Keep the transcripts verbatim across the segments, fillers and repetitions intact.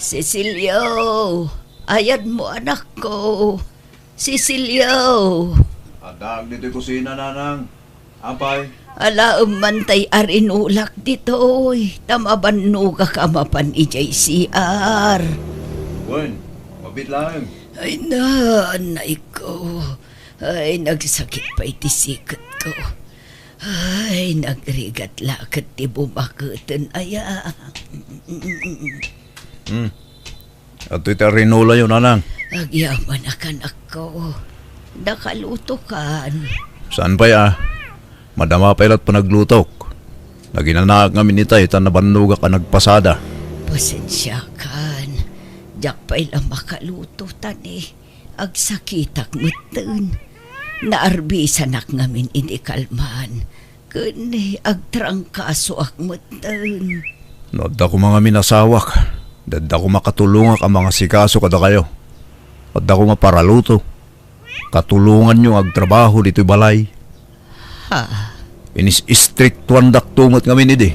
Cecilio, ayadmo, anakko. Cecilio. Addaak ditoy kusina, nanang. Apay? Alaem man tay arinulak ditoy, ta mabannogak a mapan idiay C R. Wen, mabit laeng. Ay na, anay ko. Ay, nagsakit pay ti siketko. Ay, nagrigat la ket ti bumaketen aya. Hmm. Adtoy ti arinulayo, nanang. Agyamanak, anakko. Nakalutokan. Saan pay a? Madama pay la't panaglutok. Naginanaak ngamin itay ta nabannogak a nagpasada. Pasensiakan. Diak pay la makaluto, tani. Agsakitak metten. Naarbisanak ngamin idi kalman. Ken agtrangkasoak metten. No adda koma ngamin asawak, adda koma katulongak a mangasikaso kadakayo. Adda koma paraluto. Katulonganyo nga agtrabaho ditoy balay. Ha? Inis-istriktuandakto met ngamin idi.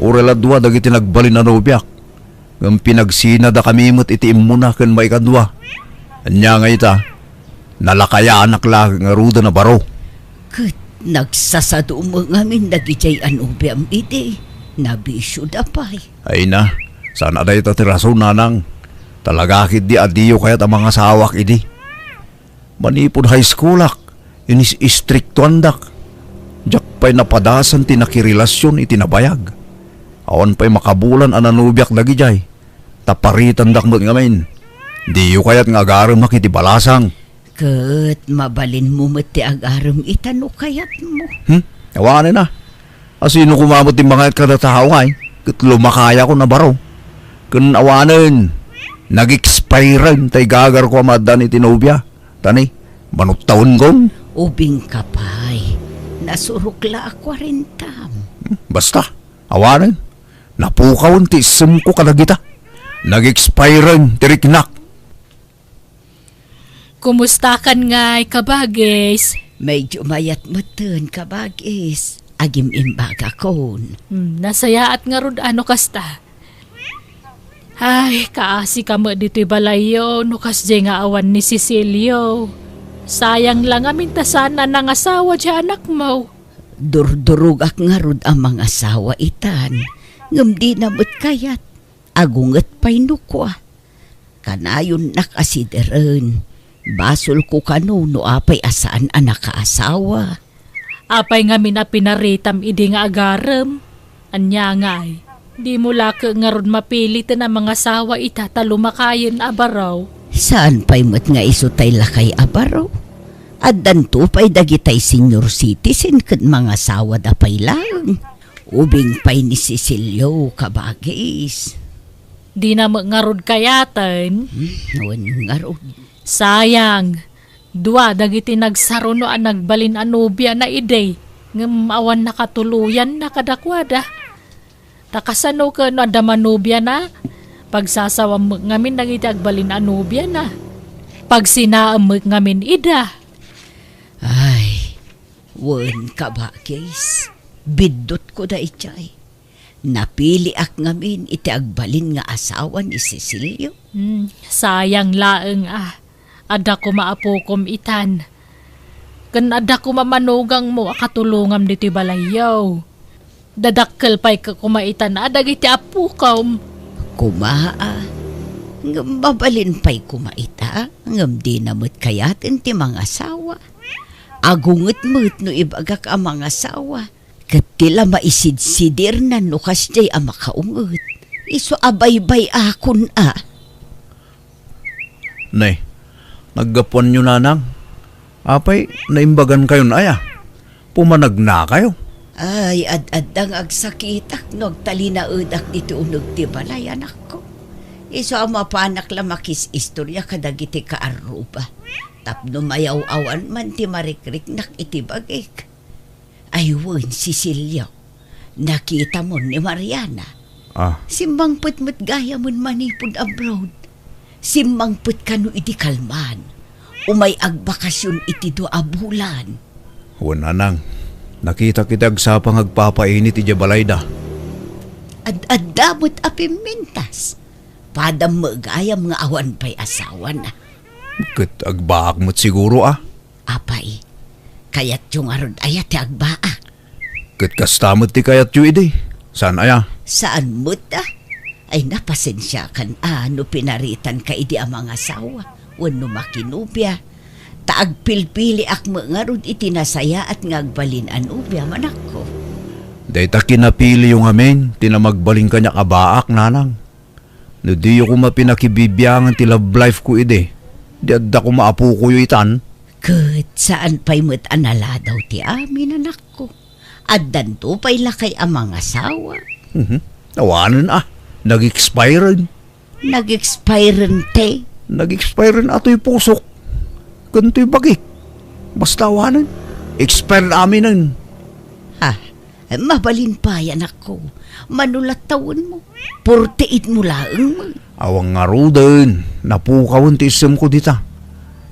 Uray la dua dagiti nagbalin a nobiak. Ngem pinagsinadakami met iti immuna ken maikadua. Ania nga ita, nalakayanak la ngaruden a baro. Ket nagsasadu met ngamin dagidiay a nobiam idi. Nabisioda pay. Ay na, saan a dayta ti rason, nanang. Talaga ketdi a diyo kayat a mangasawak idi. Manipud high schoolak, inis-istriktuandak. Diak pay napadasan ti nakirelasion iti nabayag. Awan pay makabulan a nanobiak dagidiay. Ta paritandak met ngamin. Diyo kayat nga agaremak iti balasang. Ket mabalinmo met ti agarem ita no kayatmo. Hmm? Awanen a. Asino koma met ti mangayat kada tao ngay? Ket lumakayakon a baro. Ken awanen, nag-expire tay gagarko a maaddaan iti nobia. Tani, manuttawenkon. Ubingka pay. Nasurok la a kuarentam. Hmm, basta, awanen. Napukawen ti issemko kadagita. Nag-expire ti riknak. Kumustakan ngay, kabagis? Medyo mayat metten, kabagis. Agim-imbagakon. Hmm, nasayaat ngarud a no kasta. Ay, kaasi ka met ditoy balayyo no kasdiay nga awan ni Cecilio. Sayang la ngamin ta saan a nangasawa diay anakmo. Durdurogak ngarud a mangasawa itan, ngem dina met kayat. Agunget pay no kua. Kanayonnak a sideren. Basolko kano no apay a saan a nakaasawa. Apay ngamin a pinaritam idi nga agarem? Ania ngay, dimo la ket ngarud mapiliten a mangasawa ita ta lumakayen a baro? Saan pay met nga isu tay lakay a baro? Addanto pay dagitay senior citizen ket mangasawada pay laeng. Ubing pay ni Cecilio, kabagis. Dina met ngarud kayaten? Hmm, wen ngarud. Sayang. Dua dagiti nagsaruno a nagbalin a nobiana idi, ngem awan nakatuloyanna kadakuada. Ta kasano ken no adda manobiana? Pagsasawam met ngamin dagiti agbalin a nobiana. Pagsinaem met ngamin ida. Ay, wen, kabagis. Biddutko daydiay. Napiliak ngamin iti agbalin nga asawa ni Cecilio. Hmm, sayang laeng a. Adda koma apokom itan. Ken adda koma manugangmo a katulongam ditoy balayyo. Dadakkel pay ka koma itan a dagiti apokom. Koma a. Ngem mabalin pay koma ita, ngem dina met kayaten ti mangasawa. Agunget met no ibagak a mangasawa. Ket ti la maisidsidirnan no kasdiay a makaunget. Isu a baybay-akon a. Ne, naggapuanyo, nanang? Apay, naimbagankayon aya? Pumanagnakayo? Ay, ad-adda nga agsakitak no agtalinaedak diti uneg ti balay, anakko. Isu a mapanak la makis-istoria kadagiti kaarruba. Tapno mayaw-awan man ti marikriknak iti bagik. Ay wen, Cecilio, nakitamon ni Mariana. Ah. Simmangpet met gayamen manipud abroad. Simmangpet kano idi kalman. Umay agbakasyon iti dua a bulan. Wen, nanang, nakitak iti agsapa nga agpapainit idiay balayda. Ad-adda met a pimmintas. Padam met gayam nga awan pay asawana. Ket agbaak met siguro, a. Apay, kayatyo ngarud aya ti agbaak? Ket kasta met ti kayatyo idi. Saan aya? Saan met, a? Ay, napasensiakan a no pinaritanka idi a mangasawa wenno makinobia. Ta agpilpiliak met ngarud iti nasayaat nga agbalin a nobia, manakko. Dayta kinapiliyo ngamin ti namagbalin kaniak a baak, nanang. No diyo koma pinakibibiangan ti love life ko idi, di adda koma apokoyo itan. Ket saan pay met a naladaw ti amin, anakko. Addanto pay lakay a mangasawa. Mhm. Awanen a, nag-expiren. Nag-expiren ti? Nag-expiren a toy pusok ken toy bagik. Basta awanen, expired aminen. Ha, mabalin pay, anakko. Mano latta wenno? Forty-eight mo laeng met. Awan ngaruden, napukawen ti isemko dita.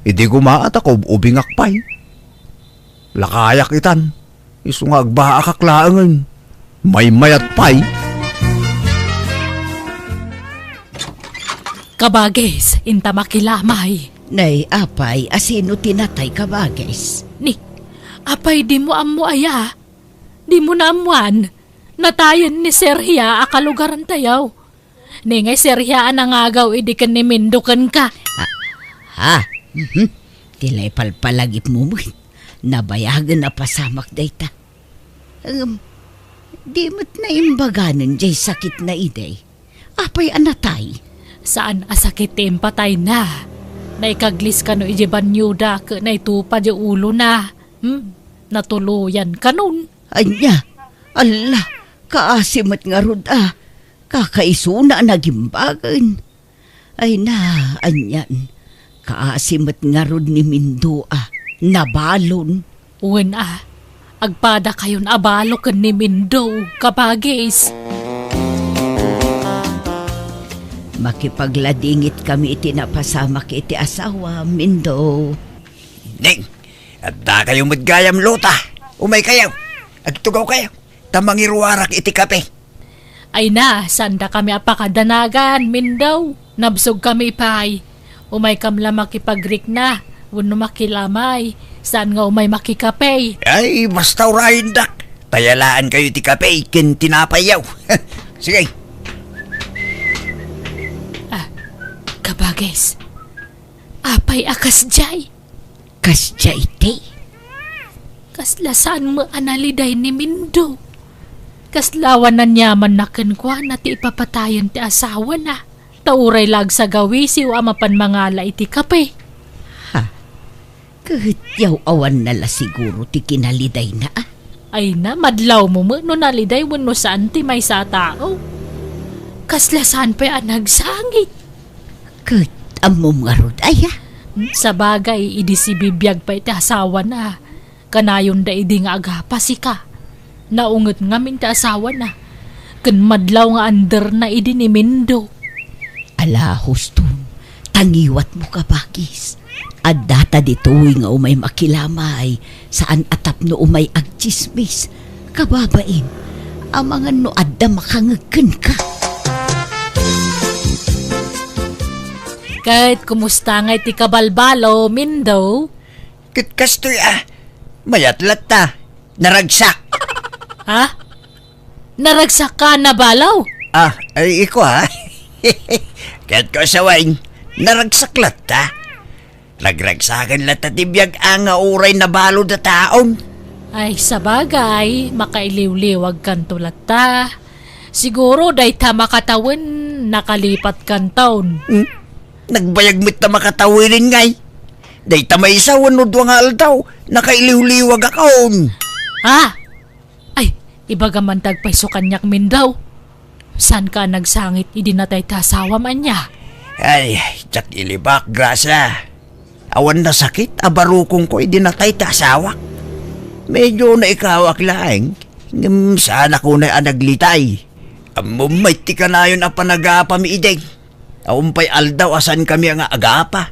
Idi koma a ta kaub-ubingak pay. Lakayak itan. Isu nga agbaakak laengen. Maymayat pay. Kabagis, inta makilamay. Nay, apay, a sino ti natay, kabagis? Ni, apay, dimo ammo aya? Dimo naammoan? Natayen ni Serhia a kalugarantayo. Ni ngay Serhia a nangagaw idi ken ni Mindo kenka. Ah, ha? Mhm. Ti lay palpalagipmo met. Nabayagen a pasamak dayta. Ngem, di met naimbaganen jay sakitna idi. Apay a natay? Saan a sakit ti impatayna. Naikaglis kano idiay banioda ket naitupa diay ulona. Hmm, natuloyan kanon. Ania? Alla, kaasi met ngarud a. Kakaisuna a nagimbagen. Ay na, anian. Kaasi met ngarud ni Mindo a nabalon. Wen a, agpadakayon a balo ken ni Mindo, kabagis. Makipagladingit kami iti napasamak iti asawa, Mindo. Ning, adda kayo met gayam luta. Umay kayo. Agtugaw kayo. Ta mangiruarak iti kape. Ay na, sanda kami a pakadanagan, Mindo. Nabsog kami pay. Umay kam la makipagrikna, wenno makilamay. Saan nga umay makikape? Ay, basta urayendak. Tayalaan kayo ti kape ken tinapayyo. Sige. Ah, kabagis. Apay a kasdiay? Kasdiay ti? Kasla saan met a naliday ni Mindo. Kasla awan aniamanna kenkuana ti ipapatayen ti asawana. Ta uray la agsagawisiw a mapan mangala iti kape. Ha? Ket yaw-awanna la siguro ti kinalidayna, a? Ay na, madlawmo met no naliday wenno saan ti maysa a tao. Kasla saan pay a nagsangit. Ket ammom ngarud aya? Sabagay, idi sibibiag pay ti asawana, kanayonda idi nga agapa sika. Naunget ngamin ti asawana, ken madlaw nga anderna idi ni Mindo. Ala, huston, tangiwatmo, kabagis. Addata ditoy nga umay makilamay, saan a tapno umay agtsismis. Kababain, amangan no adda makangeg kenka. Ket kumusta ngay ti kabalbalo, Mindo? Ket kastoy a, mayat latta, naragsak. Ha? Naragsak ka, nabalo? Ah, ay, iko, ha? Ket ko sawen, naragsak latta. Ragragsaken latta ti biag a nga uray nabalo da taon. Ay, sabagay, makailiwliwag kanto latta. Siguro, dayta makatawen, nakalipat kanton. Hmm? Nagbayag met ta makatawen ngay. Dayta maysa wenno dua nga aldaw, nakailiwliwag akon. Ha? Ay, ibagam man ti agpayso kaniak, Mindo. Saan ka nagsangit idi natay ti asawam, ania? Ay, diak ilibak, Gracia. Awan nasakit a barukongko idi natay ti asawak. Medyo naikawak laeng, ngem saanakon a naglitay. Ammom met ti kanayon a panagapami idi. Awan pay aldaw a saankami nga agapa.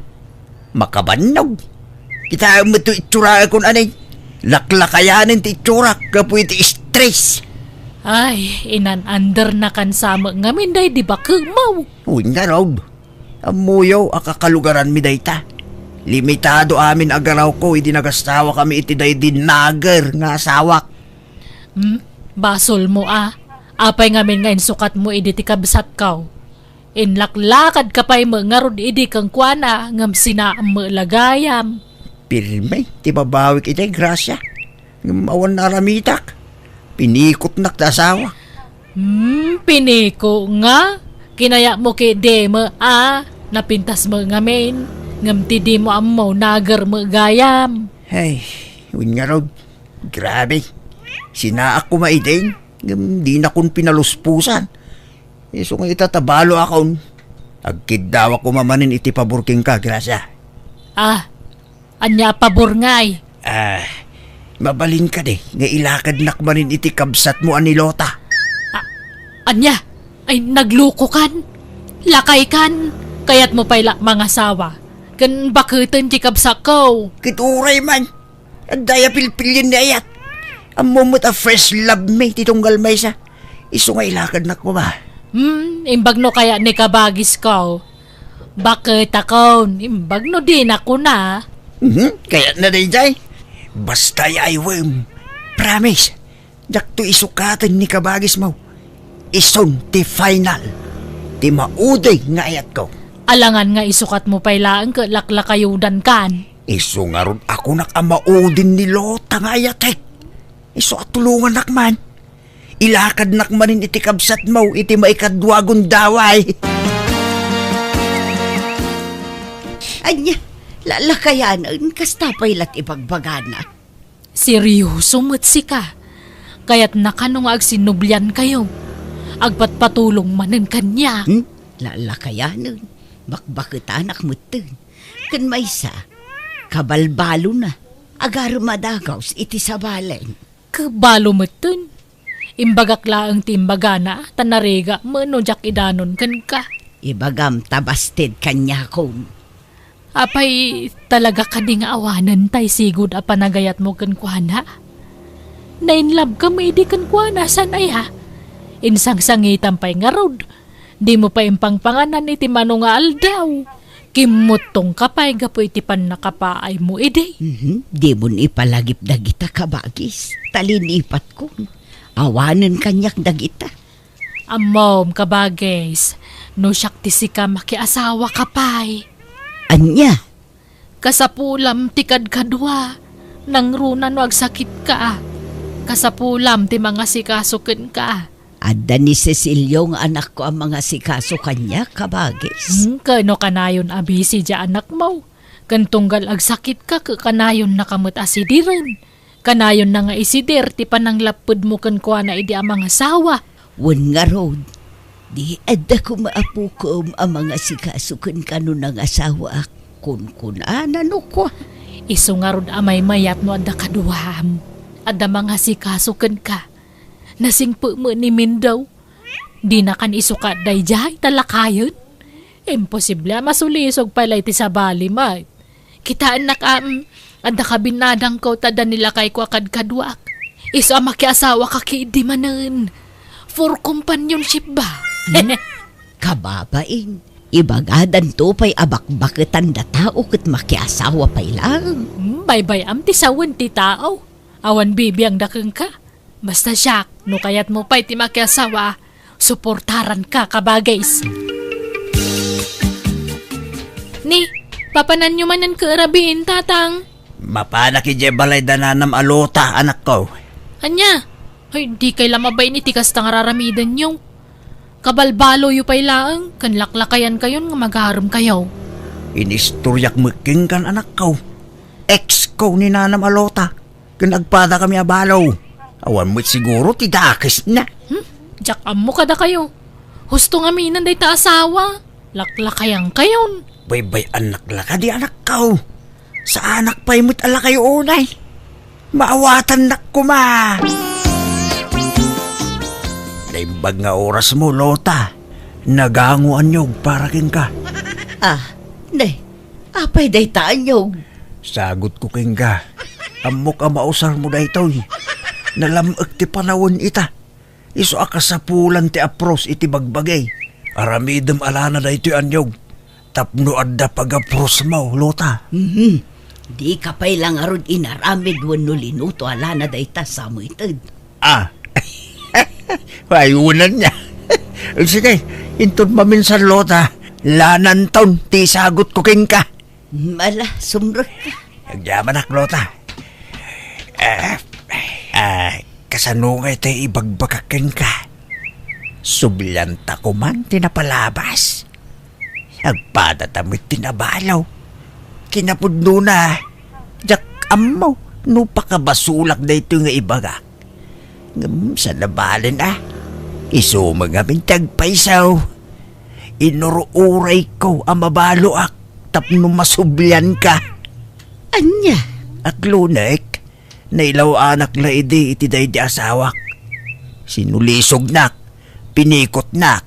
Makabannog. Kitaem met ti itsurakon, ani. Laklakayanen ti itsurak gapu iti stress. Ay, inan-undernakan sa met ngamin daydi baketmo. Wen ngarud, ammoyo a kakalugaranmi dayta. Limitado amin a garawko idi nagasawakami iti daydi nager nga asawak. Hmm? Basolmo a. Apay ngamin nga insukatmo idi ti kabsatko? Inlaklakadka pay met ngarud idi kenkuana ngem sinaam met la gayam. Pirme ti babawik iti grasya. Ngem awan naaramitak. Pinikotnak ti asawa. Hmm, piniko nga? Kinayatmo ketdi met a napintas met ngamin. Ngem ti dimo ammo, nager met gayam. Ay, wen ngarud. Grabe. Sinaak koma idin, ngem dinakon pinalusposan. Isu nga ita ta baloakon, agkiddawak koma manen iti pabor kenka, Gracia. Ah, ania a pabor ngay? Ah, mabalin kadi nga ilakadnak manen iti kabsatmo a ni Lota. Ah, ania? Ay, naglukokan? Lakaykan? Kayatmo pay la mangasawa ken baketen ti kabsatko? Ket uray man. Adda aya pilpilien ni ayat. Ammo met a first love mi ti tunggal maysa. Isu nga ilakadnak koma. Hmm, imbag no kayat ni kabagisko. Baketakon, imbag no dina kuna. Mhm, kayatna daydiay. Basta ay aywem. Promise. Diakto isukaten ni kabagismo. Isun ti final. Ti maudi nga ayatko. Alangan nga isukatmo pay laeng ket laklakayudankan. Isu ngarud a kunak a maudin ni Lota nga ayatek. Isu a tulongannak man. Ilakadnak manen iti kabsatmo iti maikadua a gundaway. Ania, lalakayanen, kasta pay la ti ibagbagana. Serioso met sika. Kayatna kano nga agsinnubliankayo? Agpatpatulong manen kaniak. Hmm? Lalakayanen. Bakbaketanak metten. Ken maysa, kabalbalona. Agarem a dagaws iti sabalen. Kabalo metten. Imbagak laeng ti imbagana, ta narigat met no diak idanon kenka. Ibagam ta basted kaniakon. Apay, talaga kadi nga awanen tay sigud a panagayatmo kenkuana? Nainlabkam idi kenkuana, saan aya? Insangsangitam pay ngarud. Dimo pay impangpanganan iti mano nga aldaw. Kimmuttongka pay gapu iti pannakapaaymo idi. Mhm. Dimon ipalagip dagita, kabagis. Ta linipatkon. Awanen kaniak dagita. Ammom, kabagis, no siak ti sika, makiasawaka pay. Ania? Kasapulam ti kadkadua. Nangruna no agsakitka. Kasapulam ti mangasikaso kenka. Adda ni Cecilio nga anakko a mangasikaso kaniak, kabagis. Hmm, ket no kanayon a busy diay anakmo, ken tunggal agsakitka, ket kanayonnaka met a sidiren. Kanayonna nga isidir ti pananglappedmo kenkuana idi a mangasawa. Wen ngarud, di adda koma apokem a mangasikaso kenka no nangasawaak, kunkunana no kua. Isu ngarud a maymayat no adda kaduam. Adda mangasikaso kenka. Nasingpet met ni Mindaw. Dinakan isukat daydiay, ta lakayen. Imposible a masulisog pay la iti sabali met. Kitaennak a, mm, adda kabinnadangko ta adda ni lakayko a kadkaduak. Isu a makiasawaka ketdi manen. For companionship ba? Hmm? Kababain, ibagadanto pay a bakbaketan da tao ket makiasawa pay laeng. Hmm, baybay-am ti sawen ti tao. Awan bibiangda kenka. Basta siak, no kayatmo pay ti makiasawa, suportaranka, kabagis. Ni, papananyo manen ket rabiin, tatang? Mapanak idiay balay da nanam a Lota, anakko. Ania? Ay, dikay la mabain iti kasta nga raramidenyo. Kabalbaloyo pay laeng, ken laklakayankayon nga magaremkayo. Inistoriak met kenkan, anakko. Ex ko ni nanam a Lota. Ken agpadakami a balo. Awan met siguro ti dakesna. Hmm? Diak ammo kadakayo. Husto ngaminen dayta asawa. Laklakayankayon. Baybay-annak la kadi, anakko. Saanak pay met a lakayo unay. Maawatannak koma. Naimbag nga orasmo, Lota. Nagango a niyog para kenka. Ah, ne, apay dayta a niyog? Sagutko kenka. Ammok a mausarmo daytoy. Nalam-ek ti panawen ita. Isu a kasapulan ti apros iti bagbagi. Aramidem a lana daytoy, anyog. Tapno adda pagaprosmo, Lota. Mhm. Dika pay la ngarud inaramid wenno linuto a lana dayta, Samuited. Ah. Ay, unan niya. Sige, inton maminsan, Lota, lananton ti isagutko kenka. Ala, sumrekka. Agyamanak, Lota. Ah, ah, kasano nga iti ibagbagak kenka? Sublianta koman ti napalabas. Agpadata met ti nabalo. Kinapudnona, diak ammo no pakabasolak daytoy nga ibagak. Ngem saan a balen a. Isu met ngamin ti agpayso. Inur-urayko a mabaloak tapno masublianka. Ania? Aklonek, nailaw-anak la idi iti daydi asawak. Sinulisognak, pinikotnak.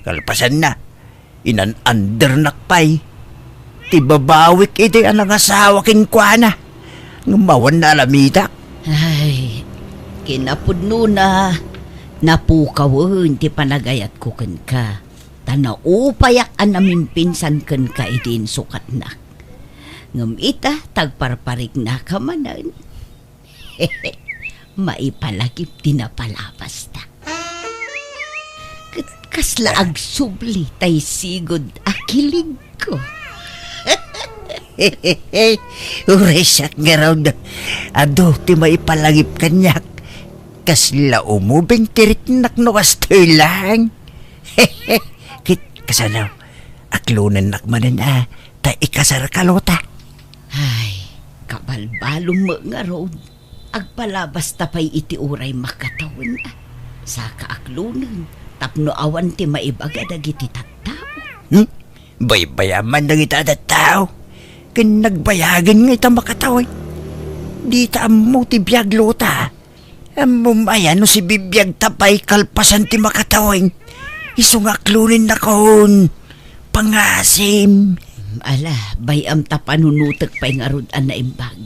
Kalpasanna, inan-andernak pay ti babawik idi a nangasawa kenkuana. Ngem awan naaramidak. Ay, kinapudnona, napukawen ti panagayatko kenka. Ta naupayak a namimpinsan kenka idi insukatnak. Ngem ita, ta agparpariknaka manen. Maipalagip ti napalabasta. Ket kasla agsubli tay sigud a kiligko. Uray siak ngarud, adu ti maipalagip kaniak. Kasla umubing ti riknak no kastoy laeng. Ket kasano? Aklonennak manen a ta ikasarka, Lota. Ay, kabalbalom met ngarud. Agpalabasta pay iti uray makatawen a. Saka aklonen tapno awan ti maibaga dagiti tattao. Hmm? Baybayam man dagiti a tattao. Ken nagbayagen nga ita makatawen. Dita ammo ti biag, Lota. Ammom aya no sibibiagta pay kalpasan ti makatawen? Isu nga aklonennakon. Pangasim. Ala, bay-am ta panunotek pay ngarud a naimbag.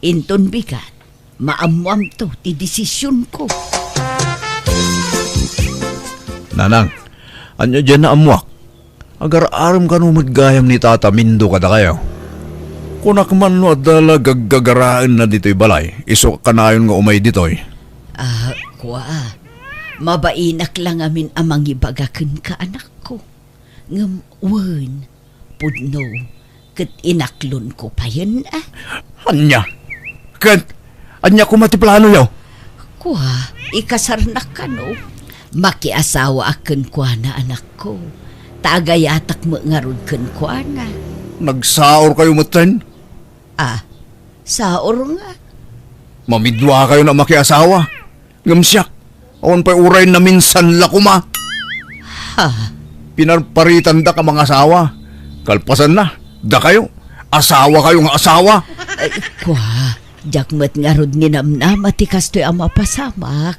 Inton bigat, maammoamto ti desisionko. Nanang, ania diay naammoak? Agar-arem kano met gayam ni Tata Mindo kadakayo? Kunak man no adda la gaggagaraenna ditoy balay, isu kanayon nga umay ditoy. Ah, kua, mabainak la ngamin a mangibaga kenka, anakko. Ngem wen, pudno, ket inaklonko payen a. Ania? Ket ania koma ti planoyo? Kua, ikasarnak kano? Makiasawaak kenkuana, anakko. Ta agayatak met ngarud kenkuana. Nagsaorkayo metten? Ah, saor nga. Mamiduakayon a makiasawa. Ngem siak, awan pay uray naminsan la koma. Ha? Pinarparitandak a mangasawa. Kalpasanna, dakayo, asawakayo nga asawa. Ay, kua, diak met ngarud ninamnama ti kastoy a mapasamak.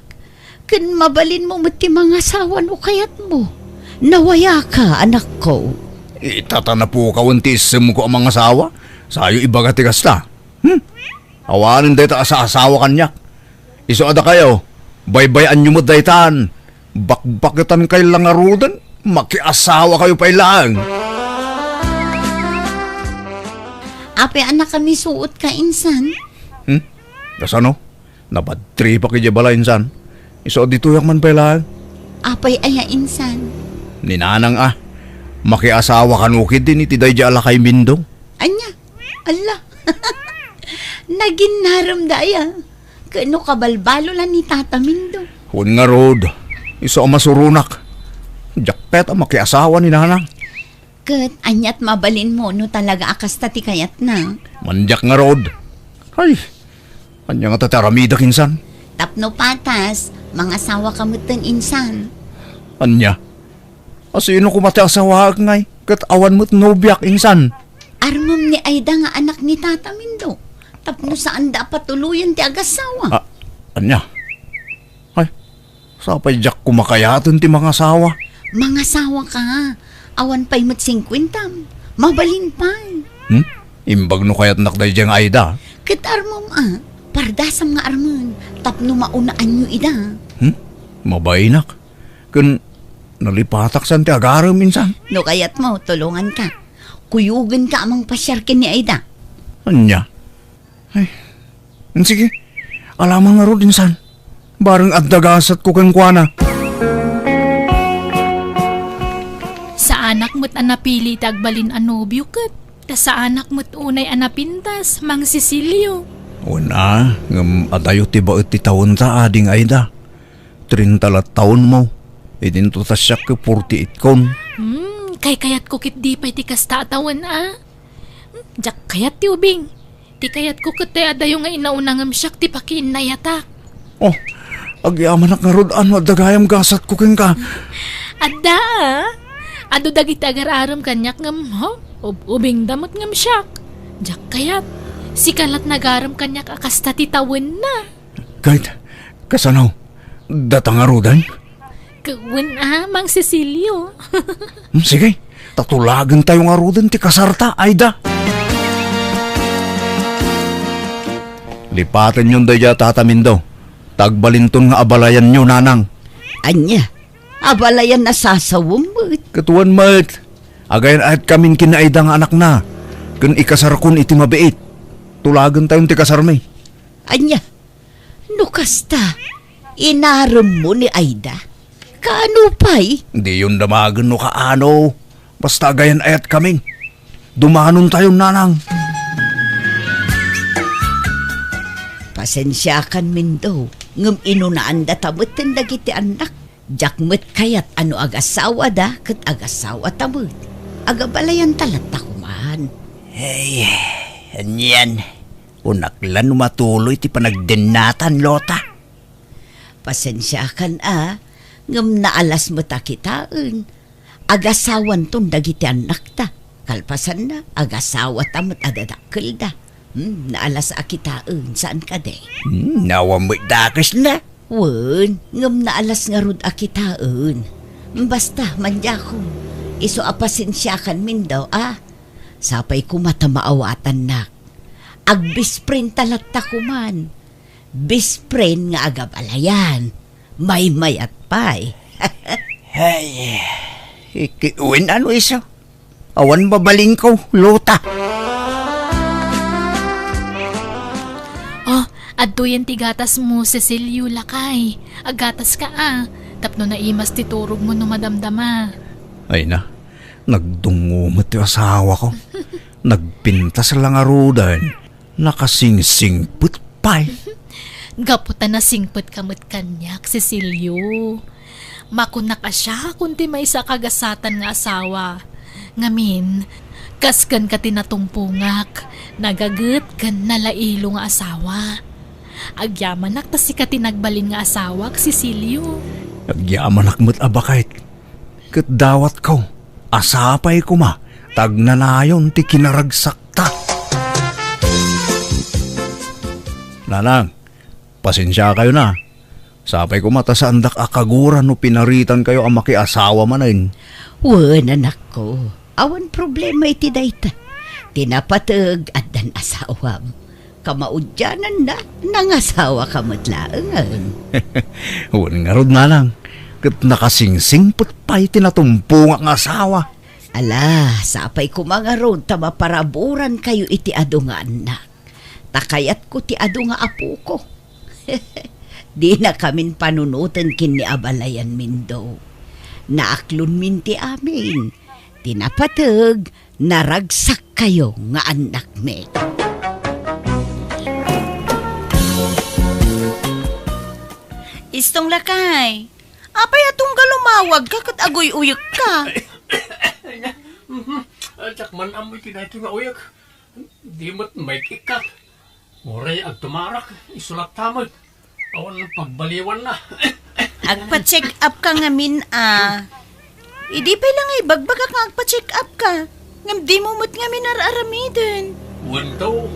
Ken mabalinmo met ti mangasawa no kayatmo. Nawayaka, anakko. Ita ta napukawen ti issemko a mangasawa, sayo ibaga ti kasta. Hmm? Awanen dayta a saasawa kaniak. Isu a dakayo, baybay-anyo met daytan. Bakbaketankay la ngaruden, makiasawakayo pay laeng. Apay a nakamisuotka, insan? Hmm? Kasano? Nabadtripak idiay balay, insan. Isu a ditoyak man pay laeng. Apay aya, insan? Ni Nanang a, makiasawa kano ketdin iti daydiay a lakay Mindo. Ania? Alla. Naginnarem daya. Ket no kabalbalo la ni Tata Mindo. Wen ngarud, isu a masuronak. Diak pay a makiasawa ni Nanang. Ket aniat mabalinmo no talaga a kasta ti kayatna? Mandiak ngarud. Ay, ania ngata ti aramidek, insan? Tapno patas, mangasawaka metten, insan. Ania? Asino koma ti asawaek ngay? Ket awan met nobiak, insan. Armem ni Aida nga anak ni Tata Mindo, tapno saanda a patuloyen ti agasawa. Ah, ania? Ay, sapay diak koma kayaten ti mangasawa. Mangasawaka. Awan pay met singkuentam. Mabalin pay. Hmm? Imbag no kayatnak daydiay nga Aida. Ket armem a, pardasam nga armen, tapno maunaanyo ida. Hmm? Mabainak. Ken nalipatak san ti agarem insan. No kayatmo, tulonganka. Kuyogenka a mangpasiar ken ni Aida. Ania? Ay, sige. Alamang ngarud insan. Bareng adda gasatko kenkuana. Saanak met a napili ti agbalin a nobio ket ta saanak met unay a napintas, Mang Cecilio. Wen a, ngem adayo ti baet ti tawenta, Ading Aida. Trenta la tawenmo. Idinto ta siak ket forty-eight kon. Hmm, kaykayatko ketdi pay ti kasta a tawen a. Hmm, diak kayat ti ubing. Ti kayatko ket ti adayo nga inauna ngem siak ti pakiinnayatak. Oh, agyamanak ngarud a no adda gayam gasatko kenka. Adda a. Adu dagiti agar-arem kaniak ngem, ho, ub-, ubingda met ngem siak. Diak kayat. Sika lat nagarem kaniak a kasta ti tawenna. Kayat, kasano? Data ngaruden? Wen a, Mang Cecilio. Hmm, sige, ta tulagentayo ngaruden ti kasarta, Aida. Lipatenyon daydiay a Tata Mindo. Ta agbalinton nga abalayanyo, nanang. Ania? Abalayan a sasawem met. Ket wen met. Agayan-ayatkamin ken ni Aida nga anakna. Ken ikasarkon iti mabiit. Tulagentayon ti kasarmi. Ania? No kasta, inaremmo ni Aida? Kaano pay? Diyon damagen no kaano. Basta agayan-ayatkami. Dumanontayon, nanang. Pasensiakan, Mindo, ngem inunaandata metten dagiti annak. Diak met kayat a no agasawada ket agasawata met. Agabalayanta latta koman. Ay, anian? Kunak la no matuloy ti panagdennatan, Lota. Pasensiakan a, ngem naalas met a kitaen. Agasawanton dagiti annakta. Kalpasanna, agasawata met a dadakkelda. Hmm, naalas a kitaen, saan kadi? Hmm, awan met dakesna. Wen, ngem naalas ngarud a kitaen. Basta, madiakon, isu a pasensiakan, Mindo, a. Sapay koma ta maawatannak. Agbest friend ta latta koman. Best friend nga agabalayan. Maymayat pay. Ay, iki-, wen a no isu. Awan mabalinko, Lota. Oh, adtoyen ti gatasmo, Cecilio, lakay. Aggataska a, tapno naimas ti turogmo no madamdama. Ay na, nagdungngo met ti asawako. Nagpintas la ngaruden. Nakasingsingpet pay. Gapu ta nasingpetka met kaniak, Cecilio. Makunak a siakon ti maysa a kagasatan nga asawa. Ngamin, kas kenka ti natumpongak, nagaget ken nalailo nga asawa. Agyamanak ta sika ti nagbalin nga asawak, Cecilio. Agyamanak met a baket. Ket dawatko a sapay koma ta agnanayon ti kinaragsakta. Nanang, pasensiakayon a. Sapay koma ta saandak a kagura no pinaritankayo a makiasawa manen. Wen, anakko, awan problema iti dayta. Ti napateg, addan asawam. Kamaudiananna, nangasawaka met laengen. Wen ngarud, nanang, ket nakasingsingpet pay ti natumpongak nga asawa. Ala, sapay koma ngarud ta maparaburankayo iti adu nga annak. Ta kayatko ti adu nga apoko. Dinakamin panunoten ken ni abalayan, Mindo. Naaklonmin ti amin. Ti napateg, naragsakkayo nga annakmi. Istong lakay, apay a tunggal umawagka ket aguy-uyekka? Mhm. Diak man ammo iti daytoy nga uyek. Di met maig-ikkak. Uray agtumarak, isu latta met. Awan pagbaliwanna. Agpa-check up ka ngamin a. Idi pay la nga ibagbagak nga agpa-check up ka. Ngem dimo met ngamin ar-aramiden. Wen to.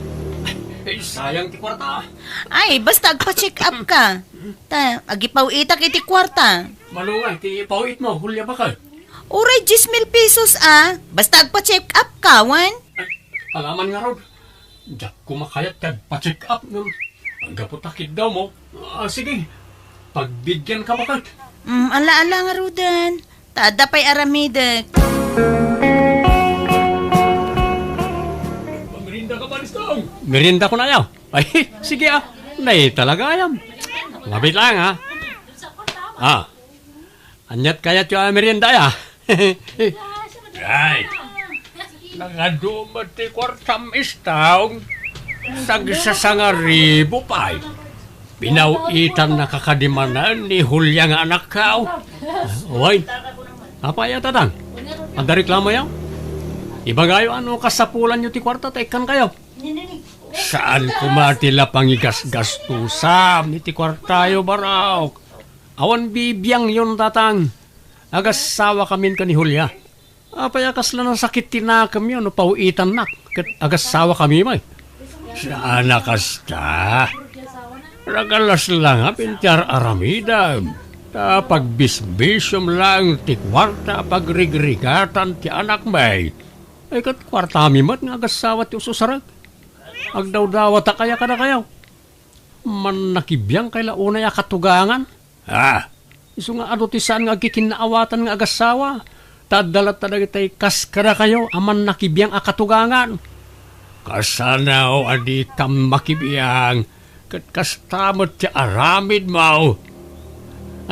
Ay, sayang ti kuarta. Ay, basta agpa-check up ka. Ta, agipaw-itak iti kuarta. Mano nga iti ipaw-itmo, Julia, baket? Uray dies mil pesos a. Basta agpa-check up ka, wen? Ay, alaman ngarud. Diak koma kayat ti agpa-check up ngem gapu ta kiddawmo. Ah, sige. Pagbigyan ka, baket. Mm, ala, ala ngaruden. Ta adda pay aramidek. Merienda ka man, Istong? Merienda ko na, ayaw. Ay, sige, ah. Nay, talaga, ayam. Labit lang, ah. Ah. Aniat kayatyo a merienda, aya? Ay, nangadu met ti kuartam, Istong. Sagsasangaribu pay. Pinaw-itanna kadi manen ni Julia nga anakko. Wen, apay a, tatang? Adda reklamoyo? Ibagayo a no kasapulanyo ti kuarta ta ikkankayo. Saan koma ti la pangigasgastusam iti kuartayo, barok. Awan bibiangyon, tatang. Agassawakamin ken ni Julia. Apay a kasla nasakit ti nakemyo no paw-itannak ket agassawakami met? Saan a kasta. Nakalasla ngamin ti ar-aramidem. Ta pagbisbisiom laeng ti kuarta a pagrigrigatan ti anakmi. Ay, ket kuartami met nga agassawa ti ususarek. Agdawdawatak aya kadakayo? Mannakibiangkay la unay a katugangan? Ah, isu nga adu ti saan nga agkikinnaawatan nga agassawa, ta adda latta dagitay kas kadakayo a mannakibiang a katugangan. Kasano a dikam makibiang, ket kasta met ti aramidmo.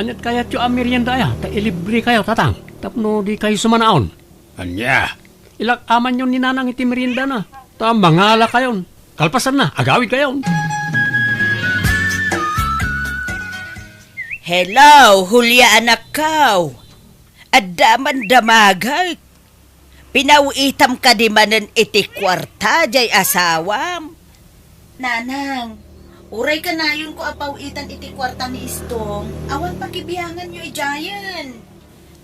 Aniat kayatyo a merienda aya, ta ilibrekayo, tatang, tapno dikayo sumanaon? Ania? Ilak-amanyon ni Nanang iti meriendana, ta mangalakayon. Kalpasanna, agawidkayon. Hello, Julia anakko. Adda man damagek. Pinaw-itam kadi manen iti kuarta jay asawam? Nanang, uray kanayonko a paw-itan iti kuarta ni Istong, awan pakibianganyo idiayen.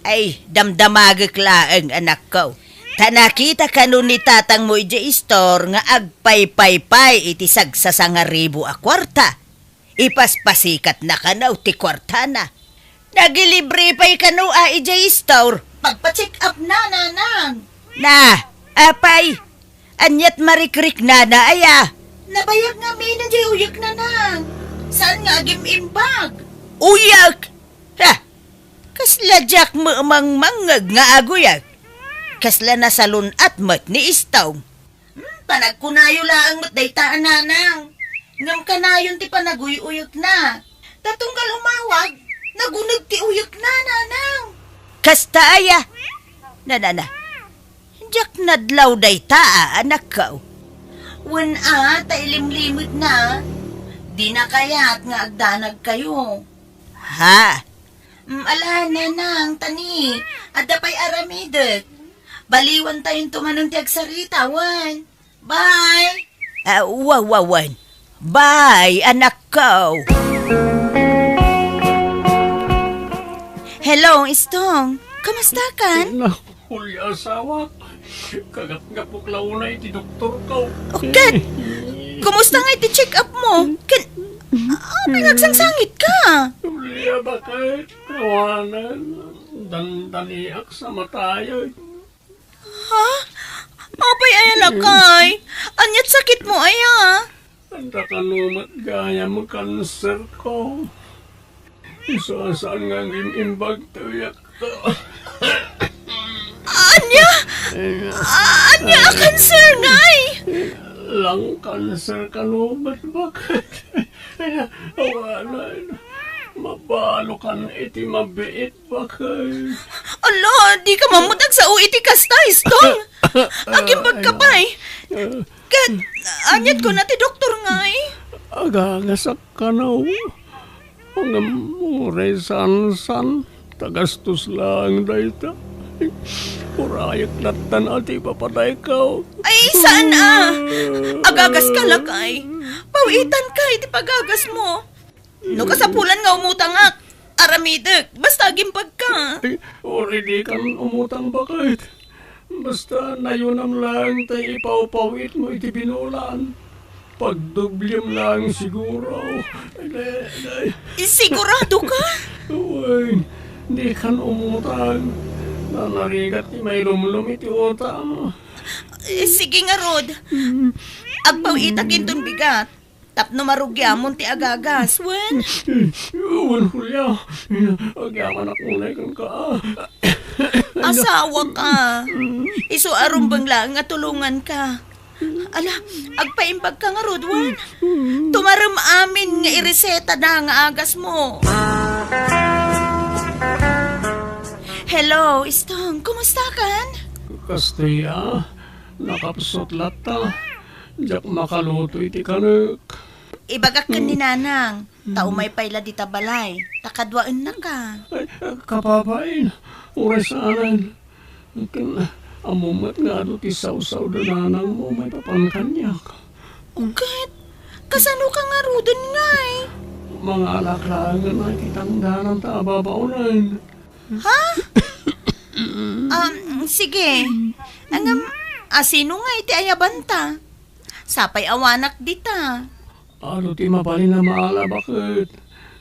Ay, damdamagek laeng, anakko. Ta nakita kano ni tatangmo idiay istor nga agpaypaypay iti sagsasangaribu a kuarta. Ipaspasikatna kano ti kuartana. Nagilibre pay kano a idiay istor. Pagpa-check up na, Nanang. Na, apay, aniat marikriknana aya? Nabayag ngamin diay uyekna, Nang. Saan nga agim-imbag? Uyek? Ha! Kasla diak met mangmangngeg nga aguyek. Kasla nasalun-at met ni Istong. Hmm, panagkunayo laeng met dayta a Nanang. Ngem kanayon ti panaguy-uyekna. Ta tunggal umawag, naguneg ti uyekna, Nanang. Kasta aya? Nanana, diak nadlaw dayta a anakko. Wen a, ta ilimlimetna. Dina kayat nga agdanagkayo. Ha? Mm, ala, Nanang, tani, adda pay aramidek. Baliwantayonto manen ti agsarita, wen. Bye! Ah, wa, wa, wen. Bye, anakko. Hello, Istong. Kumusta kan? Julia, asawak. Kagapgapok la unay iti doktorko. O, ket, kumusta nga iti check-up mo? Ken, apay nga agsangsangit ka? Julia, baket, awanen, dandaniak sa matayeg. Ha? Apay aya lakay? Aniat sakit mo aya? Adda kano met gayam kanserko. Isu a saan nga agim-imbag ti uyekko. Ania? Ania a kanser ngay? Lung cancer kano met, baket. Awanen. Mabalokan iti mabiit, baket. Ala, dika man met agsao iti kasta, Istong. Agimbagka pay. Ket, aniat kuna ti doktor ngay? Agagasak kano. Ngem uray saan-saan, ta gastos laeng dayta. Urayek lattan a ti papadayko. Ay, saan a? Agagaska lakay. Pawitanka iti pagagasmo. No kasapulan nga umutangak, aramidek, basta agimbagka. Ay, uray dikan umutang, baket. Basta nayunam laeng ti ipawpawitmo iti binulan. Pagdoblem laeng siguro. Ay, ay, ay. Sigurado ka? Wen, dikan umutang. Nanarigat ti mailumlom iti utang. Eh, sige ngarud. Agpawitak inton bigat. Tapno marugiamon ti agagas, wen? Wen, Julia. Agyamanak unay kenka. Asawa ka. Isu a rumbeng laeng a tulongan ka. Ala, agpaimbag ka ngarud, wen? Tumarem amin nga ireseta da nga agas mo. Hello, Istong. Kumusta kan? Kastoy a, nakapsut latta. Diak makaluto iti kanek. Ibagak ken ni Nanang, ta umay pay la dita balay, ta kaduaennaka. Ay, kababain, uray saanen. Ken ammom met nga adu ti sawsawda nanangmo maipapan kaniak. Ket, kasano ka ngaruden ngay? Mangalak laengen iti tangdananta a babaonen. Ha? Um, sige. Ngem, asino ngay ti ayabanta? Sapay awanak dita. Adu ti mabalin a maala, baket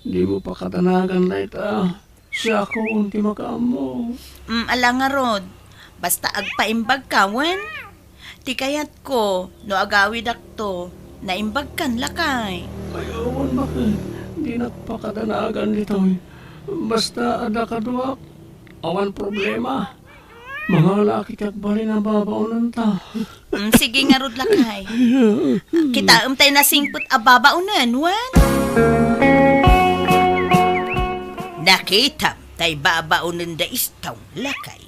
dimo pakadanagan dayta. Siakon ti makaammo. Mm, ala ngarud. Basta agpaimbag ka, wen? Ti kayatko, no agawidakto, naimbagkan lakay. Ay, awan, baket dinak pakadanagan ditoy. Basta adda kaduak, awan problema. Mangalak iti agbalin a babaonenta. Mm, sige ngarud lakay. Kitaem tay nasingpet a babaonen, wen? Nakitam tay babaonen da Istong, lakay.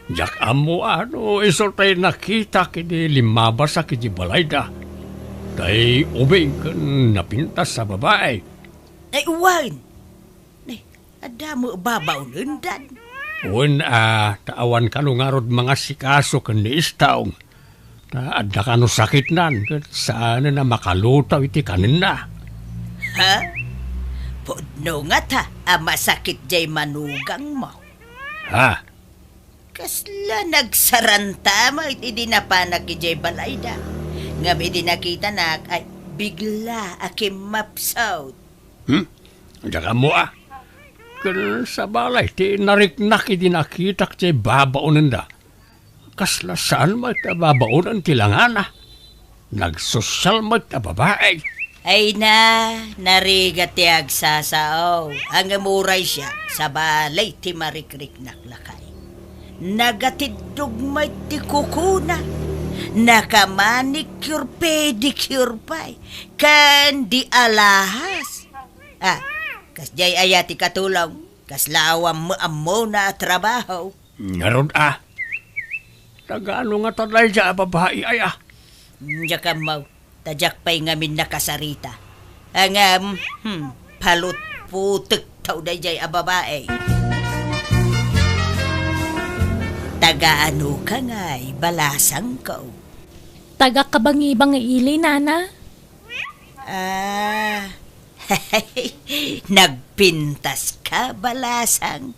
Diak ammo a no isu tay nakitak idi limmabasak iti balayda. Tay ubing ken napintas a babai. Ay, wen. Nay, adda met babaonendan. Wen a, ta awan kano ngarud mangasikaso ken ni Istong. Ta adda kano sakitnan, ket saanen a makalutaw iti kanenna. Ha? Pudno ngata a masakit jay manugangmo. Ha? Kasla nagsaranta met idi napanak idiay balayda. Ngem idi nakitanak, ay, bigla a kimmapsut. Hmm? Diak ammo a. Ken sabali ti nariknak idi nakitak ti babaonenda. Kasla saan met a babaonen ti langana. Nagsosyal met a babai. Ay na, narigat ti agsasao. Ngem uray siak, sabali ti marikriknak lakay. Nagatiddog met ti kukuna. Naka-manicure, pedicure pay. Ken di alahas. Ah, kasdiay aya ti katulong? Kasla awan met ammona a trabaho? Ngarud a. Taga ano ngata daydiay a babai aya? Diak ammo, ta diak pay ngamin nakasarita. Ngem, hmm, palutputek taw daydiay a babai. Taga ano ka ngay, balasangko? Taga Kabangibang nga ili, nana. Ah, nagpintas ka, balasang.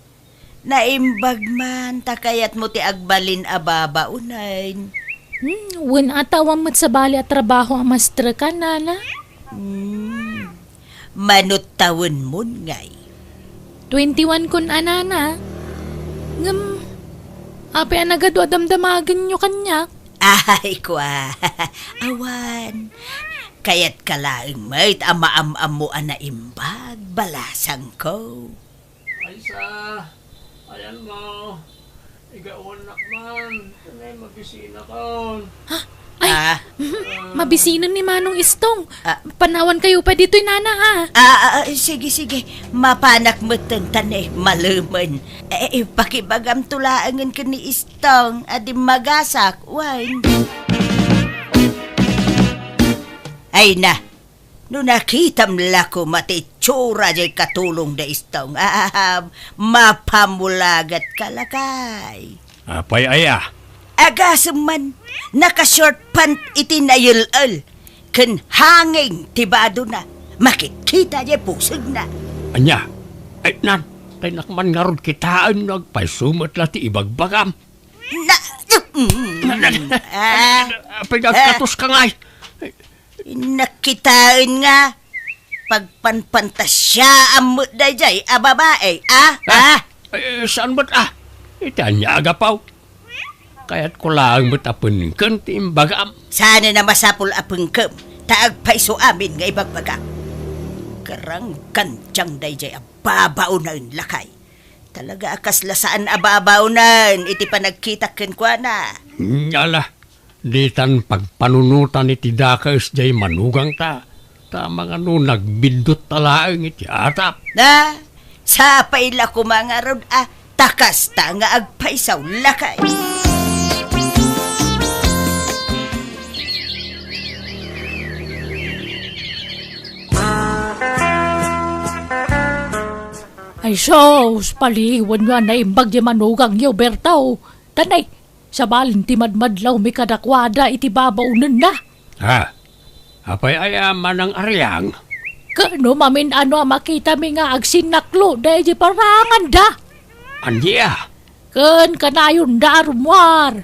Naimbag man, ta kayatmo ti agbalin a babaonen. Hmm, wen a ta awan met sabali a trabaho a maestrekan, nana? Hmm, mano tawenmon ngay? Twenty-one kon a, nana. Ngem, apay a nagadu a damdamagenyo kaniak? Ay, kua. Awan. Kayatka laeng met a maam-ammo a naimbag, balasangko. Aysa, ayanmo, igaonnak man, ken mabisinakon. Ha? Ay, ah, mabisinen ni Manong Istong. Ah. Panawankayo pay ditoy, nana, ha? Ah, ah, ah, sige, sige. Mapanak metten, ta ne, malemen. Eh, eh, pakibagamto laengen ken ni Istong a dimmagasak, wen. Ay na, no nakitam la koma ti itsura jay katulong da Istong, ah, mapamulagat ka lakay. Apay aya? Agasem man, naka-short pant iti nayel-el, ken hanging ti badona, makitkita jay pusegna. Ania? Ay, nan, tay nak man ngarud kitaen no agpayso met la ti ibagbagam. Na, mm, ah, apay nga agkatos ka ngay? Nakitaen nga pagpanpantasiaam met daydiay a babai, ah? Ah? Ah? Ay, saan met, ah? Iti ania a gapu? Kayatko laeng met a pengken ti imbagam. Saanen a masapul a pengkem ta agpayso amin nga ibagbagak. Karanggantiang daydiay a babaonen, lakay. Talaga a kasla saan a babaonen iti panagkitak kenkuana. Ala, ditan pagpanunotan iti dakes jay manugangta, ta mangano nagbiddut ta laeng iti atap. Na, sapay la koma ngarud a ta kasta nga agpayso, lakay. Ay sus, paliwanyo a naimbag ti manugangyo, Berto. Tanay, sabalen ti madmadlawmi kadakuada iti babaonenna. Ha? Apay aya, Manang Ariang? Ken no mamin-ano a makitami nga agsinnaklo daydi paranganda. Ania? Ken kanayonda a rummuar.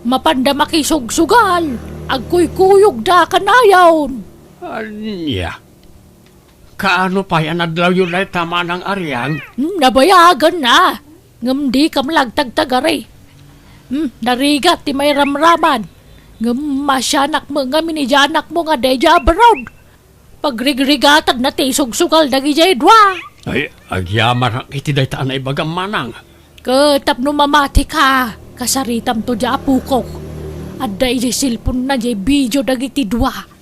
Mapanda makisugsugal, agkuykuyogda kanayon. Ania? Kaano pay a nadlawyo dayta, Manang Ariang? Hmm, nabayaganna. Ngem dikam la agtagtagari. Hmm, narigat ti mairamraman. Ngem maasianak met ngamin idiay anakmo nga daydiay abroad. Pagrigrigatanna ti isugsugal dagidiay dua. Ay, agyamanak iti dayta a naibagam, Manang. Ket tapno mamatika, kasaritamto diay apokok. Adda idiay cellphone-na diay video dagiti dua.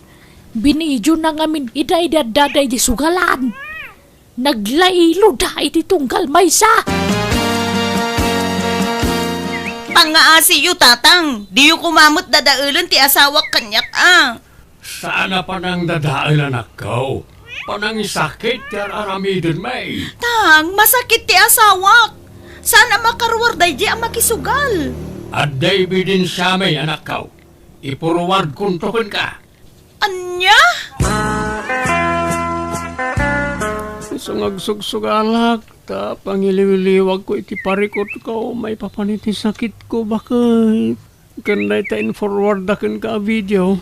Binidiona ngamin ida idi addada idiay sugalan. Naglailoda iti tunggal maysa. Pangngaasiyo, tatang. Diyo koma met dadaelen ti asawak kaniak a. Saan a panangdadael, anakko. Panangisakit ti ar-aramidenmi. Tang, masakit ti asawak. Saan a makaruar daydi a makisugal. Adda ebidensiami, anakko. Ipuruardkonto kenka. Ania? Isu nga agsugsugalak, ta pangiliwliwagko iti parikutko maipapan iti sakitko, baket. Ken dayta in-forward-da kenka a video,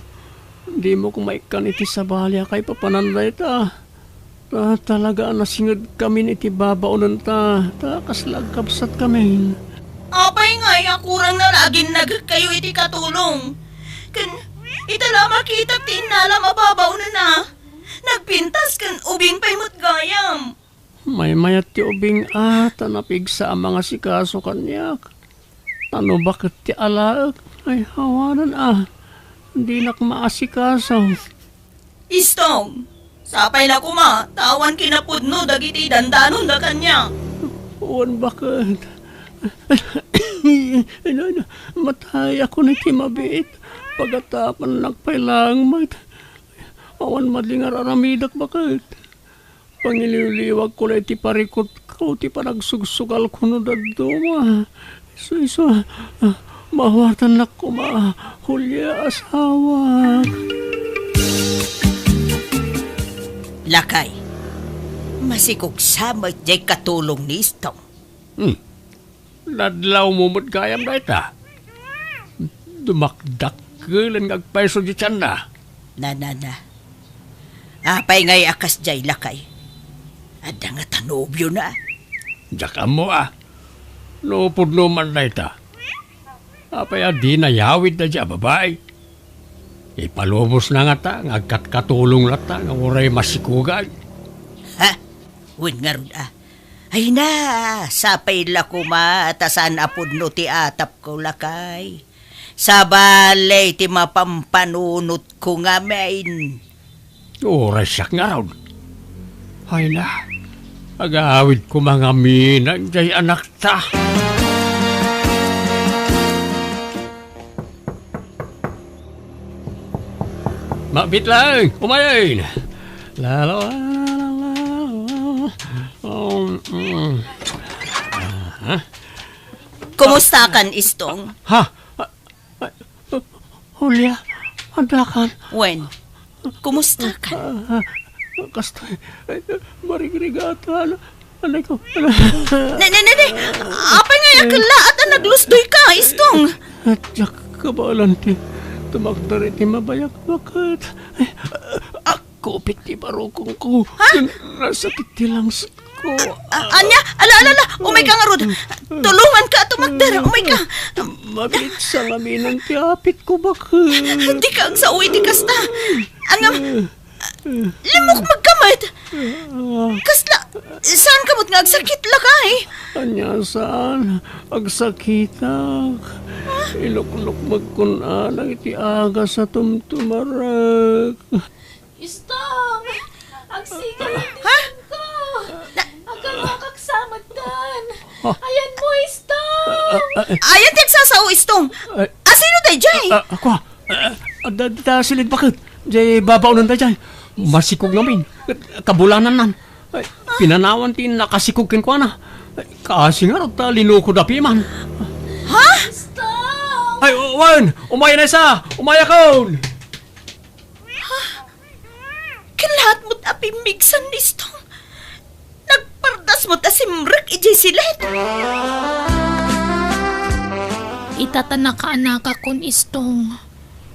dimo koma ikkan iti sabali a kaipapanan dayta. Ta talaga a nasingedkamin iti babaonenta, ta kasla agkabsatkamin. Apay ngay a kurangna la aginnagekkayo iti katulong? Ken ita la a makitak ti innalam a babaonenna. Nagpintas ken ubing pay met gayam. Maymayat ti ubing a, ta napigsa a mangasikaso kaniak. Ta no baket ti alaek, ay awanan a, dinak maasikaso. Istong, sapay la koma, ta awan kinapudno dagiti dandanonda kaniak. Wen baket. Ina, ina, matayakon iti mabiit. Pagatapannak pay laeng met. Awan madling ar-aramidek baket. Pangiliwliwagko la iti parikutko ti panagsugsugalko no dadduma. Isu, isu, ah, maawatannak koma, Julia, asawak. Lakay, masikogsa met diay katulong ni Istong. Hmm. Nadlawmo met gayam dayta. Dumakdakkelen nga agpayso diay tianna. Na, na, na. Apay ngay a kasdiay, lakay? Adda ngata nobiona? Diak ammo a. No pudno man dayta, apay a dina yawid daydiay a babai? Ipalubosna ngata nga agkatkatulong latta nga uray masikugan. Ha? Wen ngarud a. Ay na, sapay la koma ta saan a pudno ti atapko, lakay. Sabali ti mapampanunotko ngamin. Uray siak ngarud. Ay na, agawid koma ngamin diay anakta. Mabit laeng, umayen. La, la, la, la, la, la. Um, mm. Aha. Kumustakan, Istong? Ha? Ah, ah, Julia, addakan? Wen, kumustakan? Ah, ah, kastoy, eh, marigrigatan. Anay ko. Ne, ne, ne, ne. Apay ngay a kellaat a naglusdoyka, Istong? Diak kabaelan ti tumakder iti mabayag baket. Ay, ah, kupit ti barukongko. Ha? Ken nasakit ti langsetko. ko. A-, ania? Ala, ala, ala! Umayka ngarud! Tulonganka a tumakder! Umayka! Mabiit sa ngaminan ti apitko, baket. Dika agsao iti kasta! Ngem, limukmegka met! Kasla, saanka met nga agsakit, lakay? Ania saan? Agsakitak. Iluklukmegkon alang iti agas a tumtumarek. Istong! Agsika iti Ha? Ko! Na- Agkakakaksamatdan! Ah. Ayan mo, Istong! Ah, ah, Ayan ti agsasao, Istong! Ay. Asino dayjay? Ah, ako, ah, adda dita silid, baket. Jay babaonan dayjay. Masikog ngamin. Kabulanannan. Ay, pinanawan ti nakasikog kenkuana. Ay, kaasi ngarud ta linukoda piman. Ha? Istong! Ay, wen! Umayan, Aysa! Umayakon! Ken lahat met a pimmigsan ni Istong, nagpardas met a simrek idiay silet. Ita ta nakaanakakon, Istong.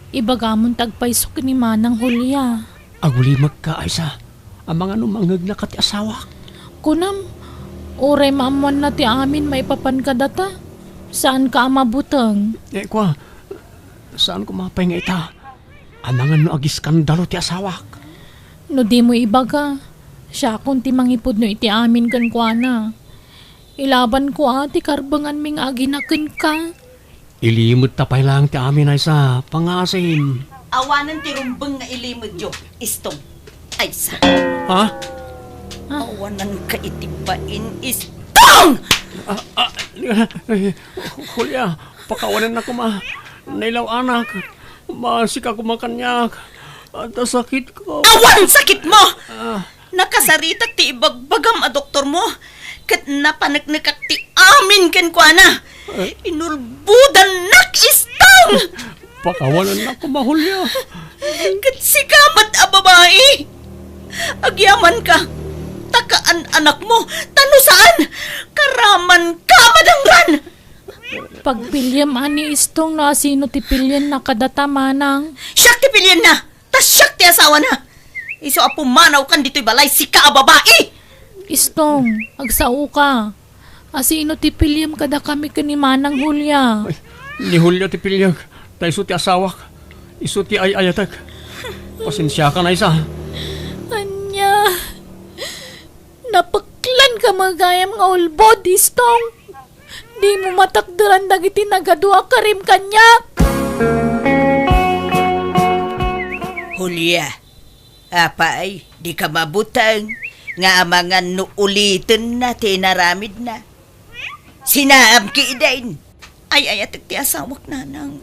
Ibagamon ti agpayso ken ni Manang Julia. Agulimekka, Aysa. Amangan no mangegnaka ti asawak. Kunam, uray maammoanna ti amin maipapan kadata, saanka a mabuteng. Eh, kua, saan koma pay nga ita. Amangan no agiskandalo ti asawak. No dimo ibaga, siakon ti mangipudno iti amin kenkuana. Ilabanko a ti karbenganmi nga agina kenka. Ilimedta pay laeng ti amin, Aysa, pangngaasim. Awanen ti rumbeng nga ilimedyo, Istong. Aysa. Ha? Awananka iti bain, Istong! Ah, ah, eh, Julia, pakawanennak koma. Nailaw-anak. Maasika koma kaniak. Adda sakitko. Awan sakitmo! Ah. Nakasaritak ti ibagbagam a doktormo, ket napaneknekak ti amin kenkuana. Eh? Inulbodannak, Istong! Pakawanennak koma, Julia. Ket sika met a babai, agyamanka, ta kaan-anakmo, ta no saan, karamanka a madangran! Pagpiliem a ni Istong no asino ti pilienna kadata, Manang. Siak ti pilienna! Ta siak ti asawana! Isu a pumanawkan ditoy balay, sika a babai! Istong, agsaoka. Asino ti piliem kadakami ken ni Manang Julia? Ay, ni Julia ti piliek, ta isu ti asawak, isu ti ay-ayatek. Pasensiakan, Aysa. Ania? Napeklanka met gayam nga ulbod, Istong. Dimo matakderan dagiti nagadu a karim kaniak. Julia, apay, dika mabuteng nga amangan no ulitenna ti inaramidna. Sinaam ketdin. Ay-ayatek ti asawak, Nanang.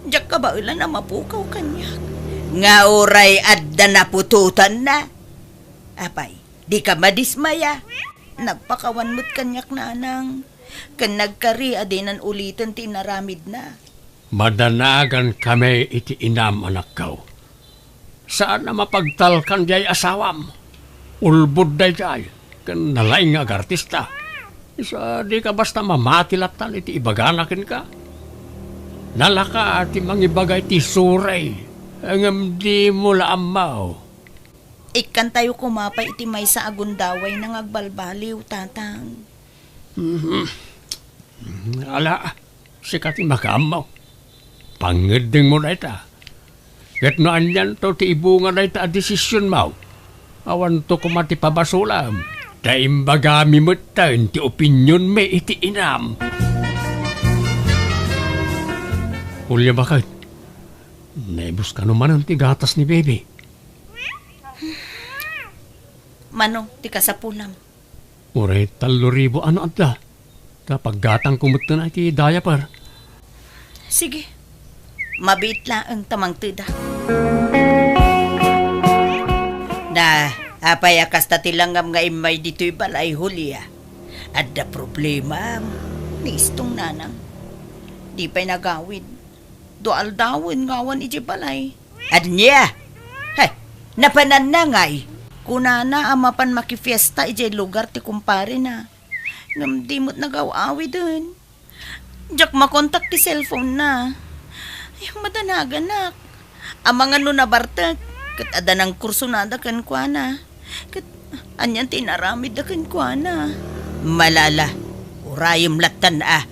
Diak kabaelan a mapukaw kaniak. Nga uray adda naputotanna. Apay, dika madismaya. Nagpakawan met kaniak, Nanang, ken nagkari a dinan uliten ti inaramidna. Madanagankami iti inam, anakko. Saan a mapagtalkan diay asawam. Ulbod daydiay, ken nalaing nga agartista. Isu a dika basta mamati lattan iti ibagana kenka. Nalaka ti mangibaga iti suray, ngem dimo la ammo. Ikkantayo koma pay iti maysa a gundawayna nga agbalbaliw, Tatang. Mhm. Ala, sika ti makaammo. Pangngeddengmo dayta. Ket no anianto ti ibunga dayta a desisionmo, awanto koma ti pabasolam. Ta imbagami metten ti opinionmi iti inam. Julia, baket, naibus kano manen ti gatas ni baby? Mano ti kasapulam? Uray tallo ribu a no adda. Ta paggatangko metten iti diaper. Sige. Mabiit laeng ta mangteda. Na, apay a kasta ti langngam nga immay ditoy balay, Julia? Adda problemam ni Istong, Nanang. Di pay nagawid. Dua aldawen nga awan idiay balay. Ania? He, napananna ngay. Kunana a mapan makifiesta idiay lugar ti kumparena. Ngem di met nagaw-awiden. Diak makontak ti cellphone-na. Ay, madanaganak. Amangan no nabartek, ket adda nangkursonada kenkuana. Ket Anian ti inaramidda kenkuana? Malala, urayem lattan a.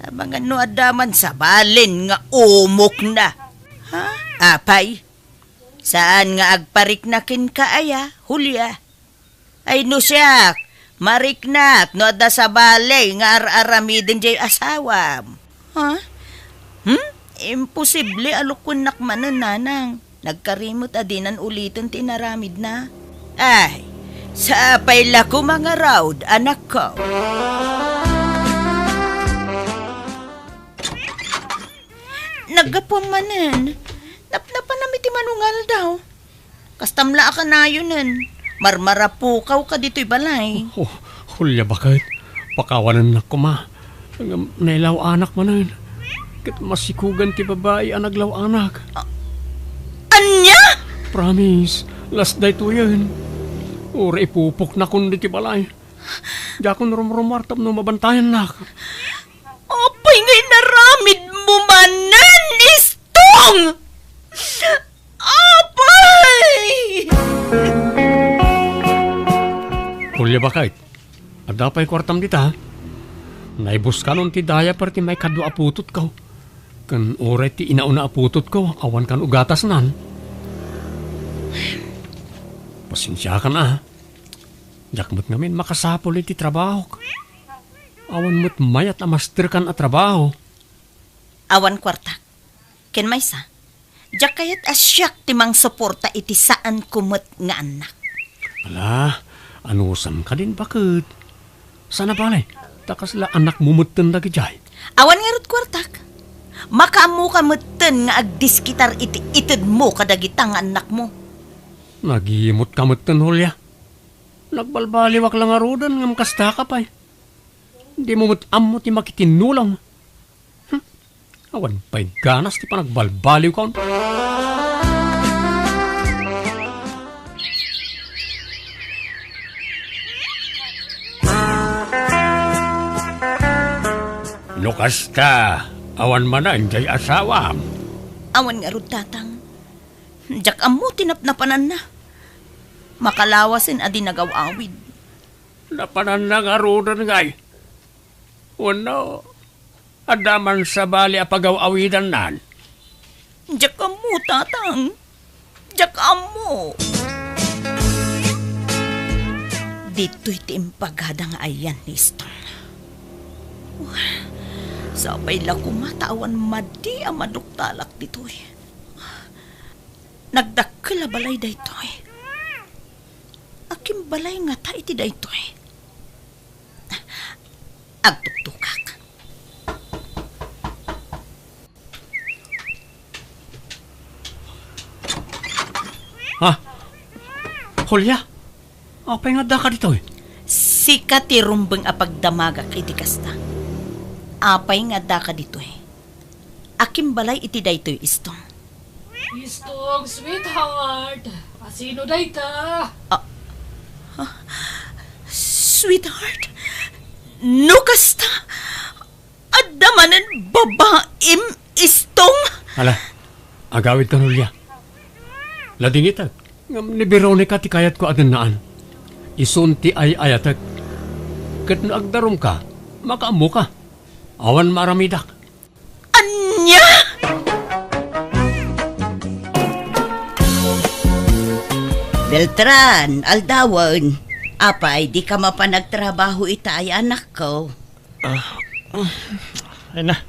Amangan no adda man sabalen nga umokna. Ha? Apay, saan nga agparikna kenka aya, Julia? Ay no siak, mariknak no adda sabali nga ar-aramiden jay asawam. Ha? Hmm? Imposible a lukuennak manen, nanang. Nagkari met a dinan uliten ti inaramidna. Ay, sapay la koma ngarud, anakko. Naggapuam manen. Napnapanam iti mano nga aldaw. Kastam la a kanayonen. Marmarapukawka ditoy balay. Oh, Julia, baket. Pakawanennak koma. Ngem nailaw-anak manen. Ket masikogan ti babai a naglaw-anak. A-, ania? Promise, last daytoyen. Uray ipupoknakon ditoy balay. Diakon rumrumuar tapno mabantayannak. Apay nga inaramidmo manen, Istong? Apay! Julia, baket, adda pay kuartam dita? Naibuskanon ti diaper ti maikadua a putotko. Ken uray ti inauna a putotko, awan kan ugatasnan. Pasensiakan a. Diak met ngamin makasapul iti trabahok. Awan met mayat a masterkan a trabaho. Awan kuartak. Ken maysa, diak kayat a siak ti mangsuporta iti saanko met nga annak. Ala, anusam kadin, baket? Saan a bale, ta kasla anakmo metten dagidiay. Awan ngarud kuartak. Makaammoka metten nga agdiskitar iti itedmo kadagita nga annakmo. Nagimotka metten, Julia. Nagbalbaliwak la ngaruden ngem kastaka pay. Dimo met ammo ti makikinnulong. Hmm. Awan pay ganas ti panagbalbaliwkon. No kasta, awan manen jay asawam? Awan ngarud, tatang. Diak ammo ti napnapananna. Makalawasen a di nagaw-awid. Napananna ngaruden ngay? Wenno, adda man sabali a pagaw-awidannan? Diak ammo, tatang. Diak ammo. Ditoy ti impagadda nga ayan ni Istong. Sapay la koma ta awan madi a maduktalak ditoy. Nagdakkel a balay daytoy. Akin balay ngata iti daytoy? Agtuktukak. Ha? Julia? Apay nga addaka ditoy? Sika ti rumbeng a pagdamagak iti kasta. Apay nga addaka ditoy? Akin balay iti daytoy, Istong? Istong, sweetheart. Asino dayta? Ah, ah, sweetheart? No kasta, adda manen babaim, Istong? Ala, agawidka, Julia. Ladingitek, ngem ni Veronica ti kayatko a dennaan. Isun ti ay-ayatek. Ket no agdarumka, makaammoka. Awan maaramidak. Ania? Beltran, aldawen. Apay, dika mapan agtrabaho ita ay anakko? Ah, ay na,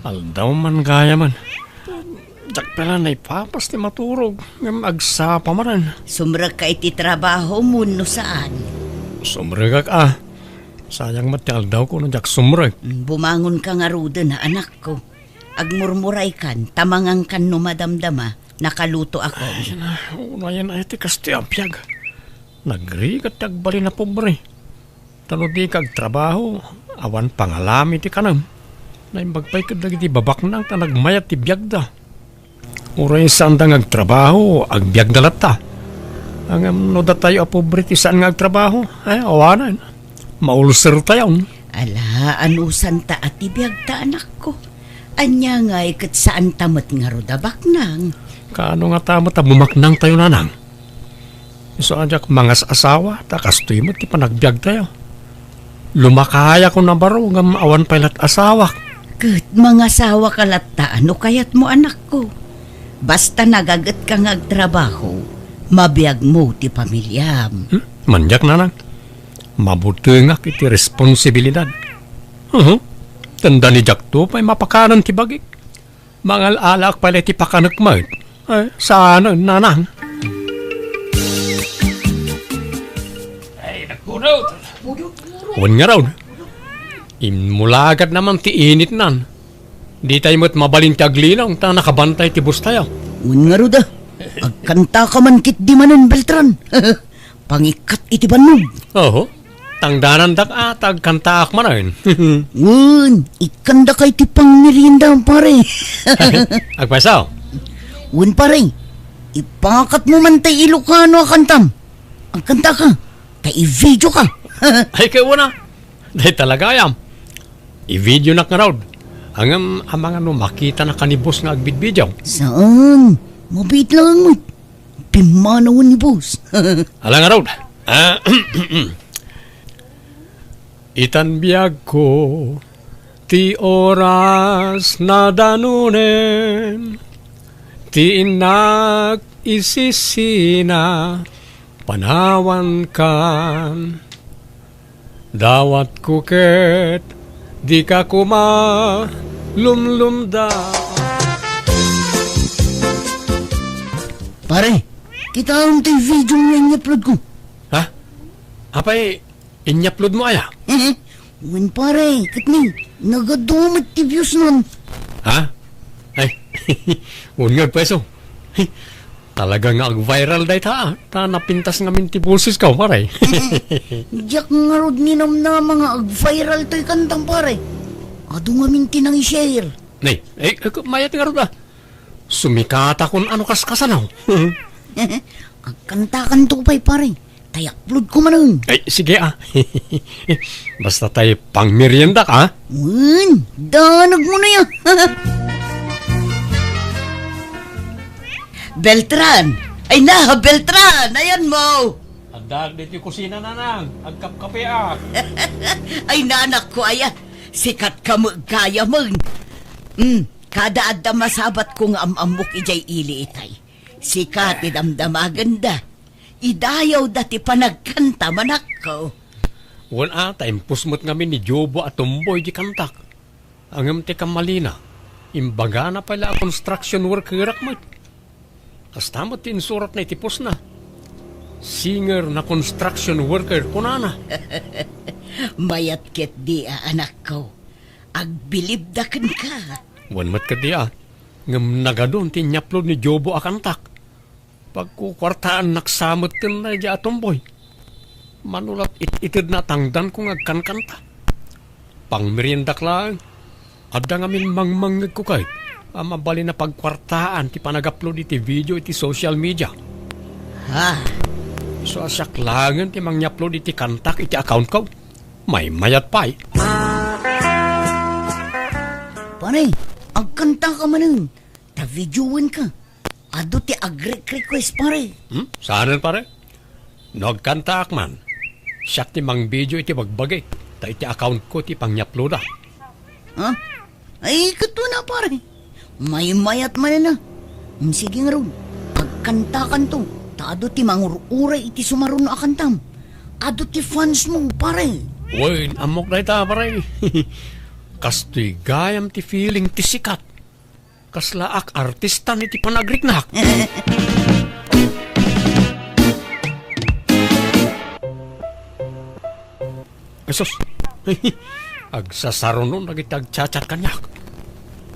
aldaw man gayamen. Diak pay la naipapas ti maturog, ngem agsapa manen. Sumrekka iti trabahom wenno saan? Sumrekak a. Sayang met ti aldawko no diak sumrek. Mm, bumangonka ngaruden, anakko. Agmurmuraykan, ta mangankan no madamdama, nakalutoakon. Ay na, unayen ay ti kastoy a biag. Nagrigat ti agbalin a pobre. Ta no dika agtrabaho, awan pangalami ti kanem. Naimbag pay ket dagiti babaknang ta nagmayat ti biagda. Uray saanda nga agtrabaho, agbiagda latta. Ngem no datayo a pobre ti saan nga agtrabaho, ay, awanen. Maulsertayon. Ala, anusanta a ti biagta, anakko. Ania ngay ket saanta met ngarud a baknang? Kaano ngata met a bumaknangtayo, nanang? Isu a diak mangas-asawa, ta kastoy met ti panagbiagtayo. Lumakayak a baro ngem awan pay lat asawak. Ket mangasawaka latta no kayatmo, anakko. Basta nagagetka nga agtrabaho, mabiagmo ti pamiliam. Hmm? Wen diak, nanang. Mabutengak iti responsibilidad. Uhu. Tanda ni diakto pay mapakanen ti bagik. Mangal-alaak pay la iti pakanek met. Ay, saan, nanang? Ay, nagpudot. Wen ngarud. Immulagad naman ti initnan. Ditay met mabalin ti aglinong ta nakabantay ti bustayo. Wen ngarud, a. Agkantaka man ketdi manen, Beltran. Pangikkat iti bannog. Oho. Tangdanandak a ta agkantaak manen. Wen, ikkandaka iti pangmerienda, pare. Agpayso? Wen, pare. Ipakatmo man tay Ilocano a kantam. Agkantaka. Ta i-videoka. Ay, kay wen a. Dayta la gayam. I-videonak ngarud. Ngem amangan no makitanaka ni boss nga agbidbidiaw. Saan? Mabiit laeng met. Pimmanawen ni boss. Ala ngarud. Ah, itan biagko, ti oras nadanunen, ti innak isisina, panawankan. Dawatko ket dika koma lumlumda. Pare, kitaem ti video nga in-upload ko. Ha? Apay, in-upload mo aya? Wen, pare, ket ni, nagadu met ti views non. Ha? Ay, wen nga, pweso. Talaga nga ag-viral dayta, a. Ta napintas ngamin ti bosesko, pare. Diak ngarud ninamnama nga ag-viral toy kantam, pare. Adu ngamin ti nang-share. Nay, eh, eh, mayat ngarud, a. Sumikatakon a no kaskasano. Agkantakanto pay, pare. Ta i-upload ko manen. Ay, sige, a. Basta tay pangmeriendak, a. Wen, danag mo na ya. Beltran! Ay na, Beltran! Ayan mo! Addaak ditoy kusina, nanang. Agkapkapeak. Ay, nanakko, aya. Sikat ka met gayamen. Hmm, kada adda masabat ko nga am-ammok idiay ili itay. Sika ti damdamagenda. Idayawda ti panagkanta, manakko. Wen a, ta impus met ngamin ni Jobo a tumboy di kantak. Ngem ti kammalina, imbagana pay la a construction workerak met. Kasta met ti insuratna iti postna. Singer na construction worker, kunana. Mayat ketdi a, anakko. Agbilibda kenka. Wen met ketdi a. Ngem nagadun ti inyapload ni Jobo a kantak. Pagkukuartaannak sa metten daydiay a tumboy. Mano lat it-itedna a tangdanko nga agkankanta. Pangmeriendak laeng. Adda ngamin mangmangngegko kayat a mabalin a pagkuartaan ti panag-upload iti video iti social media. Ha? Isu a siak laengen ti mangya-upload iti kantak iti accountko. Maymayat pay. Pare, agkantaka manen. Ta videoenka. Adu ti agrek-request, pare. Hmm? Saanen, pare? No agkantaak man, siak ti mangvideo iti bagbagik, ta iti accountko ti pangya-uploadak. Ha? Ay, ket wen a, pare. Maymayat manen a. Hmm, sige ngarud, agkantakanto, ta adu ti mangur-uray iti sumaruno a kantam. Adu ti fansmo, pare. Wen, ammok dayta, pare. Kastoy gayam ti feeling ti sikat. Kaslaak artista iti panagriknak. Ay, sus. Agsasaruno dagiti agchat-chat kaniak.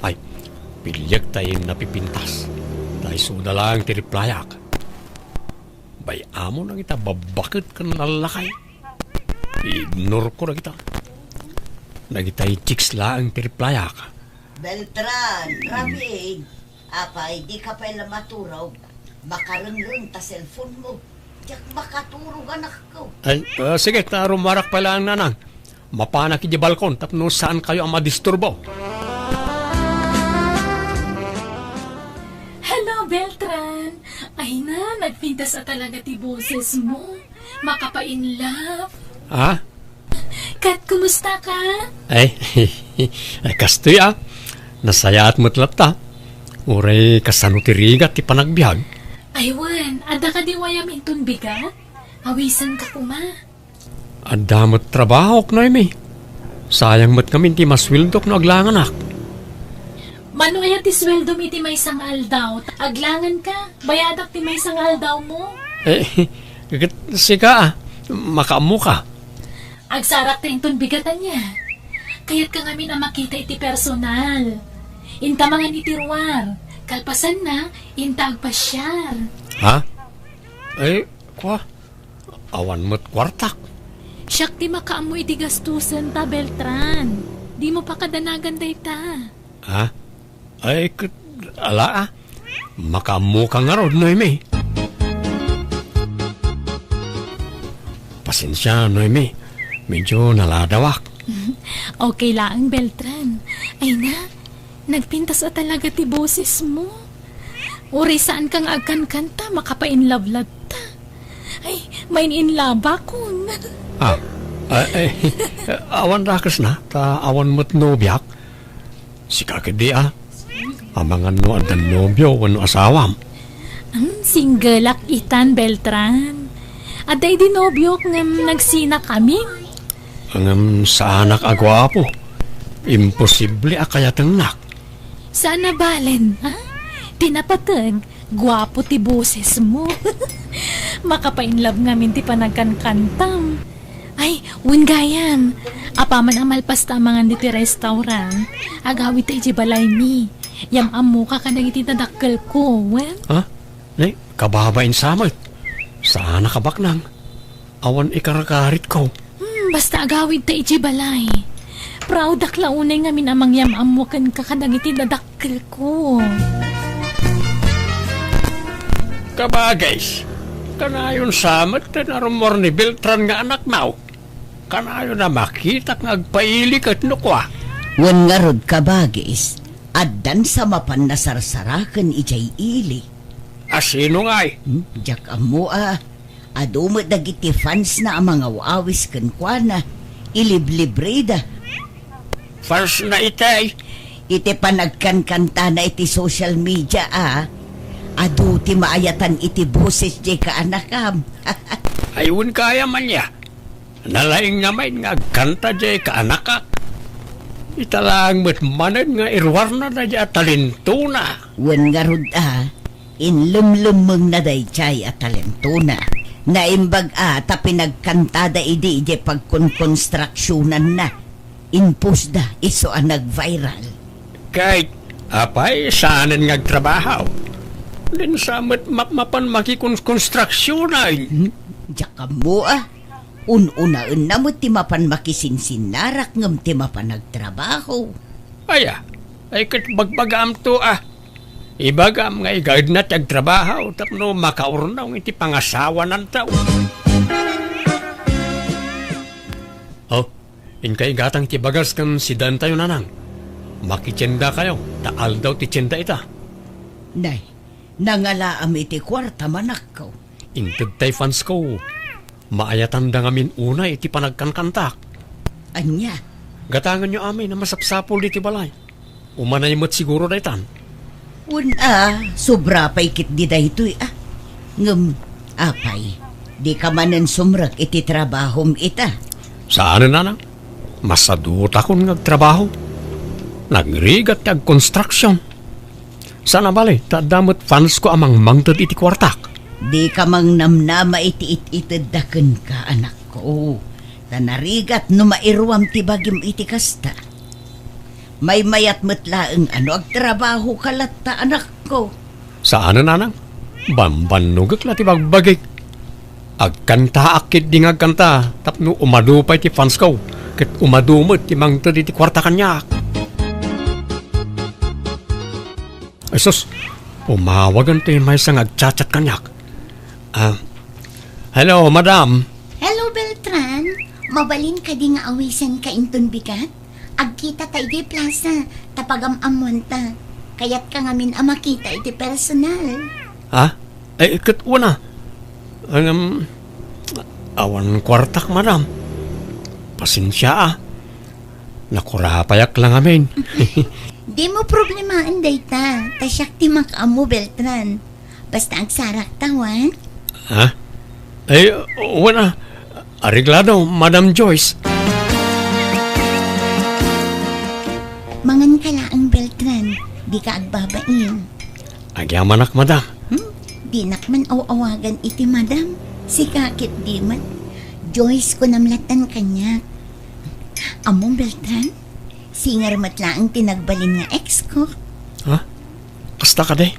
Ay, piliek ta napipintas. Ta isuda laeng ti replyak. Bay, amo dagita babbaket ken lallakay. Ignorko dagita. Dagita chicks laeng ti replyak. Beltran, Rafi, apay, di ka pay la maturog? Makarengreng ta cellphone mo. Diak makaturog, anakko. Ay, ah, sige, ta rumarak pay laeng, nanang. Mapanak idiay balkon tapno saankayo a madisturbo. Hello, Beltran! Ay na, Nagpintas a talaga ti boses mo. Makapa-in love. Ha? Kat, kumusta ka? Ay, ay, kastoy, ah. Nasayaat met latta. Uray kasano ti rigat ti panagbiag? Ay, wen, adda kadi wayam inton bigat? Awisan ka koma. Adda met trabahok, Noemi. Sayang met ngamin ti masueldok no aglanganak. Mano aya ti sueldom iti maysa nga aldaw? Aglangan ka, bayadak ti maysa nga aldaw mo. Eh, ket sika, ah, makaammo ka. Agsarak ta inton bigat ania. Kayat ka ngamin a makita iti personal. Inta mangan iti ruar. Kalpasanna, inta agpasiar. Ha? Ay, kwa, awan met kuartak. Siak ti makaammo iti gastusen ta, Beltran. Dimo pakadanagan dayta. Ha? Ay, ket, ala, ah. Makaammo ka ngarud, Noemi. Pasensia, Noemi. Medyo naladawak. Okay laeng, Beltran. Ay na, nagpintas a talaga ti boses mo. Uray saan ka nga agkankanta, makapa-in love latta. Ay, main-in love akon. Ah, ah, eh, awan dakes na, ta awan met nobiak. Sika ketdi, ah. Amangan no adda nobio wenno asawam. Hmm, singgelak itan, Beltran. Adda idi nobiok ngem nagsinakamin. Ngem saanak a guapo. Imposible a kayatengnak. Saan a balen, ha? Ti napateg, guapo ti boses mo. Makapa-in love ngamin ti panagkankantam. Ay, wen gayam. Apaman a malpas ta amangan ditoy restaurant, agawidta idiay balaymi. Yam-ammoka kadagiti dadakkelko, wen? Ha? Nay, kababain sa met. Saan a kabaknang. Awan ikarkaritko. Hmm, basta agawidta idiay balay. Proudak la unay ngamin a mangyam-ammo kenka kadagiti dadakkelko. Kabagis, kanayon sa met ti narummuar ni Beltran nga anakna. Kanayon a makitak nga agpaili ket no kua. Wen ngarud, kabagis, addan sa mapan nasarsaraken idiay ili. A sino ngay? Hmm, diak ammo a. Adu met dagiti fans na a mangaw-awis kenkuana. Iliblibrida. Fans na itay? Iti panagkankantana iti social media a. Adu ti maayatan iti boses diay kaanakam. Ay, wen gayam ania. Nalaing nga main nga agkanta diay kaanakak. Ita laeng met manen nga iruarna daydiay a talentona. Wen ngarud a, inlemlemmengna daydiay a talentona. Naimbag a ta pinagkantada idi idiay pagkonkonstruksionanna. Impostda isu a nag-viral. Kay, apay, saanen nga agtrabaho? Dinsa met mapmapan makikon-, konstruksionan. Hmm? Diak ammo a. Un-unaenna met ti mapan makisinsinnarak ngem ti mapan agtrabaho. Aya, ay ket bagbagaamto a. Ibagam nga igaedna ti agtrabaho tapno makaurnong iti pangasawananto. Oh, inka igatang ti bagas ken sidaentayo, nanang. Makitiendakayo, ta aldaw ti tienda ita. Nay, nangalaam iti kuartam, anakko. Intedtay fansko. Maayatanda ngamin unay iti panagkankantak. Ania? Gatangenyo amin a masapsapul ditoy balay. Umanay met siguro daytan. Wen a, sobra pay ketdi daytoy a. Ngem, apay, dika manen sumrek iti trabahom ita? Saanen, nanang. Masadutakon nga agtrabaho. Nagrigat ti agkonstruksion. Saan a bale, ta adda met fansko a mangmangted iti kuartak. Dika mangnamnama iti it-itedda kenka, anakko. Ta narigat no mairuam ti bagim iti kasta. Maymayat met laeng a no agtrabahoka latta, anakko. Saanen, nanang. Bambannogek la ti bagbagik. Agkantaak ketdi nga agkanta tapno umadu pay ti fansko, ket umadu met ti mangted iti kuarta kaniak. Ay sus, umawagan ti maysa nga agchat-chat kaniak. Ah, hello, madam. Hello, Beltran. Mabalin kadi nga awisenka inton bigat? Agkitata idiay plaza, ta pagam-ammoanta. Kayatka ngamin a makita iti personal. Ha? Ay, ket wen a. Ngem, awan kuartak, madam. Pasensia a. Nakurapayak la ngamin. Dimo problemaen dayta. Ta siak ti makaammo, Beltran. Basta agsarakta, wen? Ha? Ay, wen a. Areglado, Madam Joyce. Mangan ka laeng, Beltran. Dika agbabain. Agyamanak, madam. Hmm? Dinak man aw-awagan iti madam. Sika ket di man. Joyce, kunam lattan kaniak. Ammom, Beltran? Singer met laeng ti nagbalin nga ex ko. Ha? Kasta kadi?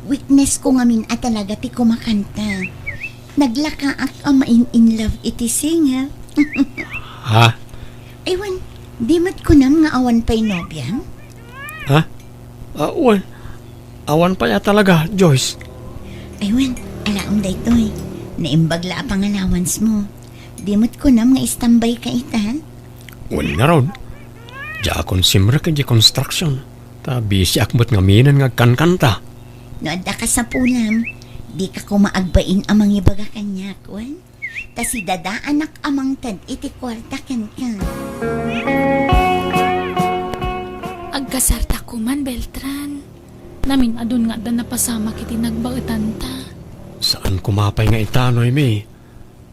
Weakness ko ngamin a talaga ti kumakanta. Naglakaak a main-in love iti singer. Ha? Ay wen, di met kunam nga awan pay nobiam? Ha? Ah, wen. Awan pay a talaga, Joyce. Ay wen, alaem daytoy. Naimbag la a pangallowance mo. Di met kunam nga istambay ka ita? Wen ngarud. Diakon simrek iti construction. Ta bisiak met ngaminen nga agkankanta. No adda kasapulam, dika koma agbain a mangibaga kaniak, wen? Ta sidadaanak a mangted iti kuarta kenka. Agkasarta koman, Beltran. Namin-adun nga adda napasamak iti nagbaetanta. Saan koma pay nga ita, Noemi.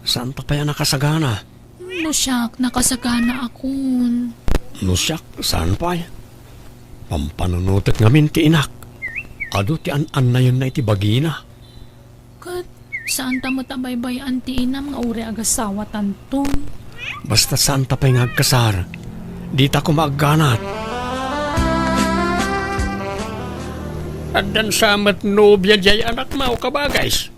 Saanta pay a nakasagana. No siak, nakasaganaakon. No siak, saan pay? Pampanunotek ngamin ti inak. Adu ti an-annayenna iti bagina. Ket saanta met a baybay-an ti inam nga uray agasawatanton. Basta saanta pay nga agkasar, dita koma agganat. Addan sa met nobia diay anakmo, kabagays.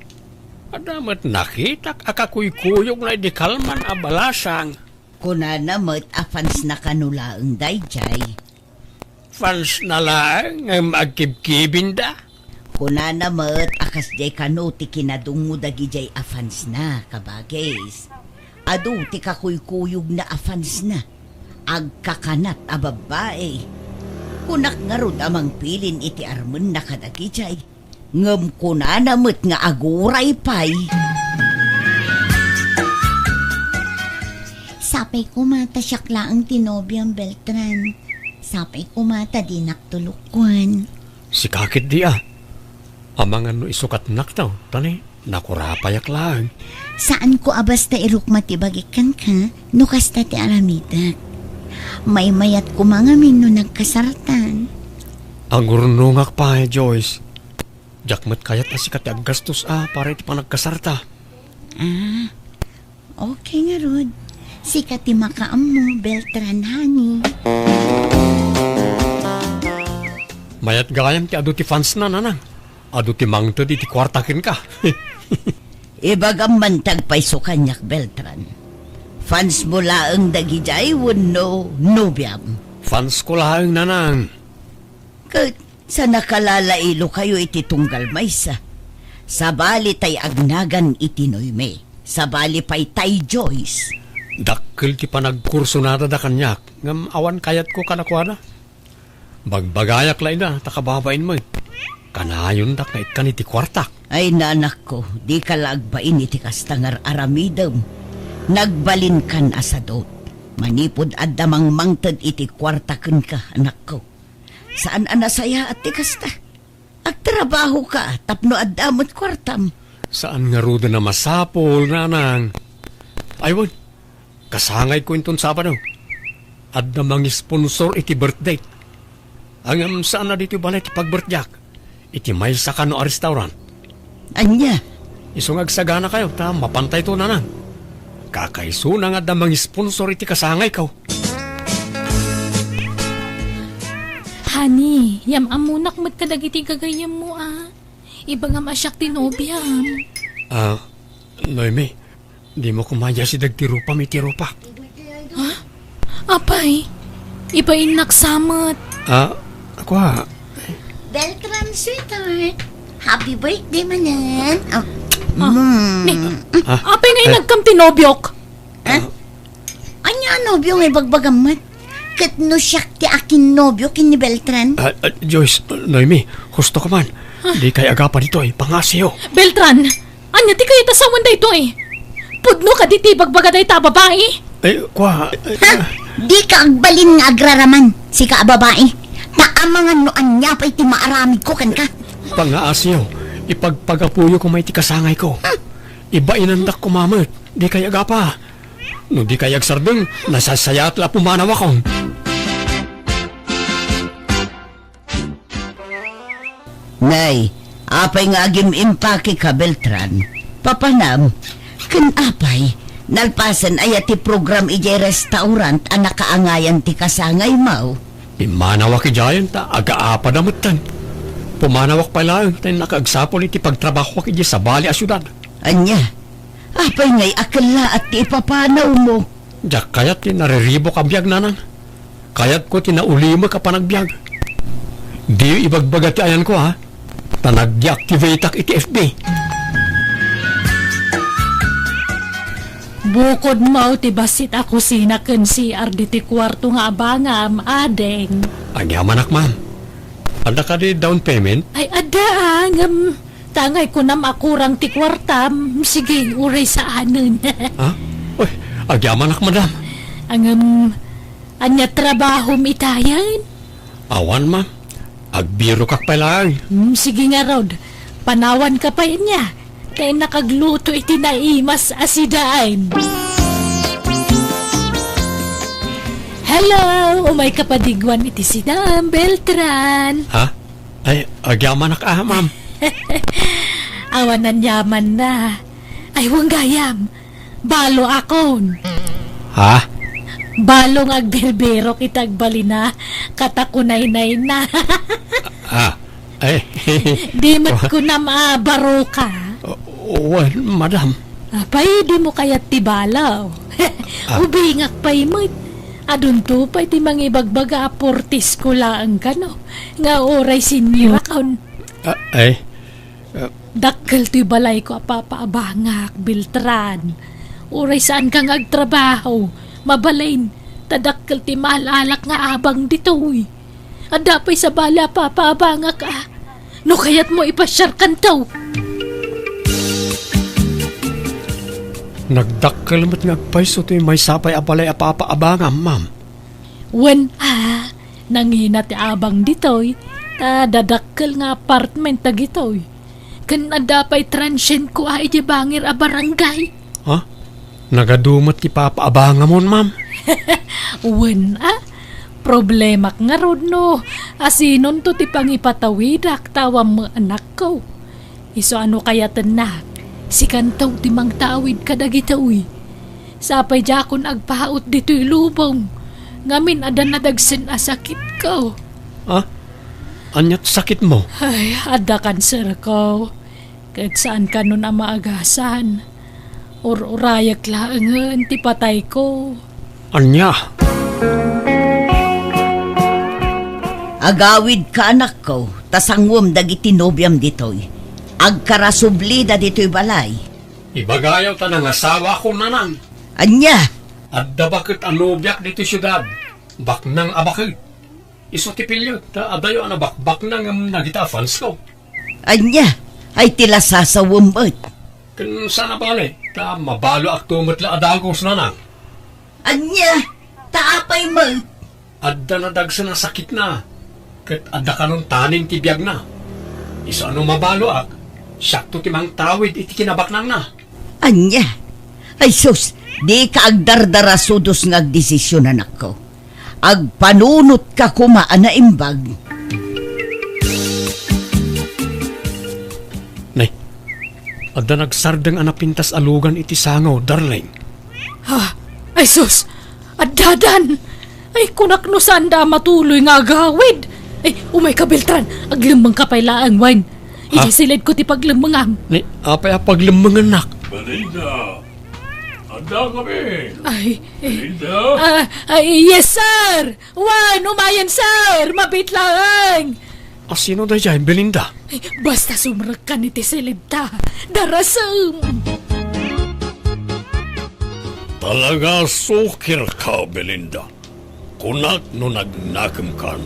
Adda met nakitak a kakuykuyogna idi kalman a balasang. Kunana met a fansna kano laeng daydiay. Fansna laeng ngem agkibkibinda? Kunana met a kasdiay kano ti kinadungmo dagidiay a fansna, kabagis. Adu ti kakuykuyogna a fansna. Agkakanat a babbai. Kunak ngarud a mangpilin iti armenna kadagidiay. Ngem kunana met nga aguray pay. Sapay koma ta siak laeng ti nobiam, Beltran. Sapay koma ta dinak tulokkuan. Sika ketdi a. Amangan no isukatnak taw, tani, nakurapayak laeng. Saanko a basta irukma ti bagik kenka no kasta ti aramidek. Maymayat koma ngamin no nagkasartan. Agurnongak pay, Joyce. Diak met kayat a sika ti aggastos a para iti panagkasarta. Ah, okay ngarud. Sika ti makaammo, Beltran, honey. Mayat gayam ti adu ti fansna, nanang. Adu ti mangted iti kuarta kenka. Ibagam man ti agpayso kaniak, Beltran. Fansmo laeng dagidiay wenno nobiam? Fansko laeng, nanang. Ket sa nakalalailo kayo iti tunggal maysa, sabali tay agnagan iti Noemi, sabali pay tay Joyce. Dakkel ti panagkursonada da kaniak, ngem awan kayatko kadakuada. Bagbagayak la ida, ta kababain met. Kanayondak nga ikkan iti kuartak. Ay, nanakko, dika la agbain iti kasta nga ar-aramidem. Nagbalinkan a sadut. Manipud adda mangmangted iti kuarta kenka, anakko. Saan a nasayaat ti kasta. Agtrabahoka tapno adda met kuartam. Saan ngaruden a masapul, nanang. Ay, wen, kasangayko inton Sabado. Adda mangisponsor iti birthday. Ngem saan a ditoy balay ti pagbirthday-ak. Iti maysa kano a restaurant. Ania? Isu nga agsaganakayo, ta mapantayto, nanang. Kakaisuna nga adda mangisponsor iti kasangayko. Honey, yam-ammonak met kadagiti gagayyemmo a. Ibagam a siak ti nobiam. Ah, Noemi, dimo koma iyasideg ti rupam iti rupak. Ha? Apay, ibainnak sa met. Ah, kua. Beltran, sweetheart. Happy birthday manen. Ah, Ah, mm. ni, Ah, apay nga eh. inagkam ti nobiok? Ha? Ah. Ania a nobio nga ibagbagam met? Ket no siak ti akinnobio ken ni Beltran? Ah, ah, Joyce, Noemi, husto ka man. Dikay agapa ditoy, pangngasiyo. Beltran, ania ti kayat a sawen daytoy? Pudno kadi ti ibagbaga dayta a babai? Ay, kua, ay, Ha? ah. Dika agbalin nga agraraman, sika a babai. Ta amangan no ania pay ti maaramidko kenka. Pangngasiyo, ipagpagapuyo koma iti kasangayko. Ibainandak koma met, dikay agapa. No dikay agsardeng, nasaysayaat la a pumanawakon. Nay, apay nga agim-impakeka, Beltran? Papanam, ken apay, nalpasen aya ti program idiay restaurant a nakaangayan ti kasangaymo? Immanawak idiayen ta agaapada metten. Pumanawak pay laeng ta innak agsapul iti pagtrabahoak idiay sabali a siudad. Ania? Apay ngay a kellaat ti ipapanawmo? Diak kayat ti nariribuk a biag, nanang. Kayatko ti naulimek a panagbiag. Diyo ibagbaga ti ayanko, ha? Ta nag-deactivateak iti F B. Bukodmo ti bassit a kusina ken C R diti kuarto nga abangam, ading. Agyamanak, ma'am. Adda kadi down payment? Ay, adda, ah, ngem ta ngay kunam a kurang ti kuartam, sige, uray saanen. Ha? Uy, agyamanak, madam. Ngem, ania trabahom itayen? Awan, ma'am. Agbirokak pay laeng. Hmm, sige ngarud. Panawanka pay ania. Ta innak agluto iti naimas a sidaen. Hello! Umayka padigwan iti sidaem, Beltran. Ha? Ay, agyamanak a, ma'am. Awan aniamanna. Ay, wen gayam. Baloakon. Ha? Balo nga agbirbirok iti agbalina, ket kunaynayna. Ah, ay. Di met kunam a baroka. Wen, madam. Apay, dimo kayat ti balo? Ah. Ubingak pay met. Adunto pay ti mangibagbaga a portisko laeng kano, nga uray seniorakon. Ah, ay. Dakkel toy balayko a papaabangak, Beltran. Uray saanka nga agtrabaho, mabalin, ta dakkel ti maal-alak nga abang ditoy. Adda pay sabali a papaabangak a. No kayatmo, ipasiarkanto. Nagdakkel met nga agpayso toy maysa pay a balay a papaabangam, ma'am. Wen a, nangina ti abang ditoy, ta dadakkel nga apartment dagitoy. Ken adda pay transientko a idiay bangir a barangay. Ha? Nagadu met ti papaabangamon, ma'am? Wen a, problemak ngarud no asinonto ti pangipatawidak ta awan met anakko. Isu a no kayatennak, sikanto ti mangtawid kadagitoy. Sapay diakon agpaut ditoy lubong, ngamin adda nadagsen a sakitko. Ah? Ania ti sakitmo? Ay, adda kanserko. Ket saan kanon a maagasan. Ur-urayek laengen ti patayko. Ania? Agawidka, anakko, ta sanguem dagiti nobiam ditoy. Agkarasublida ditoy balay. Ibagayo ta nangasawakon, nanang. Ania? Adda baket a nobiak ditoy siudad. Baknang a baket. Isu ti piliek, ta adayo a nabakbaknang ngem dagita a fansko. Ania? Ay ti lasasawem met. Ken saan a bale, ta mabaloakto met la a dagus, nanang. Ania? Ta apay met? Adda nadagsen a sakitna, ket adda kanon taning ti biagna. Isu a no mabaloak, siakto ti mangtawid iti kinabaknangna. Ania? Ay sus, dika agdardarasudos nga agdesisyon, anakko. Agpanunotka koma a naimbag. Nay, adda nagsardeng a napintas a lugan iti sango, darling. Ha? Ay sus! Addadan! Ay, kunak no saanda a matuloy nga agawid! Ay, umayka, Beltran! Aglemmengka pay laeng, wen. Idiay Ha? silidko ti paglemmengam. Ni, apay a paglemmengennak? Belinda! Adda kami! Ay, eh, Belinda? ah, ay, yes, sir! Wen, umayen, sir! Mabiit laeng! Asino daydiay, Belinda? Ay, basta sumrekkan iti silidta. Darasem! Talaga a sukirka, Belinda. Kunak no nagnakemkan,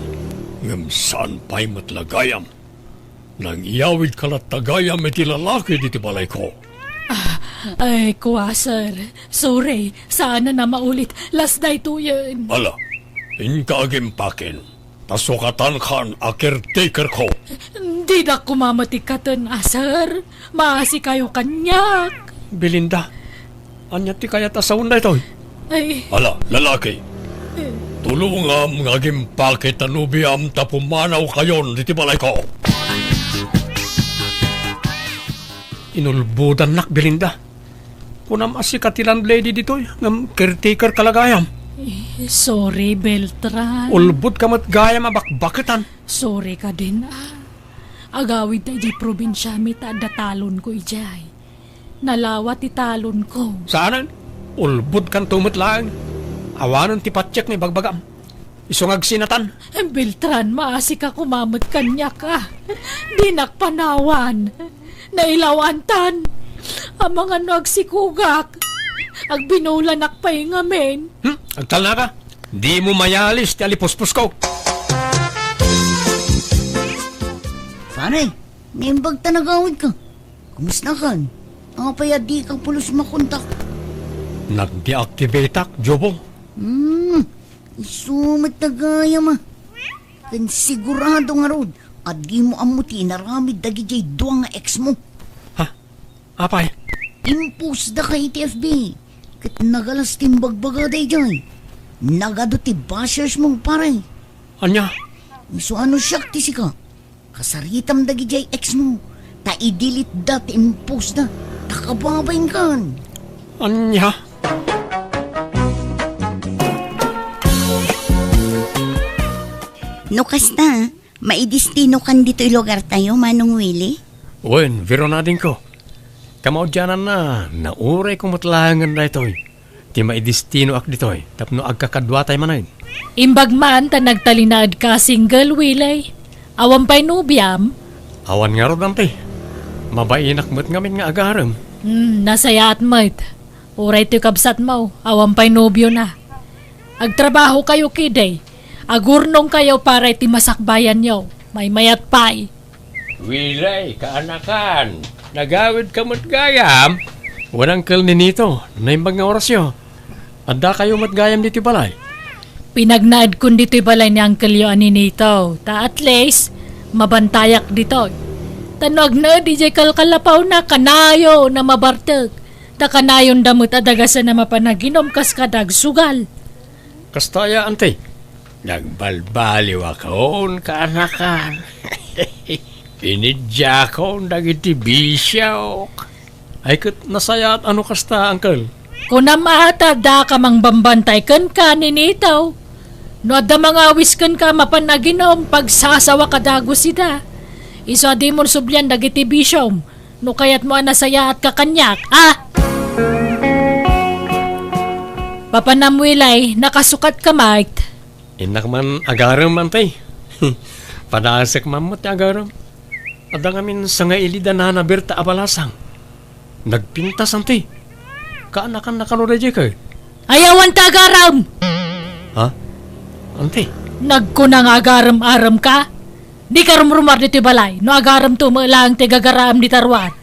ngem saan pay met la gayam. Nangiyawidka latta gayam iti lalaki ditoy balayko. Ay, kua, sir. Sorry, saan a maulit. Last daytoyen. Ala, inka agimpaken. Ta sukatankan a caretakerko. Dinak koma met ikkaten a, sir. Maasikayo kaniak. Belinda, ania ti kayat a sawen daytoy? Ay. Ala, lalaki. Tulongam nga agimpake ta nobiam ta pumanawkayon ditoy balayko. Inulbodannak, Belinda. Kunam a sika ti landlady ditoy, ngem caretakerka la gayam. Eh, sorry, Beltran. Ulbodka met gayam a bakbaketan. Sorry kadin, ah. Agawidta idiay probinsiami ta adda talonko idiay. Nalawa ti talonko. Saanen? Ulbodkanto met laeng. Awanen ti patiek nga ibagbagam. Isu nga agsinatan. Beltran, maasika koma met kaniak, ah. Dinak panawan. Nailawantan. Amangan no agsikogak. Agbinulanak pay ngamin. Hmm? Agtalnaka? Dimo mayalis ti alipuspusko. Pare, naimbag ta nagawidka. Kumustakan? Apay a dika pulos makontak? Nagdeactivateak, Jobo. Hmm, isu met ta gayam a. Ken sigurado ngarud a dimo ammo ti inaramid dagidiay dua nga ex mo. Ha? Apay? Impost daka iti F B. Ket nagalas ti imbagbagada idiay. Nagadu ti bashers mo, pare. Ania? Isu a no siak ti sika. Kasaritam dagidiay ex mo, ta i-delete da ti impost da, ta kababainkan. Ania? No kasta, maidestinokan ditoy lugartayo, Manong Willie? Wen, Veron, adingko. Kamaudiananna, naurayko met laengen daytoy ti maidestinoak ditoy tapno agkakaduatay manen. Imbag man ta nagtalinaedka a single, Willie. Awan pay nobiam? Awan ngarud, Auntie. Mabainak met ngamin nga agarem. Hmm, nasayaat met. Uray toy kabsatmo, awan pay nobiona. Agtrabahokayo ketdi. Agurnongkayo para iti masakbayanyo. Maymayat pay. Willie, kaanakan, nagawidka met gayam? Wen, Uncle Ninito, naimbag nga orasyo. Addakayo met gayam ditoy balay? Pinagnaedkon ditoy balay ni Uncle-yo a Ninito, ta at least, mabantayak ditoy. Ta no agnaed idiay kalkalapawna, kanayon a mabartek. Ta kanayonda met a dagasen a mapanaginum kas kada agsugal. Kasta aya, Auntie? Nagbalbaliwakon, kaanakan. Pinidiakon dagiti bisiok. Ay, ket nasayaat a no kasta, Uncle. Kunam a ta adda ka mangbambantay kenka, Ninito. No adda mangawis kenka a mapanaginum, pagsasawaka dagus ida. Isu a dimon sublian dagiti bisiom. No kayatmo a nasayaatka kaniak, a? Papanam, Willie, nakasukatka met. Innak man agarem, Auntie. Padasek man met ti agarem. Adda ngamin sangaili da nana Berta a balasang. Nagpintas, Auntie. Kaanakan nakano daydiay ket? Ay, awan ti agarem! Ha? Auntie? Nagkuna nga agarem-aremka? Dika rumrumuar ditoy balay, no agaremto met laeng ti gagaraem dita ruar.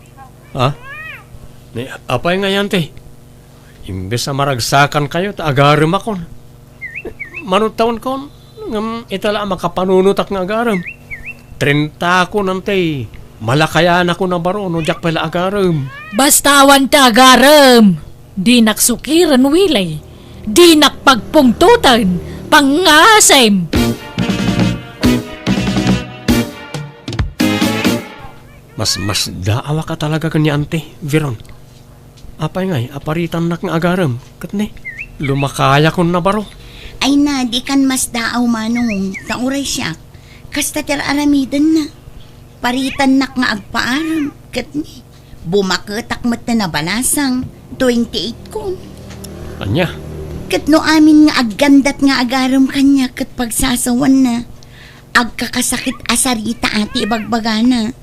Ha? Ni, apay ngay, Auntie? Imbes a maragsakankayo, ta agaremakon. Manudtaonkon, ngem ita la a makapanunotak nga agarem. Trentakon, Auntie. Malakayanakon a baro no diak pay la agarem. Basta awan ti agarem. Dinak sukiren, Willie. Dinak pagpungtoten. Pangngasem. Masmasdaawaka talaga ken ni Auntie, Veron. Apay ngay a paritannak nga agarem, ket ni, lumakayakon a baro. Ay na, dikan masdaaw, Manong, ta uray siak. Kasta ti ar-aramidenna. Paritannak nga agpaarem, ket ni, bumaketak met ti nabalasang, twenty-eight kon. Ania? Ket no amin nga aggandat nga agarem kaniak ket pagsasawanna, agkakasakit a sarita ti ibagbagana.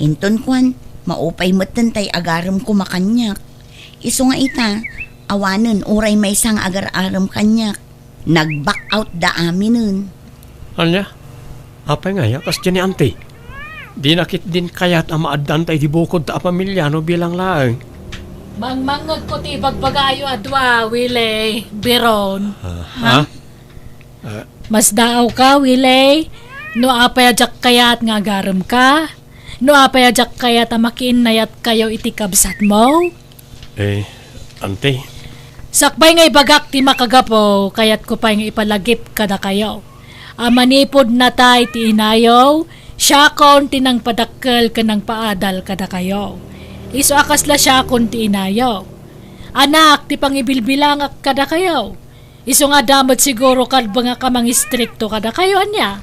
Inton kuan, maupay metten tay agarem koma kaniak. Isu nga ita, awanen uray maysa nga agar-arem kaniak. Nag-back out da aminen. Ania? Apay ngay a kasdiay ni Auntie? Dina ketdin kayat a maaddanta iti bukodta a pamilya no bilang laeng. Mangmangngegko ti ibagbagayo a dua, Willie, Biron. Ah, ha? Ah. Masdaawka, Willie? No apay a diak kayat nga agaremka? No apay a diak kayat a makiinnayatkayo iti kabsatmo? Eh, ante. Sakbay nga ibagak ti makagapu, kayatko pay nga ipalagip kadakayo a manipud natay ti inayo, siakon ti nangpadakkel ken nangpaadal kadakayo. Isu a kasla siakon ti inayo. Anak ti pangibilbilangak kadakayo. Isu nga adda met siguro kalbengak a mangistrikto kadakayo, ania?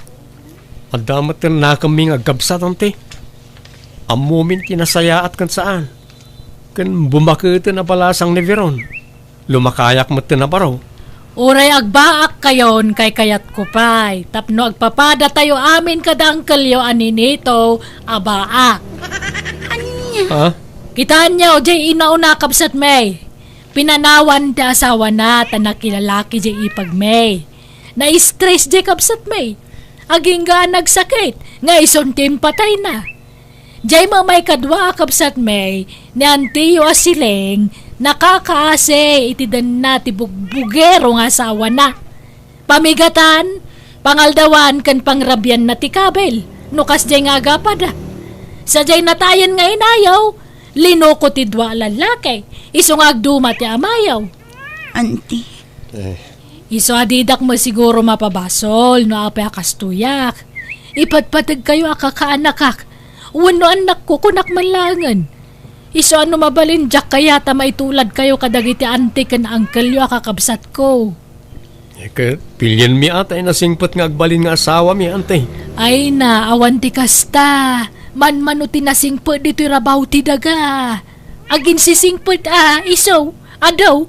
Adda met ti nakemmi nga agkabsat, ante. Ammomin ti nasayaat ken saan. Ken bumaketen a balasang ni Veron. Lumakayak met ti nabaro. Uray agbaakkayon, kaykayatko pay, tapno agpapadatayo amin kada angkelyo a ninito a baak. Ania? Ha? Kitaenyo, jay inauna, kabsatmi. Pinanawan ti asawana ta nakilalaki jay ipagmi. Na-stress jay kabsatmi. Agingga a nagsakit, nga isun ti impatayna. Jay met maikadua a kabsatmi, ni antiyo a siling, nakakaasi iti denna ti bugbugero nga asawana. Pamigatan, pangaldawan ken pangrabianna ti kabil, no kasdiay nga agapada. Sadiay natayen nga inayo, linuko ti dua a lallaki, isu nga agduma ti amayo. Auntie. Eh. Isu a didak met siguro mapabasol no apay a kastoyak. Ipatpategkayo a kakaanakak, wenno annakko, kunak man laengen. Isu a no mabalin, diak kayat a maituladkayo kadagiti anti ken angkelyo a kakabsatko. Eh, ket pilienmi a tay nasingpet nga agbalin nga asawami, ante. Ay na, awan ti kasta. Manmano ti nasingpet ditoy rabaw ti daga. Aginsisingpet a, isu, adu.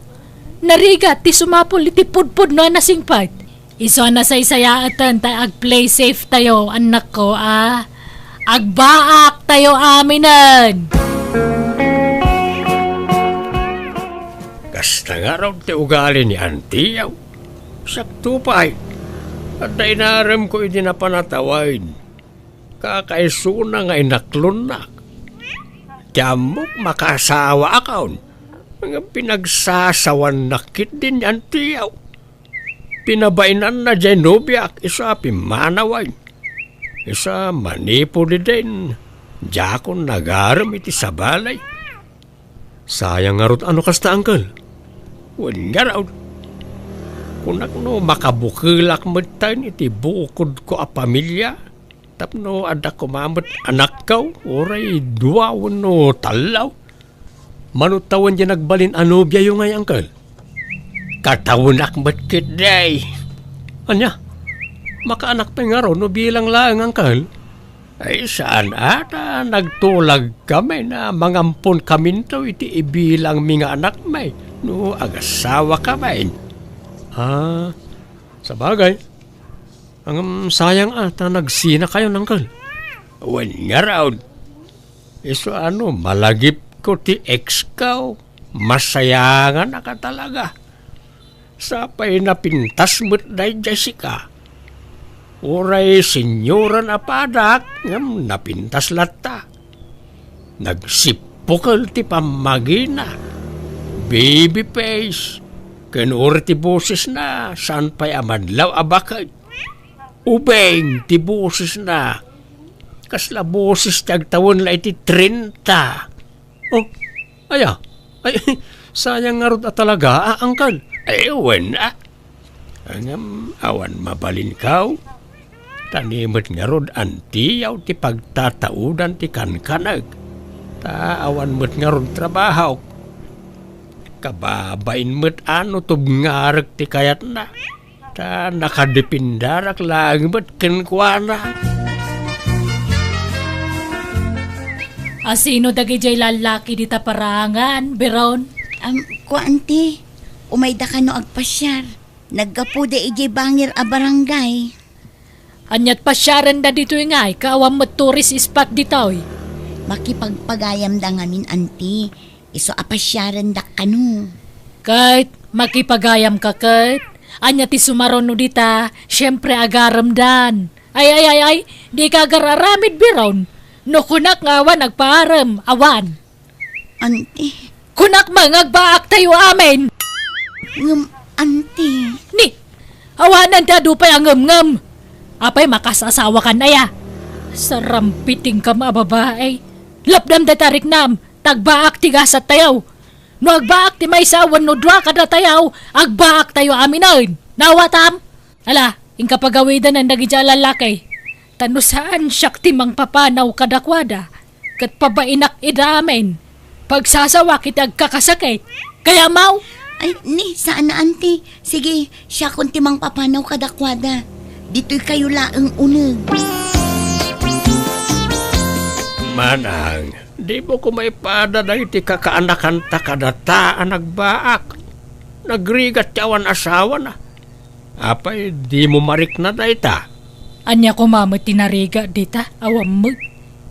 Narigat ti sumapul iti pudpudno a nasingpet. Isu a nasaysayaatan ta ag-play safe tayo, annakko, a. Agbaak tayo aminen! Kasta ngarud ti ugali ni antiyo. Sakto pay, adda inaremko idi napan a tawen. Kakaisuna nga inaklonnak. Ti ammok, makaasawaakon, nga pinagsasawannak ketdi ni antiyo. Pinabainanna diay nobiak, isu a pimmanawen. Isu a manipud idin, diakon nagarem iti sabali. Sayang ngarud a no kasta, uncle. Wen ngarud. Kunak no makabukelak metten iti bukodko a pamilya, tapno adda koma met anakko, uray dua wenno tallo. Mano tawen diay nagbalin a nobiayo ngay, uncle? Katawenak met ketdi. Ania? Makaanak pay ngarud no bilang laeng, uncle? Ay, saan a ta nagtulagkami a mangamponkaminto iti ibilangmi nga anakmi no agasawakami. Ah, sabagay. Ngem sayang a ta nagsinakayon, uncle. Wen ngarud. Isu a no malagipko ti ex ko, masayanganak a talaga. Sapay napintas met daydiay sika. Uray senyoran a padak, ngem napintas latta. Nagsippukel ti pammagina. Baby face. Ken uray ti bosesna, saan pay a madlaw a baket. Ubing ti bosesna. Kasla boses ti agtawen la iti trenta. Oh, aya? Ay, sayang ngarud a talaga, a, uncle. Ay, wen, a. Ngem, awan mabalinko. Ta ni met ngarud antiyo ti pagtataudan ti kankanek. Ta awan met ngarud trabahok. Kababain met a no tubngarek ti kayatna. Ta nakadepindarak laeng met kenkuana. Asino dagidiay lallaki dita parangan, Biron? Am, kua, anti, umayda kano agpasiar. Naggapuda idiay bangir a barangay. Ania't pasiarenda ditoy ngay, ket awan met tourist spot ditoy? Makipagpagayamda ngamin, anti. Isu a pasiarendak kano. Ket makipagayamka ket? Ania ti sumaruno dita? Siempre, agaremdan. Ay, ay, ay, ay, dika agar-aramid, Biron. No kunak nga awan agpaarem, awan. Anti. Kunak man nga agbaaktayo amin. Ngem, anti. Ni, awanen ti adu pay a ngemngem. Apay, makasasawakan aya? Sarampitingkam a babai. Lapdam dayta riknam, ta agbaak ti gasattayo. No agbaak ti maysa wenno dua kadatayo, agbaaktayo aminen. Nawatam? Ala, inka pagawidenen dagiti a lallaki. Ta no saan siak ti mangpapanaw kadakuada, ket pabainak ida amin, pagsasawak iti agkakasakit. Kayamaw? Ay, ni, saan a, anti. Sige, siakon ti mangpapanaw kadakuada. Ditoy kayo laeng uneg. Manang, dimo koma ipada dagiti kakaanakanta kadata a nagbaak. Nagrigat ti awan asawana. Apay, dimo marikna dayta? Ania koma met ti narigat dita? Awan met.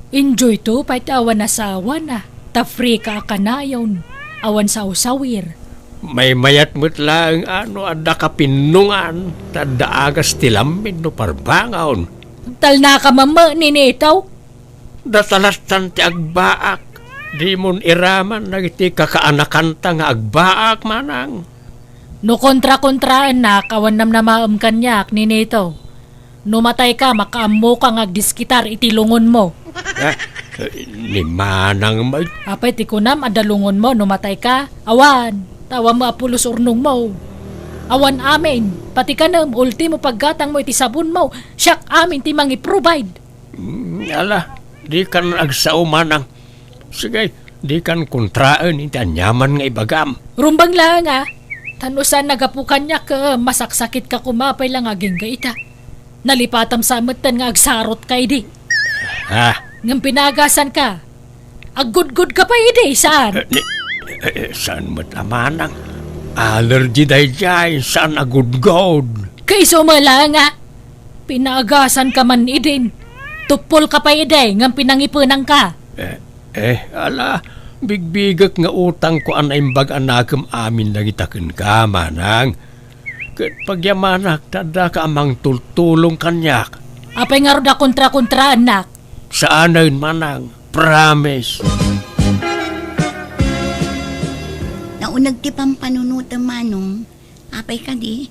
Enjoy to pay ti awan asawana. Ta free ka a kanayon. Awan sawsawir. Maymayat met laeng a no adda kapinnongan, ta adda agas ti lammin no parbangon. Talnaka mamma, Ninito. Datalastan ti agbaak. Dimon iraman dagiti kakaanakanta nga agbaak, manang. No kontra-kontraennak, awan namnamaem kaniak, Ninito. No matayka, makaammoka nga agdiskitar iti lungonmo. Eh, ni manang may... Apay ti kunam, adda lungonmo no matayka? Awan, ta awan mo a pulos urnongmo. Awan amin, pati kanem, ultimo paggatangmo iti sabonmo, siak amin ti mangi-provide. Mm, ala, dikan agsao manang. Sige, dikan kontraen iti aniaman nga ibagam. Rumbeng laeng a. Ta no saan a gapu kaniak, eh, masaksakitka koma pay la nga agingga ita. Nalipatam sa metten nga agsarotka idi. Ha? Ngem pinagasanka. Aggudgodka pay idi, saan? Eh, ni, eh, eh, saan met a manang? Allergy daydiay, saan a gudgod? Kaiso met laeng a. Pinagasanka man idin. Tuppolka pay idi, ngem pinangipenanka. Eh, eh, ala, bigbigek nga utangko a naimbag a nakem amin dagita kenka, manang. Ket pagyamanak ta addaka a mangtultulong kaniak. Apay ngarud a kontra-kontraennak? Saanen, manang. Promise. Nauneg ti pampanunotem, manong. Apay kadi?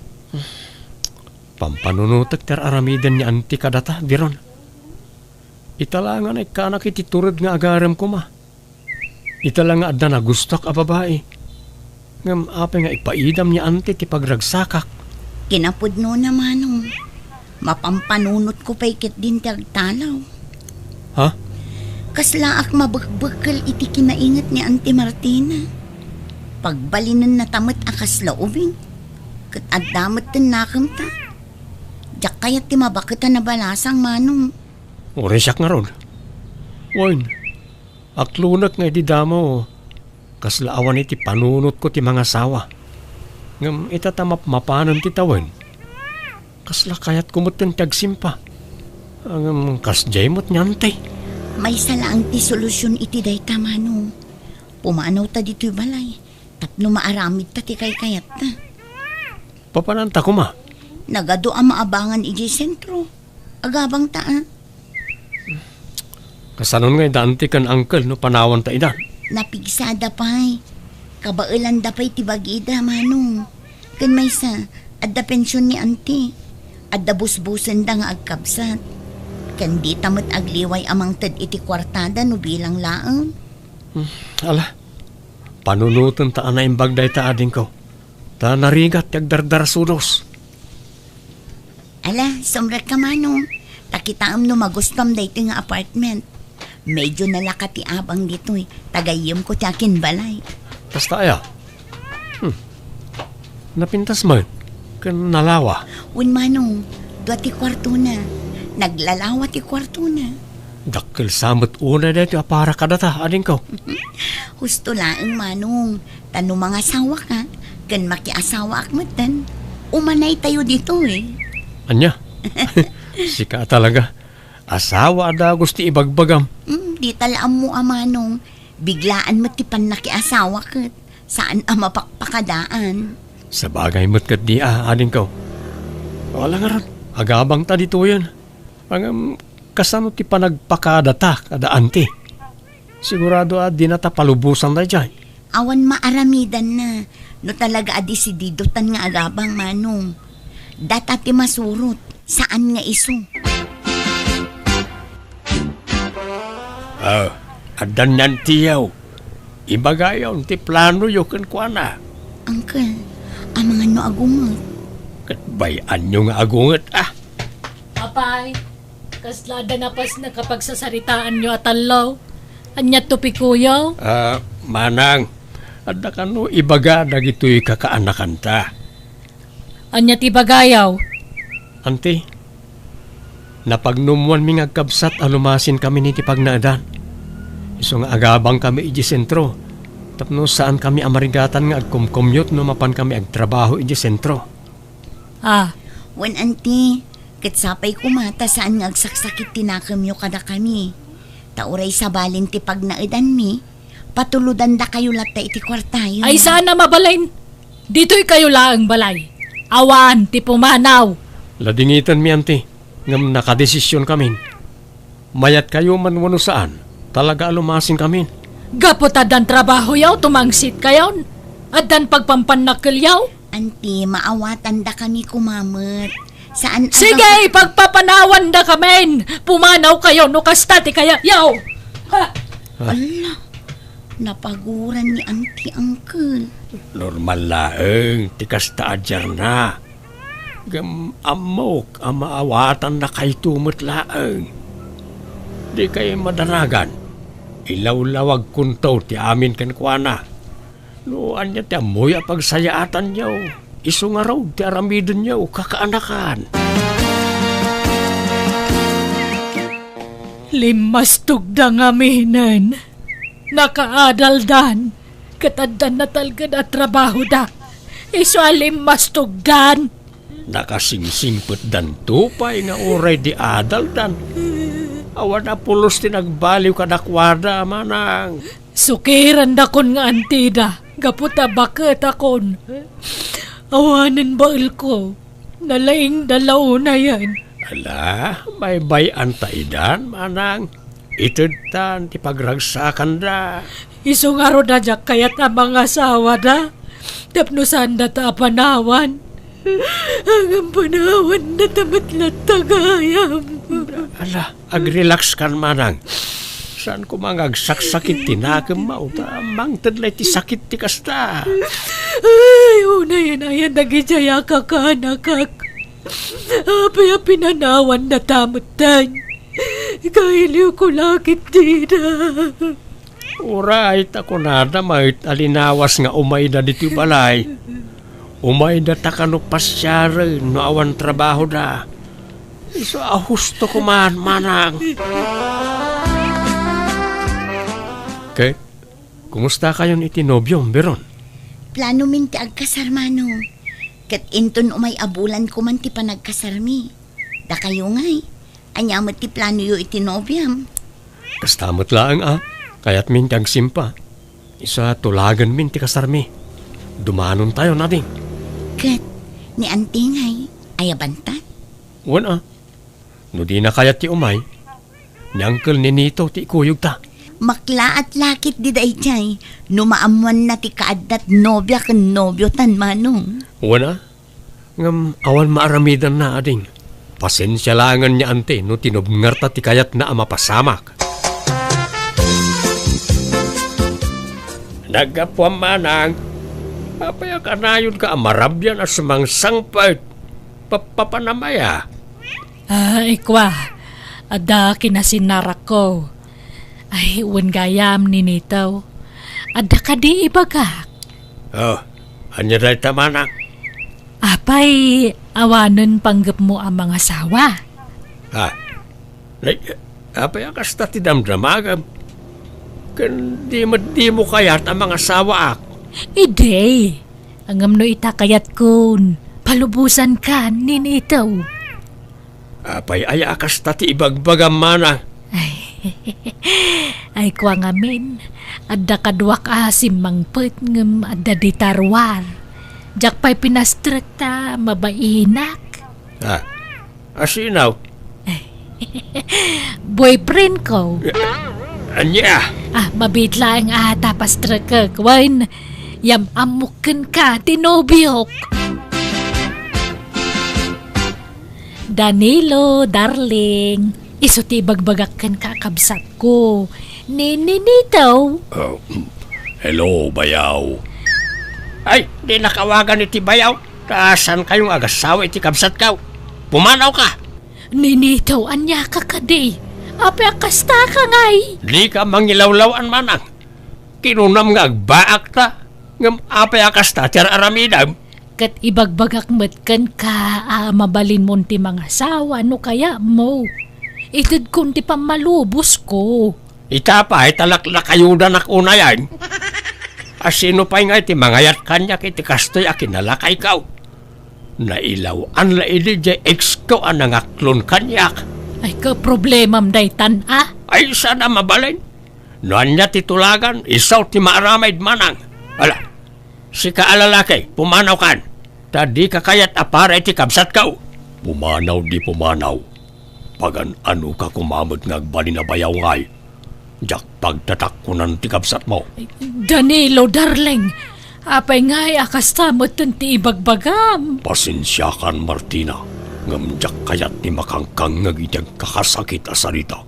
Pampanunotek ti ar-aramiden ni anti kadata, Biron. Ita la nga naikkanak iti tured nga agarem koma. Ita la nga adda nagustuak a babai. Ngem apay nga ipaidam ni anti ti pagragsakak? Kinapudnona, manong. Mapampanunotko pay ketdin ti agtalaw. Ha? Kaslaak mabekbekkel iti kinainget ni Auntie Martina. Pagbalinennata met a kasla ubing. Ket adda met ti nakemta. Diak kayat ti mabaket a nabalasang, manong. Uray siak ngarud. Wen, aklonek nga idi damo, kasla awan iti panunotko ti mangasawa. Ngem ita ta mapmapanen ti tawen, kasla kayatko metten ti agsimpa. Ngem kasdiay met ni anti. Maysa laeng ti solusion iti dayta, manong. Pumanawta ditoy balay tapno maaramidta ti kaykayatta. Papananta koma? Nagadu a maabangan idiay sentro. Agabangta, a. Kasanon nga ida anti ken uncle no panawanta ida? Napigsada pay. Kabaelanda pay ti bagida, manong. Ken maysa, adda pension ni anti. Adda busbusenda nga agkabsat. Ken dita met agliway a mangted iti kuartada no bilang laeng. Hmm, ala. Panunotenta a naimbag dayta, adingko. Ta narigat ti agdardarsudos. Ala, sumrekka, manong. Ta kitaem no magustuam daytoy nga apartment. Medyo nalaka ti abang ditoy. Ta gayyemko ti akinbalay. Kasta aya? Hmm. Napintas met ken nalawa. Wen, manong, dua ti kuartona. Naglalawa ti kuartona. Dakkel sa met unay daytoy a para kadata, adingko. Husto laeng, manong. Ta no mangasawaka, ken makiasawaak metten, umanaytayo ditoy. Ania? Sika talaga. Asawa a dagus ti ibagbagam. Hmm, dita la ammo a, manong. Biglaan met ti pannakiasawa ket saan a mapakpakadaan. Sabagay met ketdi a, adingko. Wala ngarud, agabangta ditoyen. Ngem, Kasano ti panagpakadata kada anti? Sigurado a dinata palubosan daydiay. Awan maaramidanna. No talaga a desididotan nga agabang, Manong. Data ti masurot, saan nga isu. Ah, addan ni antiyaw. Ibagayaw ti planoyo kenkuana. Uncle, amangan no agunget. Ket bay-anyo nga agunget, ah. Apay, kasla da napas nakapagsasaritaanyo a tallo? Ania ti topikoyo? Ah, Manang, adda kano ibaga dagitoy kakaanakanta? Ania ti ibagayaw? Anti, napagnumoanmi nga agkabsat a lumasinkami iti pagnaedan. Isu nga agabangkami iti sentro, tapno saankami a marigatan nga agkumkumyot no mapankami agtrabaho iti sentro. Ah. Wen, anti, ket sapay koma ta saan nga agsaksakit ti nakemyo kadakami. Ta uray sabali ti pagnaedanmi, patulodandakayo latta iti kuartayo. Ay, saan a mabalin! Ditoykayo laeng balay. Awan ti pumanaw. Ladingitenmi, anti, ngem nakadesisionkamin. Mayatkayo man wenno saan, talaga a lumasinkamin. Gapu ta addan trabahoyo, tumangsitkayon. Addan pagpampannakkelyo. Anti, maawatandakami koma met. Saan a Sige, gapu- pagpapanawandakamin. Pumanawkayo no kasta ti kayatyo. Ha? Ah. Ala, napaguran ni Anti, Uncle. Normal laeng ti kasta a diarna. Ngem ammok a maawatannakayto met laeng. Dikay madaragan. Ilawlawagkonto ti amin kenkuana. No ania ti ammoyo a pagsayaatanyo, isu ngarud ti aramidenyo, kakaanakan. Limmastogda ngaminen. Nakaadaldan. Ket addan natalged a trabahoda. Isu a limmastogdan. Nakasingsingpetdanto pay nga uray di adaldan. Awan a pulos ti nagbaliw kadakuada, Manang. Sukirandakon nga antida, gapu ta baketakon. Awanen baelko, nalaingda la unayen. Ala, baybay-anta idan, Manang. Itedtan ti pagragsakanda. Isu ngarud a diak kayat a mangasawada, tapno saandata a panawan. Ngem panawandata met latta gayam. Ala, agrelaxkan, Manang. Saan koma nga agsaksakit ti nakemmo, ta mangted la iti sakit ti kasta. Ay, unayen-ayan dagidiay a kakaanakak. Apay a pinanawandata metten? Kailiwko la ketdida. Uray ta kunada met a linawas nga umayda ditoy balay. Umayda ta kano pasiaren no awan trabahoda. Isu a husto koma, Manang. Ket, kumustakayon iti nobiom, Biron? Planomin ti agkasar, Manong. Ket inton umay a bulan koman ti panagkasarmi. Dakayo ngay, ania met ti planoyo iti nobiam? Kasta met laeng a, kayatmin ti agsimpa. Isu a tulagenmin ti kasarmi. Dumanontayon, ading. Ket, ni Anti ngay, ayabanta? Wen a, no dina kayat ti umay, ni Uncle Ninito ti ikuyogta. Maklaat la ketdi daydiay, no maammoanna ti kaaddat nobia ken nobiotan, Manong. Wen a, Ngem awan maaramidanna, ading. Pasensia laengen ni Anti no tinubngarta ti kayatna a mapasamak. Naggapuam, Manang. Apay a kanayonka a marabian a sumangsangpet? Pappapanam aya? Ah, ikua, adda kinasinarakko. Ay, wen gayam, Ninito. Adda kadi ibagak? Oh, ania dayta, Manang? Apay, awanen panggepmo a mangasawa? Ha? Nay, apay a kasta ti damdamagam? Ken di met dimo kayat a mangasawaak? Idi, ngem no ita kayatkon, palubosankan, Ninito. Apay aya a kasta ti ibagbagam, Manang? Ay, ay, kua ngamin, adda kaduak a simmangpet ngem adda dita ruar. Diak pay pinastrek ta mabainak. Ah, asino? Ay, Boyfriend ko. Ania? Ah, mabiit laeng a ta pastrekek. Wen, yam-ammok kenka ti nobiok. Danilo, darling. Isu ti ibagbagak kenka, kabsatko. Ni, ni, Nito. Oh, hello, bayaw. Ay, dinnak awagan iti bayaw. Ta saan kayo nga agasawa iti kabsatko? Pumanawka. Ninito, ania ka kadi? Apay a kasta ka ngay? Dika mangilawlaw-an, manang. Kinunam nga agbaakta. Ngem apay a kasta ti ar-aramidem? Ket ibagbagak met kenka a mabalinmon ti mangasawa no kayatmo. Itedkon ti pammalubosko. Ita pay ta laklakayudanak unayen. A sino pay ngay ti mangayat kaniak iti kastoy a kinalakayko? Nailaw-an la idi diay ex ko a nangaklon kaniak. Ay, kaproblemam daytan, a? Ay, saan a mabalin. No ania ti tulagan, isu ti maaramid, manang. Ala, sika a lalaki, pumanawkan. Ta dika kayat a para iti kabsatko. Pumanaw di pumanaw. Pagan-anoka koma met nga agbalin a bayaw ngay. Diak pagtatakkonan ti kabsatmo. Danilo, darling, apay ngay a kasta metten ti ibagbagam? Pasensiakan, Martina, ngem diak kayat ti makangkangngeg iti agkakasakit a sarita.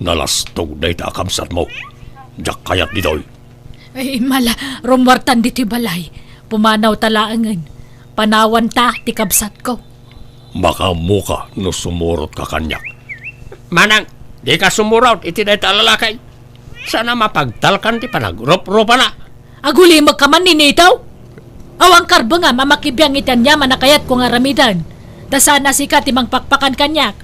Nalastog dayta a kabsatmo. Diak kayat ditoy. Ay, mala, rummuartan ditoy balay. Pumanawta laengen. Panawanta ti kabsatko. Makaammoka no sumurotka kaniak. Manang, dika sumurot iti dayta a lalaki. Saan a mapagtalkan ti panagruprupana. Agulimekka man, Ninito. Awan karbengam a makibiang iti aniaman a kayatko nga aramiden. Ta saan a sika ti mangpakpakan kaniak.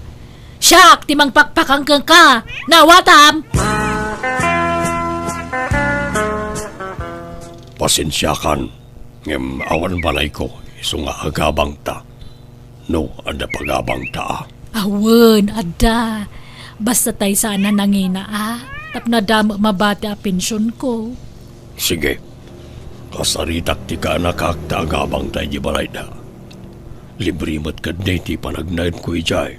Siak ti mangpakpakan kenka. Naawatam? Pasensiakan, ngem awan balayko, isu nga agabangta. No, adda pagabangta a? Awan, adda. Basta tay saan a nangina a, tapno adda met mabati a pensionko. Sige. Kasaritak ti kaanakak ta agabangta idiay balayda. Libre met ketdi ti panagnaedko idiay.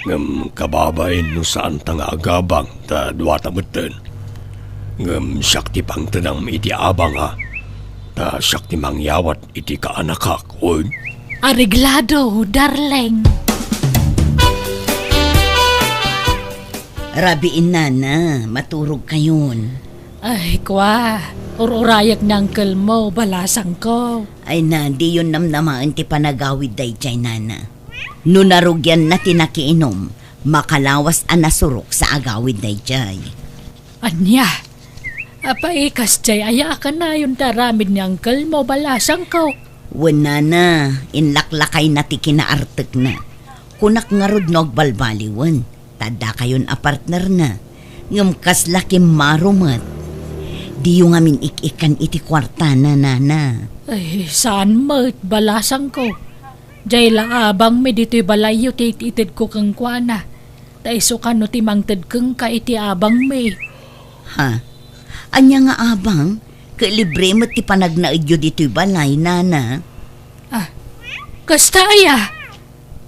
Ngem kababain no saanta nga agabang ta duata metten. Ngem siak ti pangtedam iti abang a, ta siak ti mangyawat iti kaanakak, wen? Areglado, darling. Rabii, nana, maturog kayon. Ay, kua, ur-urayek ni uncle mo, balasangko. Ay na, diyon namnamaen ti panagawid daydiay, nana. No narugianna ti nakiinom, makalawas a nasurok sa agawid daydiay. Ania? Apay, kasdiay aya a kanayon ti aramid ni uncle mo, balasangko? Wen, nana, inlaklakayna ti kinaartekna. Kunak ngarud no agbalbaliwen, ta addakayon a partnerna. Ngem kasla kimmaro met. Diyo ngamin ik-ikkan iti kuartana, nana. Ay, saan met, balasangko. Diay la abangmi ditoy balayyo ti it-itedko kenkuana. Ta isu kano ti mangted kenka iti abangmi. Ha? Ania nga abang? Ket libre met ti panagnaedyo ditoy balay, nana. Ah, kasta aya?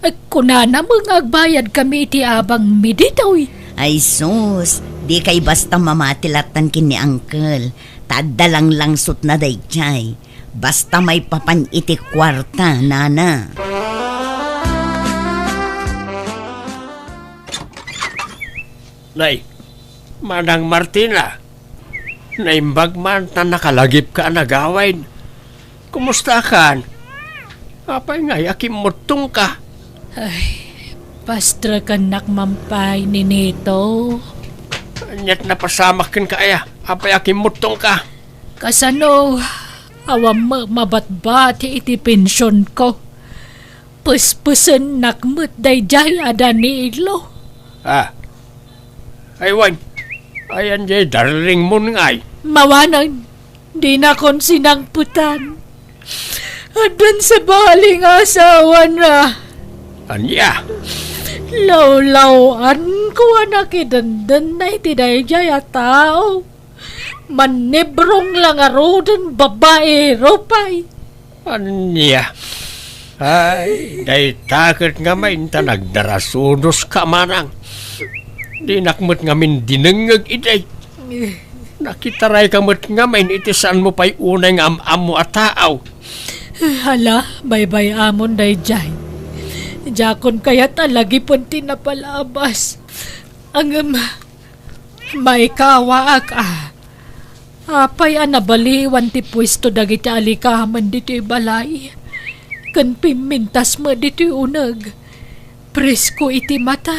Ay, kunana met nga agbayadkami iti abangmi ditoy. Ay sus, dikay basta mamati lattan ken ni uncle. Ta adda langlangsotna daydiay. Basta maipapan iti kuarta, nana. Nay, Manang Martina, naimbag man ta nakalagipka a nagawid. Kumustakan? Apay ngay a kimmuttongka? Ay, pastrekennak man pay, Ninito. Aniat napasamak kenka aya? Apay a kimmuttongka? Kasano, awan met mabatbati iti pensionko. Pespesennak met daydiay a Danilo. Ah. Ay, wen. Ayan diay darlingmon ngay. Mawanen, dinakon sinangpetan. Addan sabali nga asawana. Ania? Lawlaw-anko a nakidendenna iti daydiay a tao. Mannibrong la ngaruden, babaero pay. Ania? Ay, dayta ket ngamin ta nagdarasunoska, manang. Dinak met ngamin dinengngeg idi. Nakitarayka met ngamin iti saanmo pay unay nga am-ammo a tao. Hala, baybay-amon daydiay. Diakon kayat a lagipen ti napalabas. Ngem, maikawaak a. Apay a nabaliwan ti puesto dagiti alikamen ditoy balay? Ken pimmintas met ditoy uneg. Presko iti mata,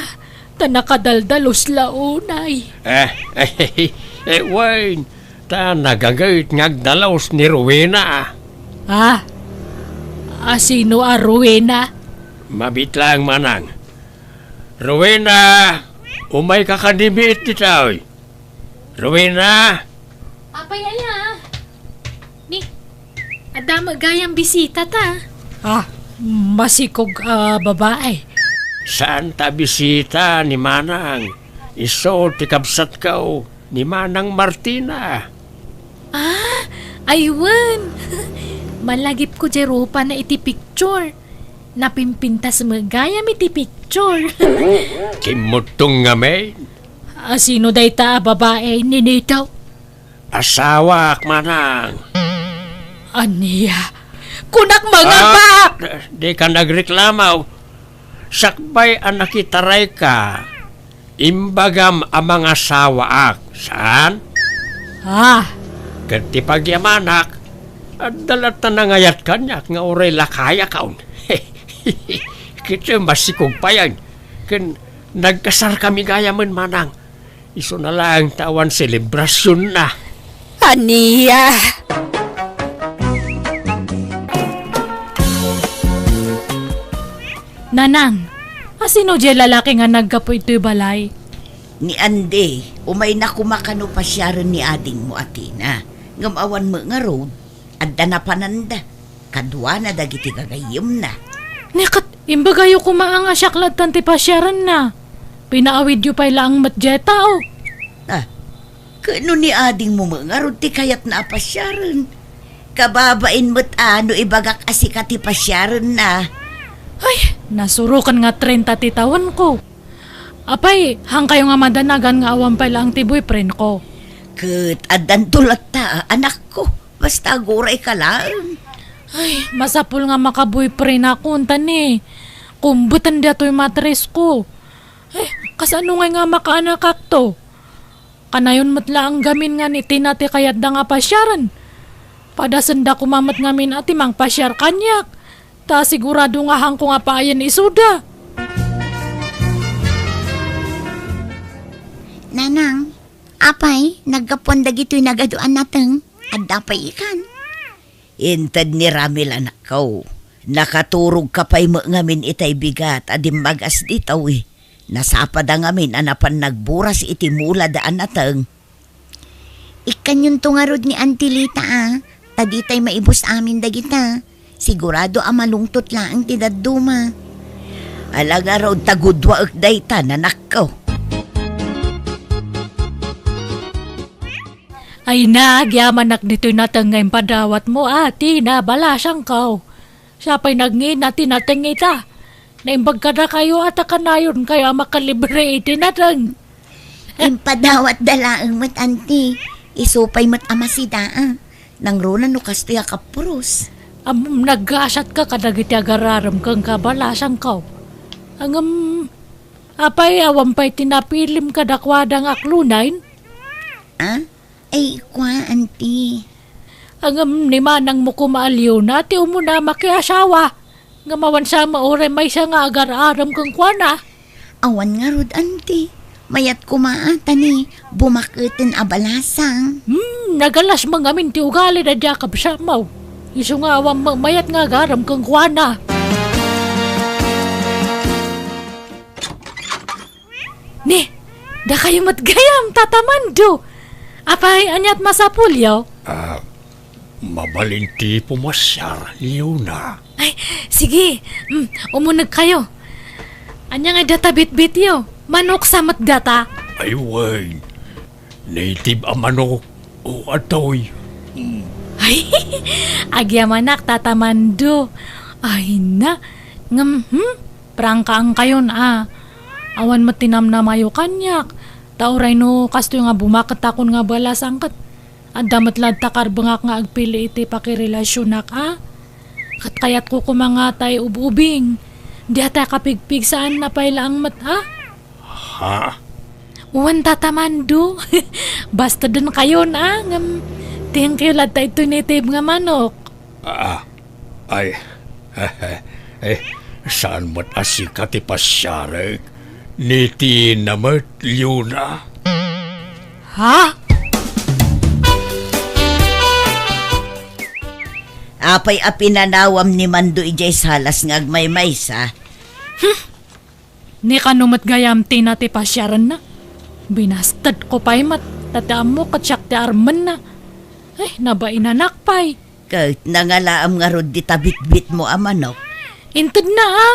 ta nakadaldalus la unay. Eh, eh, eh, wen, ta nagaget nga agdalus ni Rowena. Ah? Asino a Rowena? Mabit laeng, manang. Rowena, umayka kadi met ditoy. Rowena! Apay aya? Ni, adda met gayam bisita ta. Ah, masikog a babae. Saan ta bisita ni Manang? Isu ti kabsatko, ni Manang Martina. Ah, ay wen. Malagipko diay rupana iti picture. Napimpintas met gayam iti picture. Kimmutong ngamin. Asino dayta a babae, Ninito? Asawak, manang. Ania? Kunak, mangabak! Ah, dika nagreklamo. Sakbay a nakitarayka, imbagam a mangasawaak, saan? Ah. Ket ti pagyamanak, adda latta nangayat kaniak nga uray lakayakon. Ket masikog payen, ken nagkasarkami gayamen, manang. Isuna laeng ta awan selebrasionna. Ania? Nanang, asino diay lalaki nga naggapu itoy balay? Ni Andy, umayna koma kano pasiaren ni adingmo a Tina. Ngem awan met ngarud, adda napananda. Kaduana dagiti gagayyemna. Ni ket, imbagayo koma a nga siak lattan ti pasiarenna. Pinaawidyo pay laeng met diay tao. Ah, ket no ni adingmo met ngarud ti kayatna a pasiaren? Kababain met a no ibagak a sika ti pasiarenna. Ay, nasuroken nga trenta ti tawenko. Apay, haankayo nga madanagan nga awan pay laeng ti boyfriendko? Ket addanto latta a anakko. Basta agurayka laeng. Ay, masapul nga maka-boyfriendakon, ta ni, kumbeten daytoy matrisko. Ay, kasano ngay nga makaanakakto? Kanayon met laeng gamin nga ni Tina ti kayatda nga pasiaren. Padasenda koma met ngamin a ti mangpasiar kaniak, ta sigurado nga haanko nga paayen isuda. Nanang, apay, naggapuan dagitoy nagadu a nateng? Adda pay ikan? Inted ni Ramil, anakko. Nakaturogka pay met ngamin itay bigat a dimmagas ditoy. Nasapada ngamin a napan nagburas iti mulada a nateng. Ikkanyonto ngarud ni Auntie Lita a, ta ditay maibus amin dagita. Sigurado a malungtot laeng ti dadduma. Ala ngarud ta guduaek dayta, nanakko. Ay, nagyamanak ditoy nateng nga impadawatmo, a Tina, balasangko. Siak pay nagngina ti nateng ita. Naimbag kadakayo a ta kanayonkayo a makalibre iti nateng. Impadawatda laeng met, Auntie. Isu pay met a masida, a. Nangruna no kastoy a kapuros. Ammom, naggasatka kadagiti agar-arem kenka, balasangko. Ngem, apay, awan pay ti napilim kadakuada nga aklunaen? A? Ay, kua, Auntie. Ngem ni manangmo koma a Leona ti umuna a makiasawa. Ngem awan sa mauray maysa nga agar-arem kenkuana. Awan ngarud, Auntie. Mayat koma a, ta ni, bumaketen a balasang. Hmm, nagalas met ngamin ti ugali daydiay a kabsatmo. Isu nga awan met mayat nga agarem kenkuana. Ni, dakayo met gayam, Tata Mando. Apay, aniat masapulyo? Ah, mabalin ti pumasiar, Leona. Ay, sige. Mm, umunegkayo. Ania ngay data bitbityo? Manok sa met data? Ay, wen. Native a manok. O, atoy. Mm. Ay, agyamanak, Tata Mando. Ay na, ngem, hmm, prangkaankayon a. Awan met ti namnamayo kaniak. Ta uray no kastoy nga bumaketakon nga balasang ket adda met latta karbengak nga agpili iti pakirelasionak a. Ket kayatko koma nga tay ub-ubing. Diatay kapigpigsaanna pay laeng met a. Ha? Wen, Tata Mando. Bastedenkayon a, ngem thank you latta itoy native nga manok. Ah, ay, eh, saan met a sika ti pasiarek? Ni Tina met, Leona. Ha? Apay a pinanawam ni Mando idiay salas nga agmaymaysa? Hmm. Ni kano met gayam Tina ti pasiarenna? Binastedko pay met, ta ti ammo ket siak ti armenna. Ay, nabainanak pay. Ket nangalaam ngarud dita bitbitmo a manok? Intedna a.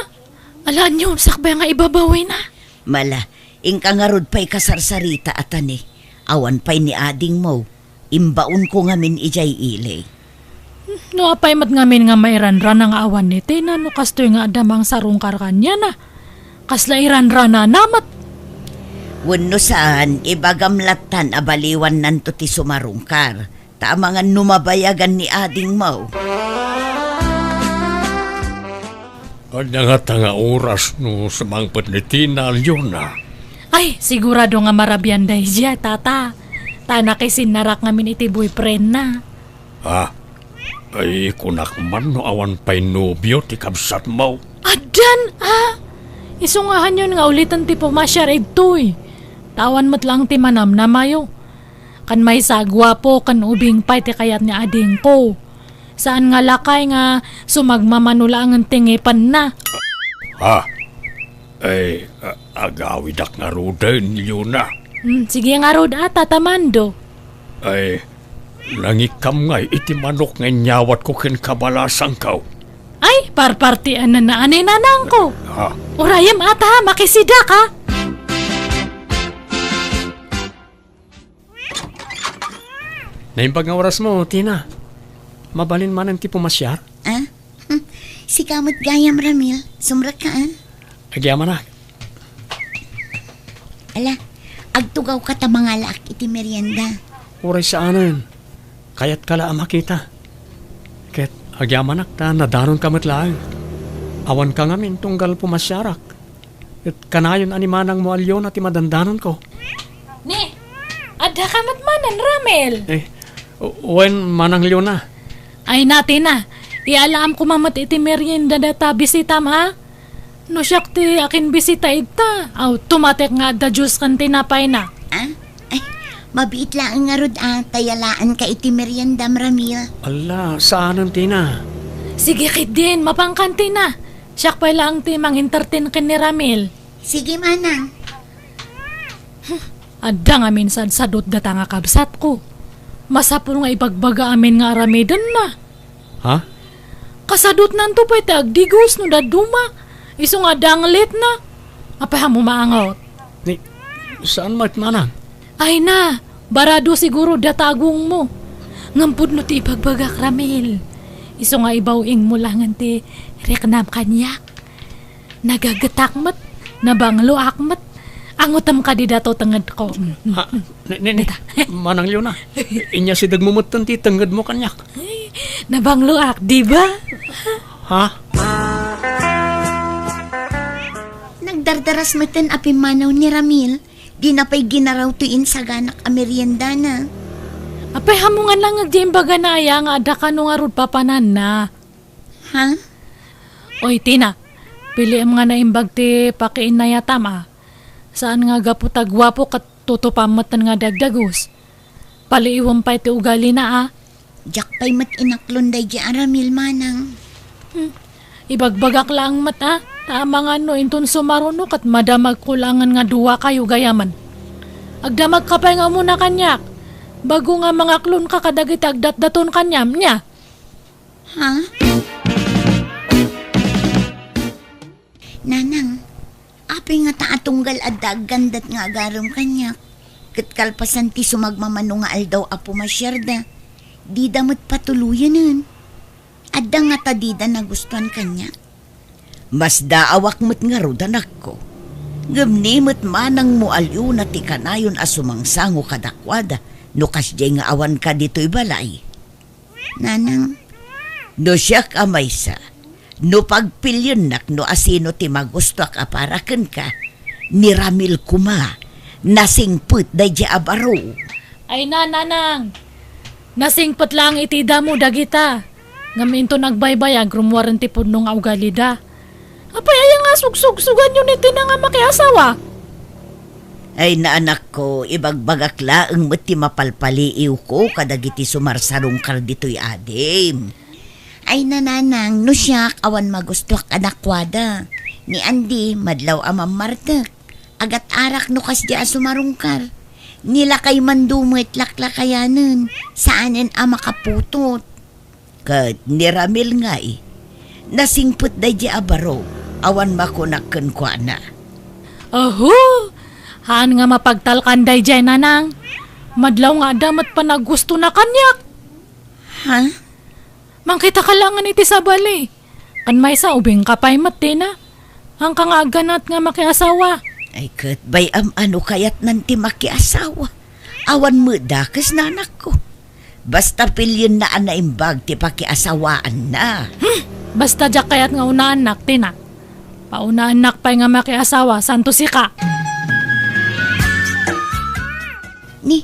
Ala, aniayo, sakbay nga ibabawina. Mala, inka ngarud pay kasarsarita a tani. Awan pay ni adingmo. Imbaonko ngamin idiay ili. No apay met ngamin nga mairanrana nga awan ni Tina no kastoy nga adda mangsarungkar kaniana? Kasla iranranana met? Wenno saan, ibagam lattan a baliwannanto ti sumarungkar, ta amangan no mabayagan ni adingmo. Ania ngata nga oras no sumangpet ni Tina, Leona? Ay, sigurado nga marabian daydiay, Tata. Ta nakisinnarak ngamin iti boyfriendna. Ah, ay, kunak man no awan pay nobio ti kabsatmo. Addan, ah! Isu nga hanyon nga uliten ti pumasiar idtoy. Ta awan met laeng ti manamnamayo. Kan maysa a guapo ken ubing pay ti kayat ni adingko. Saan nga lakay nga sumagmamano laengen ti ngipenna. Ha? Ay, a-, agawidak ngaruden, Leona. Hmm, sige ngarud a, Tata Mando. Ay, nangikkam ngay iti manok nga inyawatko ken kabalasangko. Ay, parpartian na naanay nanangko. Ha? Urayem ata, makisidak a. Naimbag nga orasmo, Tina. Mabalin manen ti pumasiar? Ah? Hmm. Sika met gayam, Ramil. Sumrekka, ah? Agyamanak. Ala, agtugawka ta mangalaak iti merienda. Uray saanen. Kayatka la a makita. Ket agyamanak ta nadanonka met laeng. Awanka ngamin tunggal pumasiarak. Ket kanayon a ni manangmo a Leona ti madandanonko. Ni, addaka met manen, Ramil? Eh, u-, wen, Manang Leona. Ay, Tina, iyalam koma met iti merienda dayta bisitam, ha? No siak ti akinbisita ita, aw, tumatek nga adda juice ken tinapayna. Ah? Ay, mabiit laeng ngarud a, ta yalaanka iti meriendam, Ramil. Ala, saanen, Tina. Sige ketdin, mapankan, Tina. Siak pay laeng ti mangentertain ken ni Ramil. Sige, manang. Adda ngamin sadsadot data nga kabsatko. Masapul nga ibagbaga amin nga aramidenna. Ha? Kasadotnanto pay ti agdigos no dadduma. Isu nga danglitna. Apay a maangot? Ni, saan met, manang? Ay na, barado siguro data agongmo. Ngem pudno ti ibagbagak, Ramil. Isu nga ibaw-ingmo laengen ti riknam kaniak. Nagagetak met, nabangloak met. Angotem kadi dato tengedko. Mm, mm, Ha? mm. Ni, ni, ni, Dita. Manang Leona, inyasidegmo metten ti tengedmo kaniak. Ay, nabangloak, di ba? Ha? Nagdardaras metten a pimmanaw ni Ramil. Dina pay ginaraw toy insaganak a meriendana. Apay, hamongan lang nga di imbagana aya nga adda kano ngarud papananna. Ha? Oy, Tina, piliem nga naimbag ti pakiinnayatam a. Saan nga gapu ta guapo ket tutupam metten nga dagdagus. Paliiwem pay ti ugalina a. Diak pay met inaklon daydiay a Ramil, manang. Hmm. Ibagbagak laeng met a, ta amangan no inton sumaruno ket madamagko laengen nga duakayo gayamen. Agdamagka pay nga umuna kaniak. Baro nga mangaklonka kadagiti agdatdaton kaniam, nia? Ha? Nanang, apay ngata a tunggal adda aggandat nga agarem kaniak, ket kalpasan ti sumagmamano nga aldaw a pumasiarda, dida met patuloyenen? Adda ngata dida nagustuan kaniak? Masdaawak met ngarud, anakko. Ngem ni met manangmo a Leona ti kanayon a sumangsango kadakuada no kasdiay nga awanka ditoy balay. Nanang. No siak a maysa, no pagpiliennak no asino ti magustoak a para kenka, ni Ramil koma, nasingpet daydiay a baro. Ay na, nanang! Nasingpet laeng iti damo dagita. Ngem inton agbaybayag, rummuaren ti pudno nga ugalida. Apay aya nga sugsugsuganyo ni Tina nga makiasawa? Ay, naanakko, ibagbagak laeng met ti mapalpaliiwko kadagiti sumarsarungkar ditoy adim. Ay, nanang, no siak, awan magustoak kadakuada. Ni Andy, madlaw a mammartek. Agat-arak no kasdiay a sumarungkar. Ni lakay Mando met laklakayanen, saanen a makaputot. Ket ni Ramil ngay, nasingpet daydiay a baro, awan makunak kenkuana. Aho! Haan nga mapagtalkan daydiay, nanang. Madlaw nga adda met panagustona kaniak. Ha? Mangkitaka laengen iti sabali. Ken maysa, ubingka pay met, Tina. Haanka nga agganat nga makiasawa. Ay, ket bay-am a no kayatnan ti makiasawa. Awan met dakes, nanakko. Basta pilienna a naimbag ti pakiasawaanna. Hmm! Basta diak kayat nga unaannak, Tina. Paunaannak pay nga makiasawa, santo sika. Ni,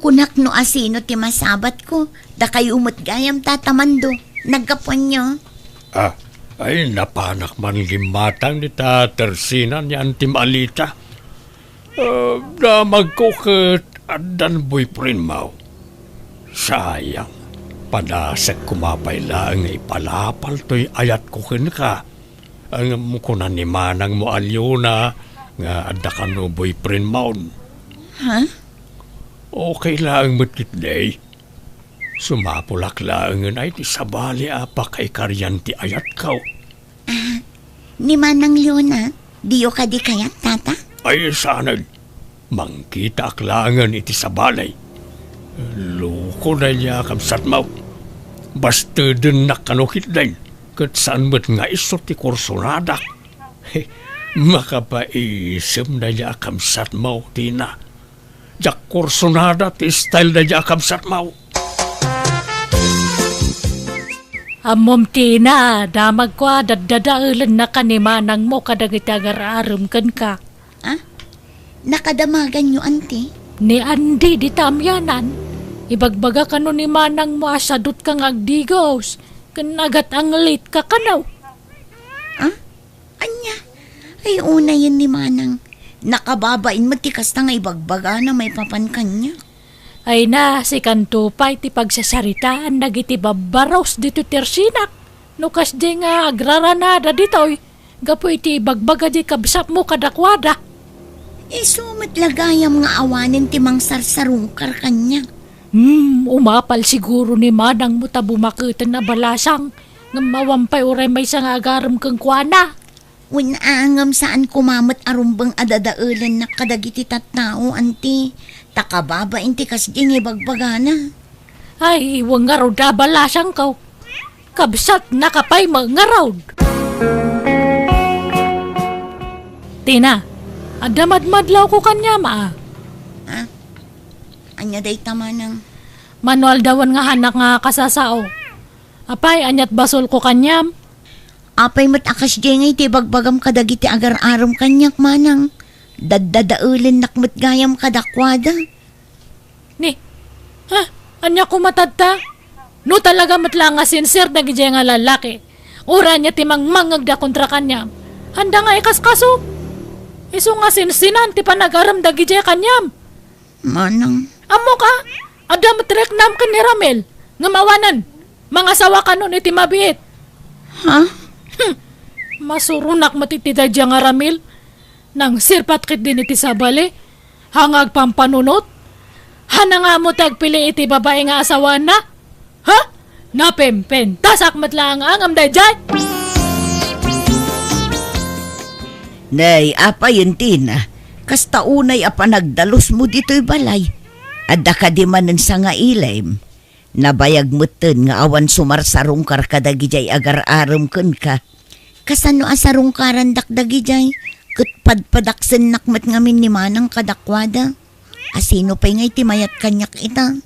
kunak no asino ti masabatko, dakayo met gayam, Tata Mando. Naggapuanyo? Ah, ay, napanak man gimmatang dita tersinan ni Antim Alita. Ah, damagko ket addan boyfriend mo. Sayang, padasek koma pay laeng nga ipalapal toy ayatko kenka. Ngem kuna ni manangmo a Leona nga adda kano boyfriend mo. Ha? Okay laeng met ketdi. Sumapulak laengen ay ti sabali a pakaikarian ti ayatko. Ah, ni Manang Leona, diyo kadi kayat, Tata? Ay, saan. Mangkitaak laengen iti sabali. Loko daydiay a kabsatmo. Bastedennak kano ketdi, ket saan met nga isu ti kursonadak. Makapaisem daydiay a kabsatmo, Tina. Diak kursonada ti style daydiay a kabsatmo. Ammom, Tina, damagko a daddadaelennak ni manangmo kadagiti agar-arem kenka. Ah? Nakadamaganyo, Anti? Ni Andy dita amianan, ibagbaga kano ni manangmo a siadotka nga agdigos, ken agat-anglitka kano. Ah? Ania? Ay, unayen ni manang. Nakababain met ti kasta nga ibagbagana maipapan kaniak. Ay na, sikanto pay ti pagsasaritaan dagiti babbaros ditoy tersinak. No kasdi nga agraranada ditoy, gapu iti ibagbaga di kabsatmo kadakuada. Isu met la gayam nga awanen ti mangsarsarungkar kaniak. Hmm, umapal siguro ni manangmo ta bumaketen a balasang, ngem awan pay uray maysa nga agarem kenkuana. Wen a, ngem saan koma met a rumbeng a dadaelennak kadagiti tattao, Anti, ta kababain ti kasdi nga ibagbagana. Ay, wen ngarud a balasangko. Kabsatnaka pay met ngarud. Tina, adda madmadlawko kaniam, a. Ah, ania dayta, manang? Mano aldawen nga haanak nga kasasao. Apay, aniat basolko kaniam? Apay met a kasdiay nga iti ibagbagam kadagiti agar-arem kaniak, manang? Daddadaelennak met gayam kadakuada. Ni, ha? Ania koma tatta? No talaga met la nga sincere dagidiay nga lallaki, uray ania ti mangmangngegda kontra kaniam, haanda nga ikaskaso. Isu nga sinsinan ti panagarem dagidiay kaniam. Manang. Ammok a, adda met riknam ken ni Ramil, ngem awanen, mangasawa kanon iti mabiit. Ha? Hmm. Masuronak met iti daydiay nga Ramil. Nangsirpat ketdin iti sabali. Haan nga agpampanunot. Haan nga ammo ti agpili iti babai nga asawaanna. Ha? Napempentasak met laeng a ngem daydiay! Nay, apay, Tina, kasta unay a panagdalusmo ditoy balay? Adda kadi manen sangailim? Nabayag metten nga awan sumarsarungkar kadagijay agar-arem kenka. Kasano a sarungkarandak dagidiay? Ket padpadaksennak met ngamin ni Manang kadakuada. Asino pay ngay ti mayat kaniak ita?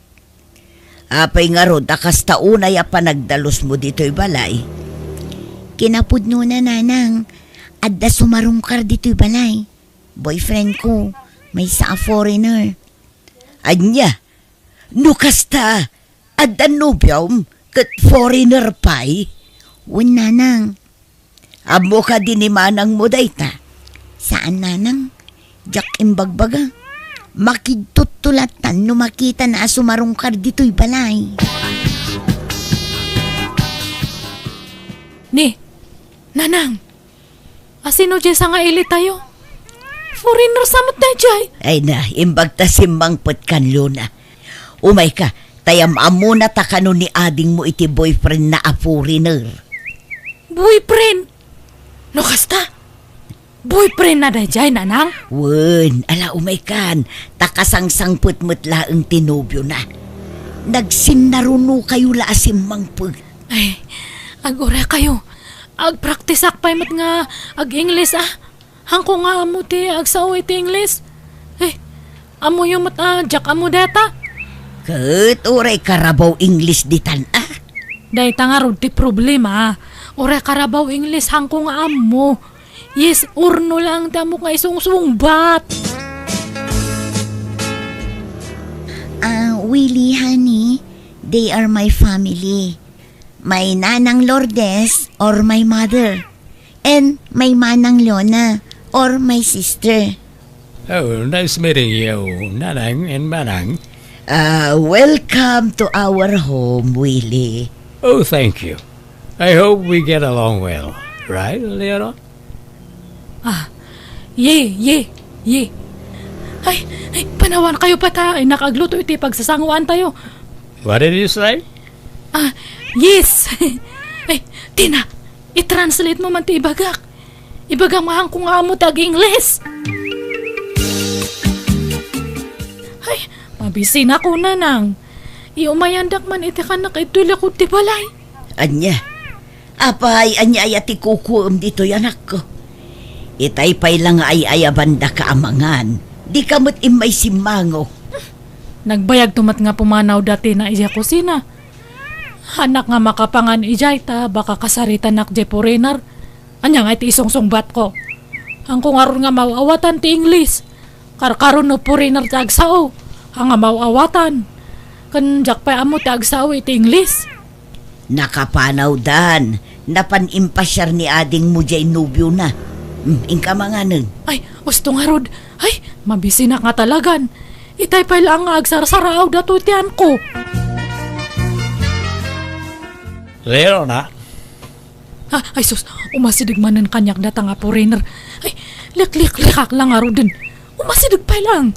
Apay ngarud a kasta unay a panagdalusmo ditoy balay? Kinapudnona, Nanang, adda sumarungkar ditoy balay. Boyfriend ko, maysa a foreigner. Ania? No kasta, adda nobiom ket foreigner pay? Wen, Nanang. Ammo kadi ni manangmo dayta? Saan, Nanang. Diak imbagbaga. Makidtutto lattan no makitana a sumarungkar ditoy balay. Ni, Nanang, asino diay sangailitayo? Foreigner sa met daydiay. Ay na, imbag ta simmangpet kan Luna. Umayka, ta am-ammona ta kano ni adingmo iti boyfriend na a foreigner. Boyfriend? No kasta, boyfriend na daydiay, Nanang? Wen, ala, umaykan, ta kasangsangpet met laeng ti nobiona. Nagsinnarunokayo la a simmangpet. Ay, agurekayo. Agpraktisak pay met nga ag-Ingles, a. Haanko nga ammo ti agsao iti Ingles. Eh, ammoyo met a diak ammo dayta? Ket uray karabaw Ingles ditan, a? Dayta ngarud ti problema. Uray karabaw Ingles, haanko nga ammo. Yes or no lang ti ammok nga isungsungbat. Ah, Willie, honey, they are my family. My Nanang Lourdes or my mother. And my Manang Lona or my sister. Oh, nice meeting you, Nanang and Manang. Uh, welcome to our home, Willie. Oh, thank you. I hope we get along well. Right, Leonor? Ah, ye, ye, ye. Ay, ay, panawankayo pa ta, ay, nakaagluto iti pagsasanguantayo. What did you say? Ah, yes. Ay, Tina, i-translate mo man ti ibagak. Ibagam nga haanko nga ammo ti ag-Ingles. Ay, mabisinak, Nanang. Iumayandak man iti kanak iti likod ti balay. Ania? Apay, ania aya ti kukuem ditoy, anakko? Itay pay la nga ay-ayabandaka a mangan, dika met immay simmango. Nagbayagto met nga pumanawda Tina idiay kusina. Haannak nga makapangan idiay ta baka kasaritanak diay foreigner. Ania ngay ti isungsungbatko? Haanko ngarud nga maaw-awatan ti Ingles. Karkaro no foreigner ti agsao, haan nga maaw-awatan. Ken diak pay ammo ti agsao iti Ingles. Nakapanawdan, napan impasiar ni adingmo diay nobiona. Hmm, inka manganen. Ay, usto ngarud. Ay, mabisinak nga talagan. Itay pay laeng nga agsarsaraawda toy ti haanko. Leonor, na? Ah, ay sus, umasideg manen kaniak dayta nga foreigner. Ay, likliklikak la ngaruden. Umasideg pay laeng.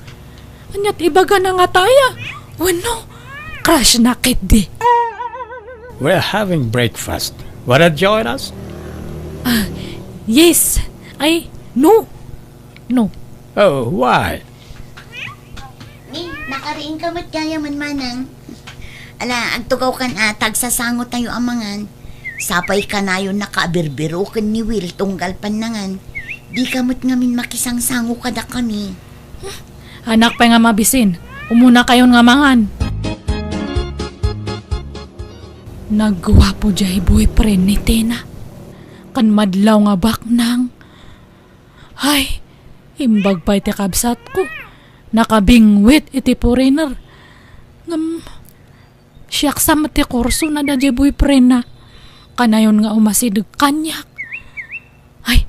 Ania ti ibagana ngata aya? Wenno, crush na ketdi. We're having breakfast. Wanna join us? Ah, yes. Ay, no. No. Oh, why? Ni, nakariingka met gayam, Manang. Ala, agtugawkan a, ta agsasangotayo a mangan. Sapay kanayon nakaabirbiroken ni Will tunggal pannangan. Dika met ngamin makisangsango kadakami. Haannak pay nga mabisin. Umunakayon nga mangan. Nagguapo diay boyfriend ni Tina. Ken madlaw nga baknang. Ay, imbag pay ti kabsatko. Nakabingwit iti foreigner. Ngem, siak sa met ti kursona daydiay boyfriendna. Kanayon nga umasideg kaniak. Ay,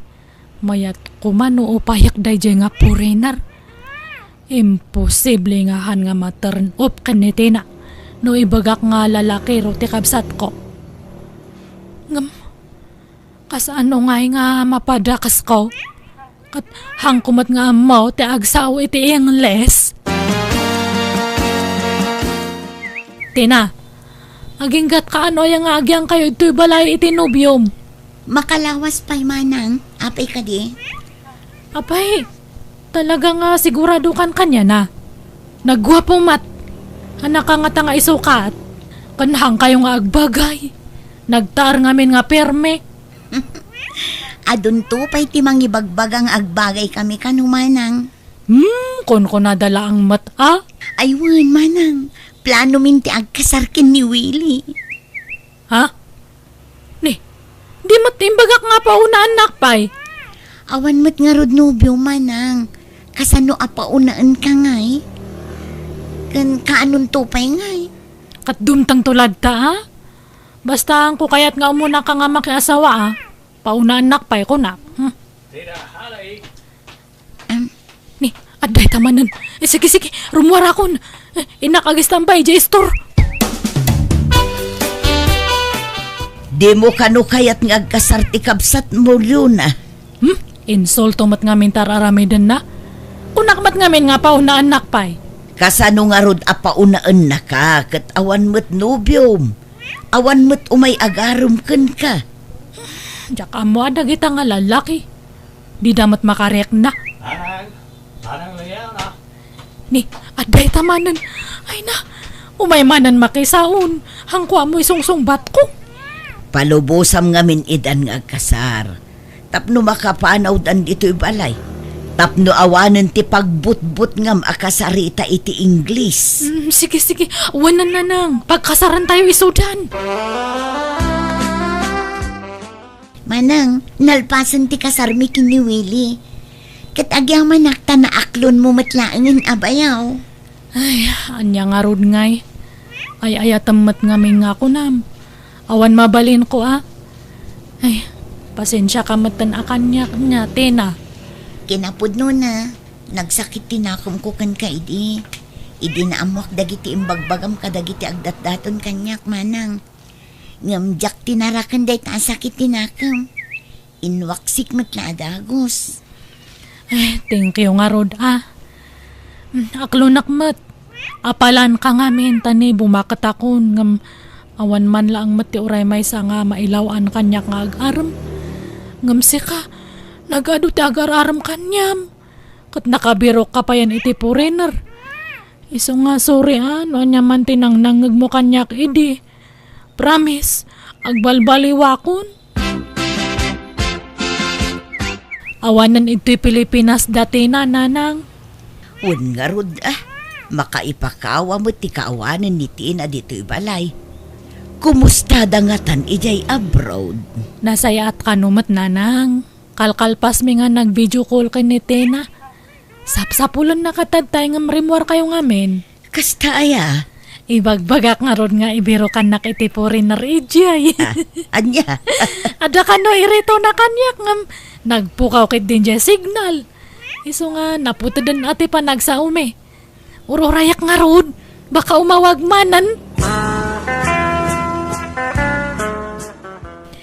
mayat koma no upayak daydiay nga foreigner. Imposible nga haan nga ma-turn off ken ni Tina no ibagak nga lalakiro ti kabsatko. Ngem, kasano ngay nga mapadakesko? Ket haanko met nga ammo ti agsao iti Ingles. Tina, aginggatka no aya nga agyangkayo ditoy balay iti nobiom? Makalawas pay, Manang. Apay kadi? Apay, talaga nga siguradokan kaniana? Nagguapo met. Haannaka ngata nga isukat. Ken haankayo nga agbagay. Nagtaar ngamin nga perme. Adunto pay ti mangibagbaga nga agbagaykami kano, manang. Hmm, kunkunada laeng met a? Ay wen, manang. Planomin ti agkasar ken ni Willie. Ha? Ni, di met imbagak nga paunaennak pay? Awan met ngarud nobio, manang. Kasano a paunaenka ngay? Ken kaanonto pay ngay? Ket dumtengto latta, a? Basta, haanko kayat nga umunaka nga makiasawa, a? Paunaennak pay, kunak. Hmm. Ni, adda ita manen. Eh, sige, sige, rumuarakon. Eh, innak agistambay idiay istor. Dimo kano kayat nga agkasar ti kabsatmo, Leona? Hmm? Insulto met ngamin ti ar-aramidenna. Kunak met ngamin nga paunaennak pay. Kasano ngarud a paunaennaka ket awan met nobiom? Awan met umay agarem kenka? Diak ammo a dagita nga lalaki. Dida met makarikna. Manang, Manang Leona. Ni, adda ita manen. Ay na, umay manen makisaon. Haanko ammo isungsungbatko. Palubosam ngamin idan nga agkasar. Tapno makapanawdan ditoy balay. Tapno awanen ti pagbutbutngam a kasarita iti Ingles. Mm, sige, sige. Wen, nanang. Pagkasarantayo isudan. Manang, nalpasen ti kasarmi ken ni Willie. Ket agyamanak ta naaklonmo met laengen a bayaw. Ay, ania ngarud ngay? Ay-ayatem met ngamin nga kunam. Awan mabalinko a. Ay, pasensiaka metten a kaniak, nia, Tina. Kinapudnona, nagsakit ti nakemko kenka idi. Idi naammoak dagiti imbagbagam kadagiti agdatdaton kaniak, manang. Ngem diak tinaraken dayta a sakit ti nakem. Inwaksik met la a dagus. Eh, thank you ngarud, a. Mm, aklonak met. Apalanka ngamin ta ni bumaketakon, ngem awan man laeng met ti uray maysa nga mailaw-an kaniak nga agarem. Ngem sika, nagadu ti agar-arem kaniam. Ket nakabirokka payen iti foreigner. Isu nga, sorry a, no ania man ti nangnangngegmo kaniak idi. Promise, agbalbaliwakon. Awanen idtoy Pilipinas da Tina, nanang. Wen ngarud a, makaipakawa met ti kaawanen ni Tina ditoy balay. Kumustada ngatan idiay abroad? Nasayaat kano met, nanang. Kalkalpasmi nga nag-video call ken ni Tina. Sapsapulenna katad tay ngem rimmuarkayo ngamin. Kasta aya? Ibagbagak ngarud nga ibirokannak iti foreigner idiay. Ah, ania? Adda kano iritona kaniak ngem nagpukaw ketdi diay signal. Isu nga naputeden a ti panagsaomi. Ururayak ngarud, baka umawag manen.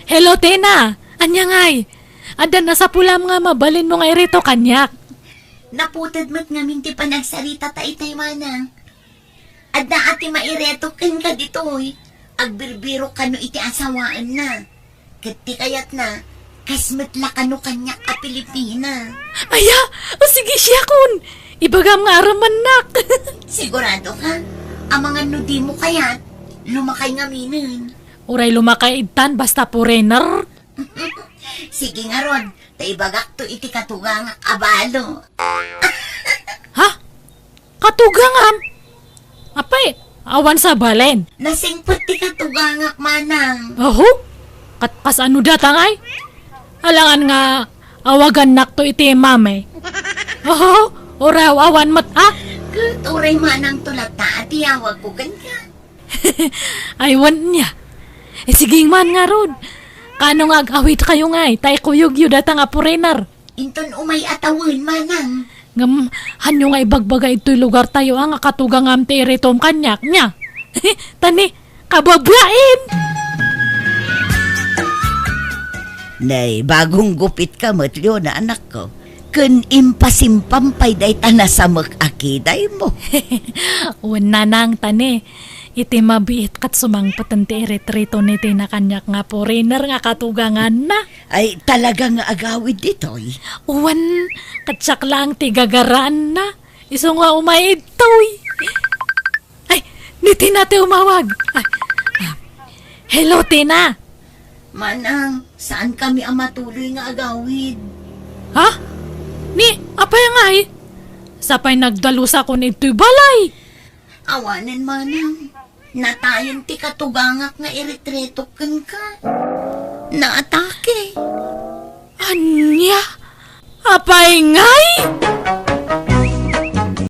Hello, Tina! Ania ngay? Adda nasapulam nga mabalinmo nga irito kaniak. Naputed met ngamin ti panagsarita ta itay, manang. Adda a ti maireto kenka ditoy. Agbirbirok kano iti asawaenna. Ket ti kayatna, kas met la kano kaniak a Pilipina. Aya! O sige, siakon! Ibagam nga arammannak. Sigurado ka? Amangan no dimo kayat, lumakay ngaminen. Uray lumakay ittan, basta foreigner. Sige ngarud, ta ibagakto iti katugangak a balo. Ha? Katugangam? Apay, awan sabalen? Nasingpet ti katugangak, manang. Aho? Kat-, kasano data ngay? Alangan nga awagannakto iti mami. Aho? Uraw, awan met, a? Ket uray manang to latta a tiyawagko kenka. Ay, wen nia. Eh, sige man ngarud. Kano nga ag-awidkayo ngay, ta ikuyogyo data nga foreigner. Inton umay a tawen, manang. Ngem, hanyo nga ibagbaga itoy lugartayo a nga katugangam ti iritom kaniak, nia? Tani, kababain! Nay, bagong gupitka met, Leona, anakko. Ken impasimpam pay dayta nasamek a kidaymo. Wen, nanang, tani, iti mabiit ket sumangpeten ti iritritona ti nakaniak nga foreigner nga katuganganna. Ay, talaga nga agawid ditoy? Wen, ket siak laeng ti gagaraanna. Isu nga umay idtoy. Ay, ni Tina ti umawag. Ay, Hello, Tina! Manang, saan kami a matuloy nga agawid? Ha? Ni, apay ngay? Sapay nagdalusakon itoy balay. Awanen, Manang. Natayen ti katugangak nga iretretok kenka. Naatake. Ania? Apay ngay?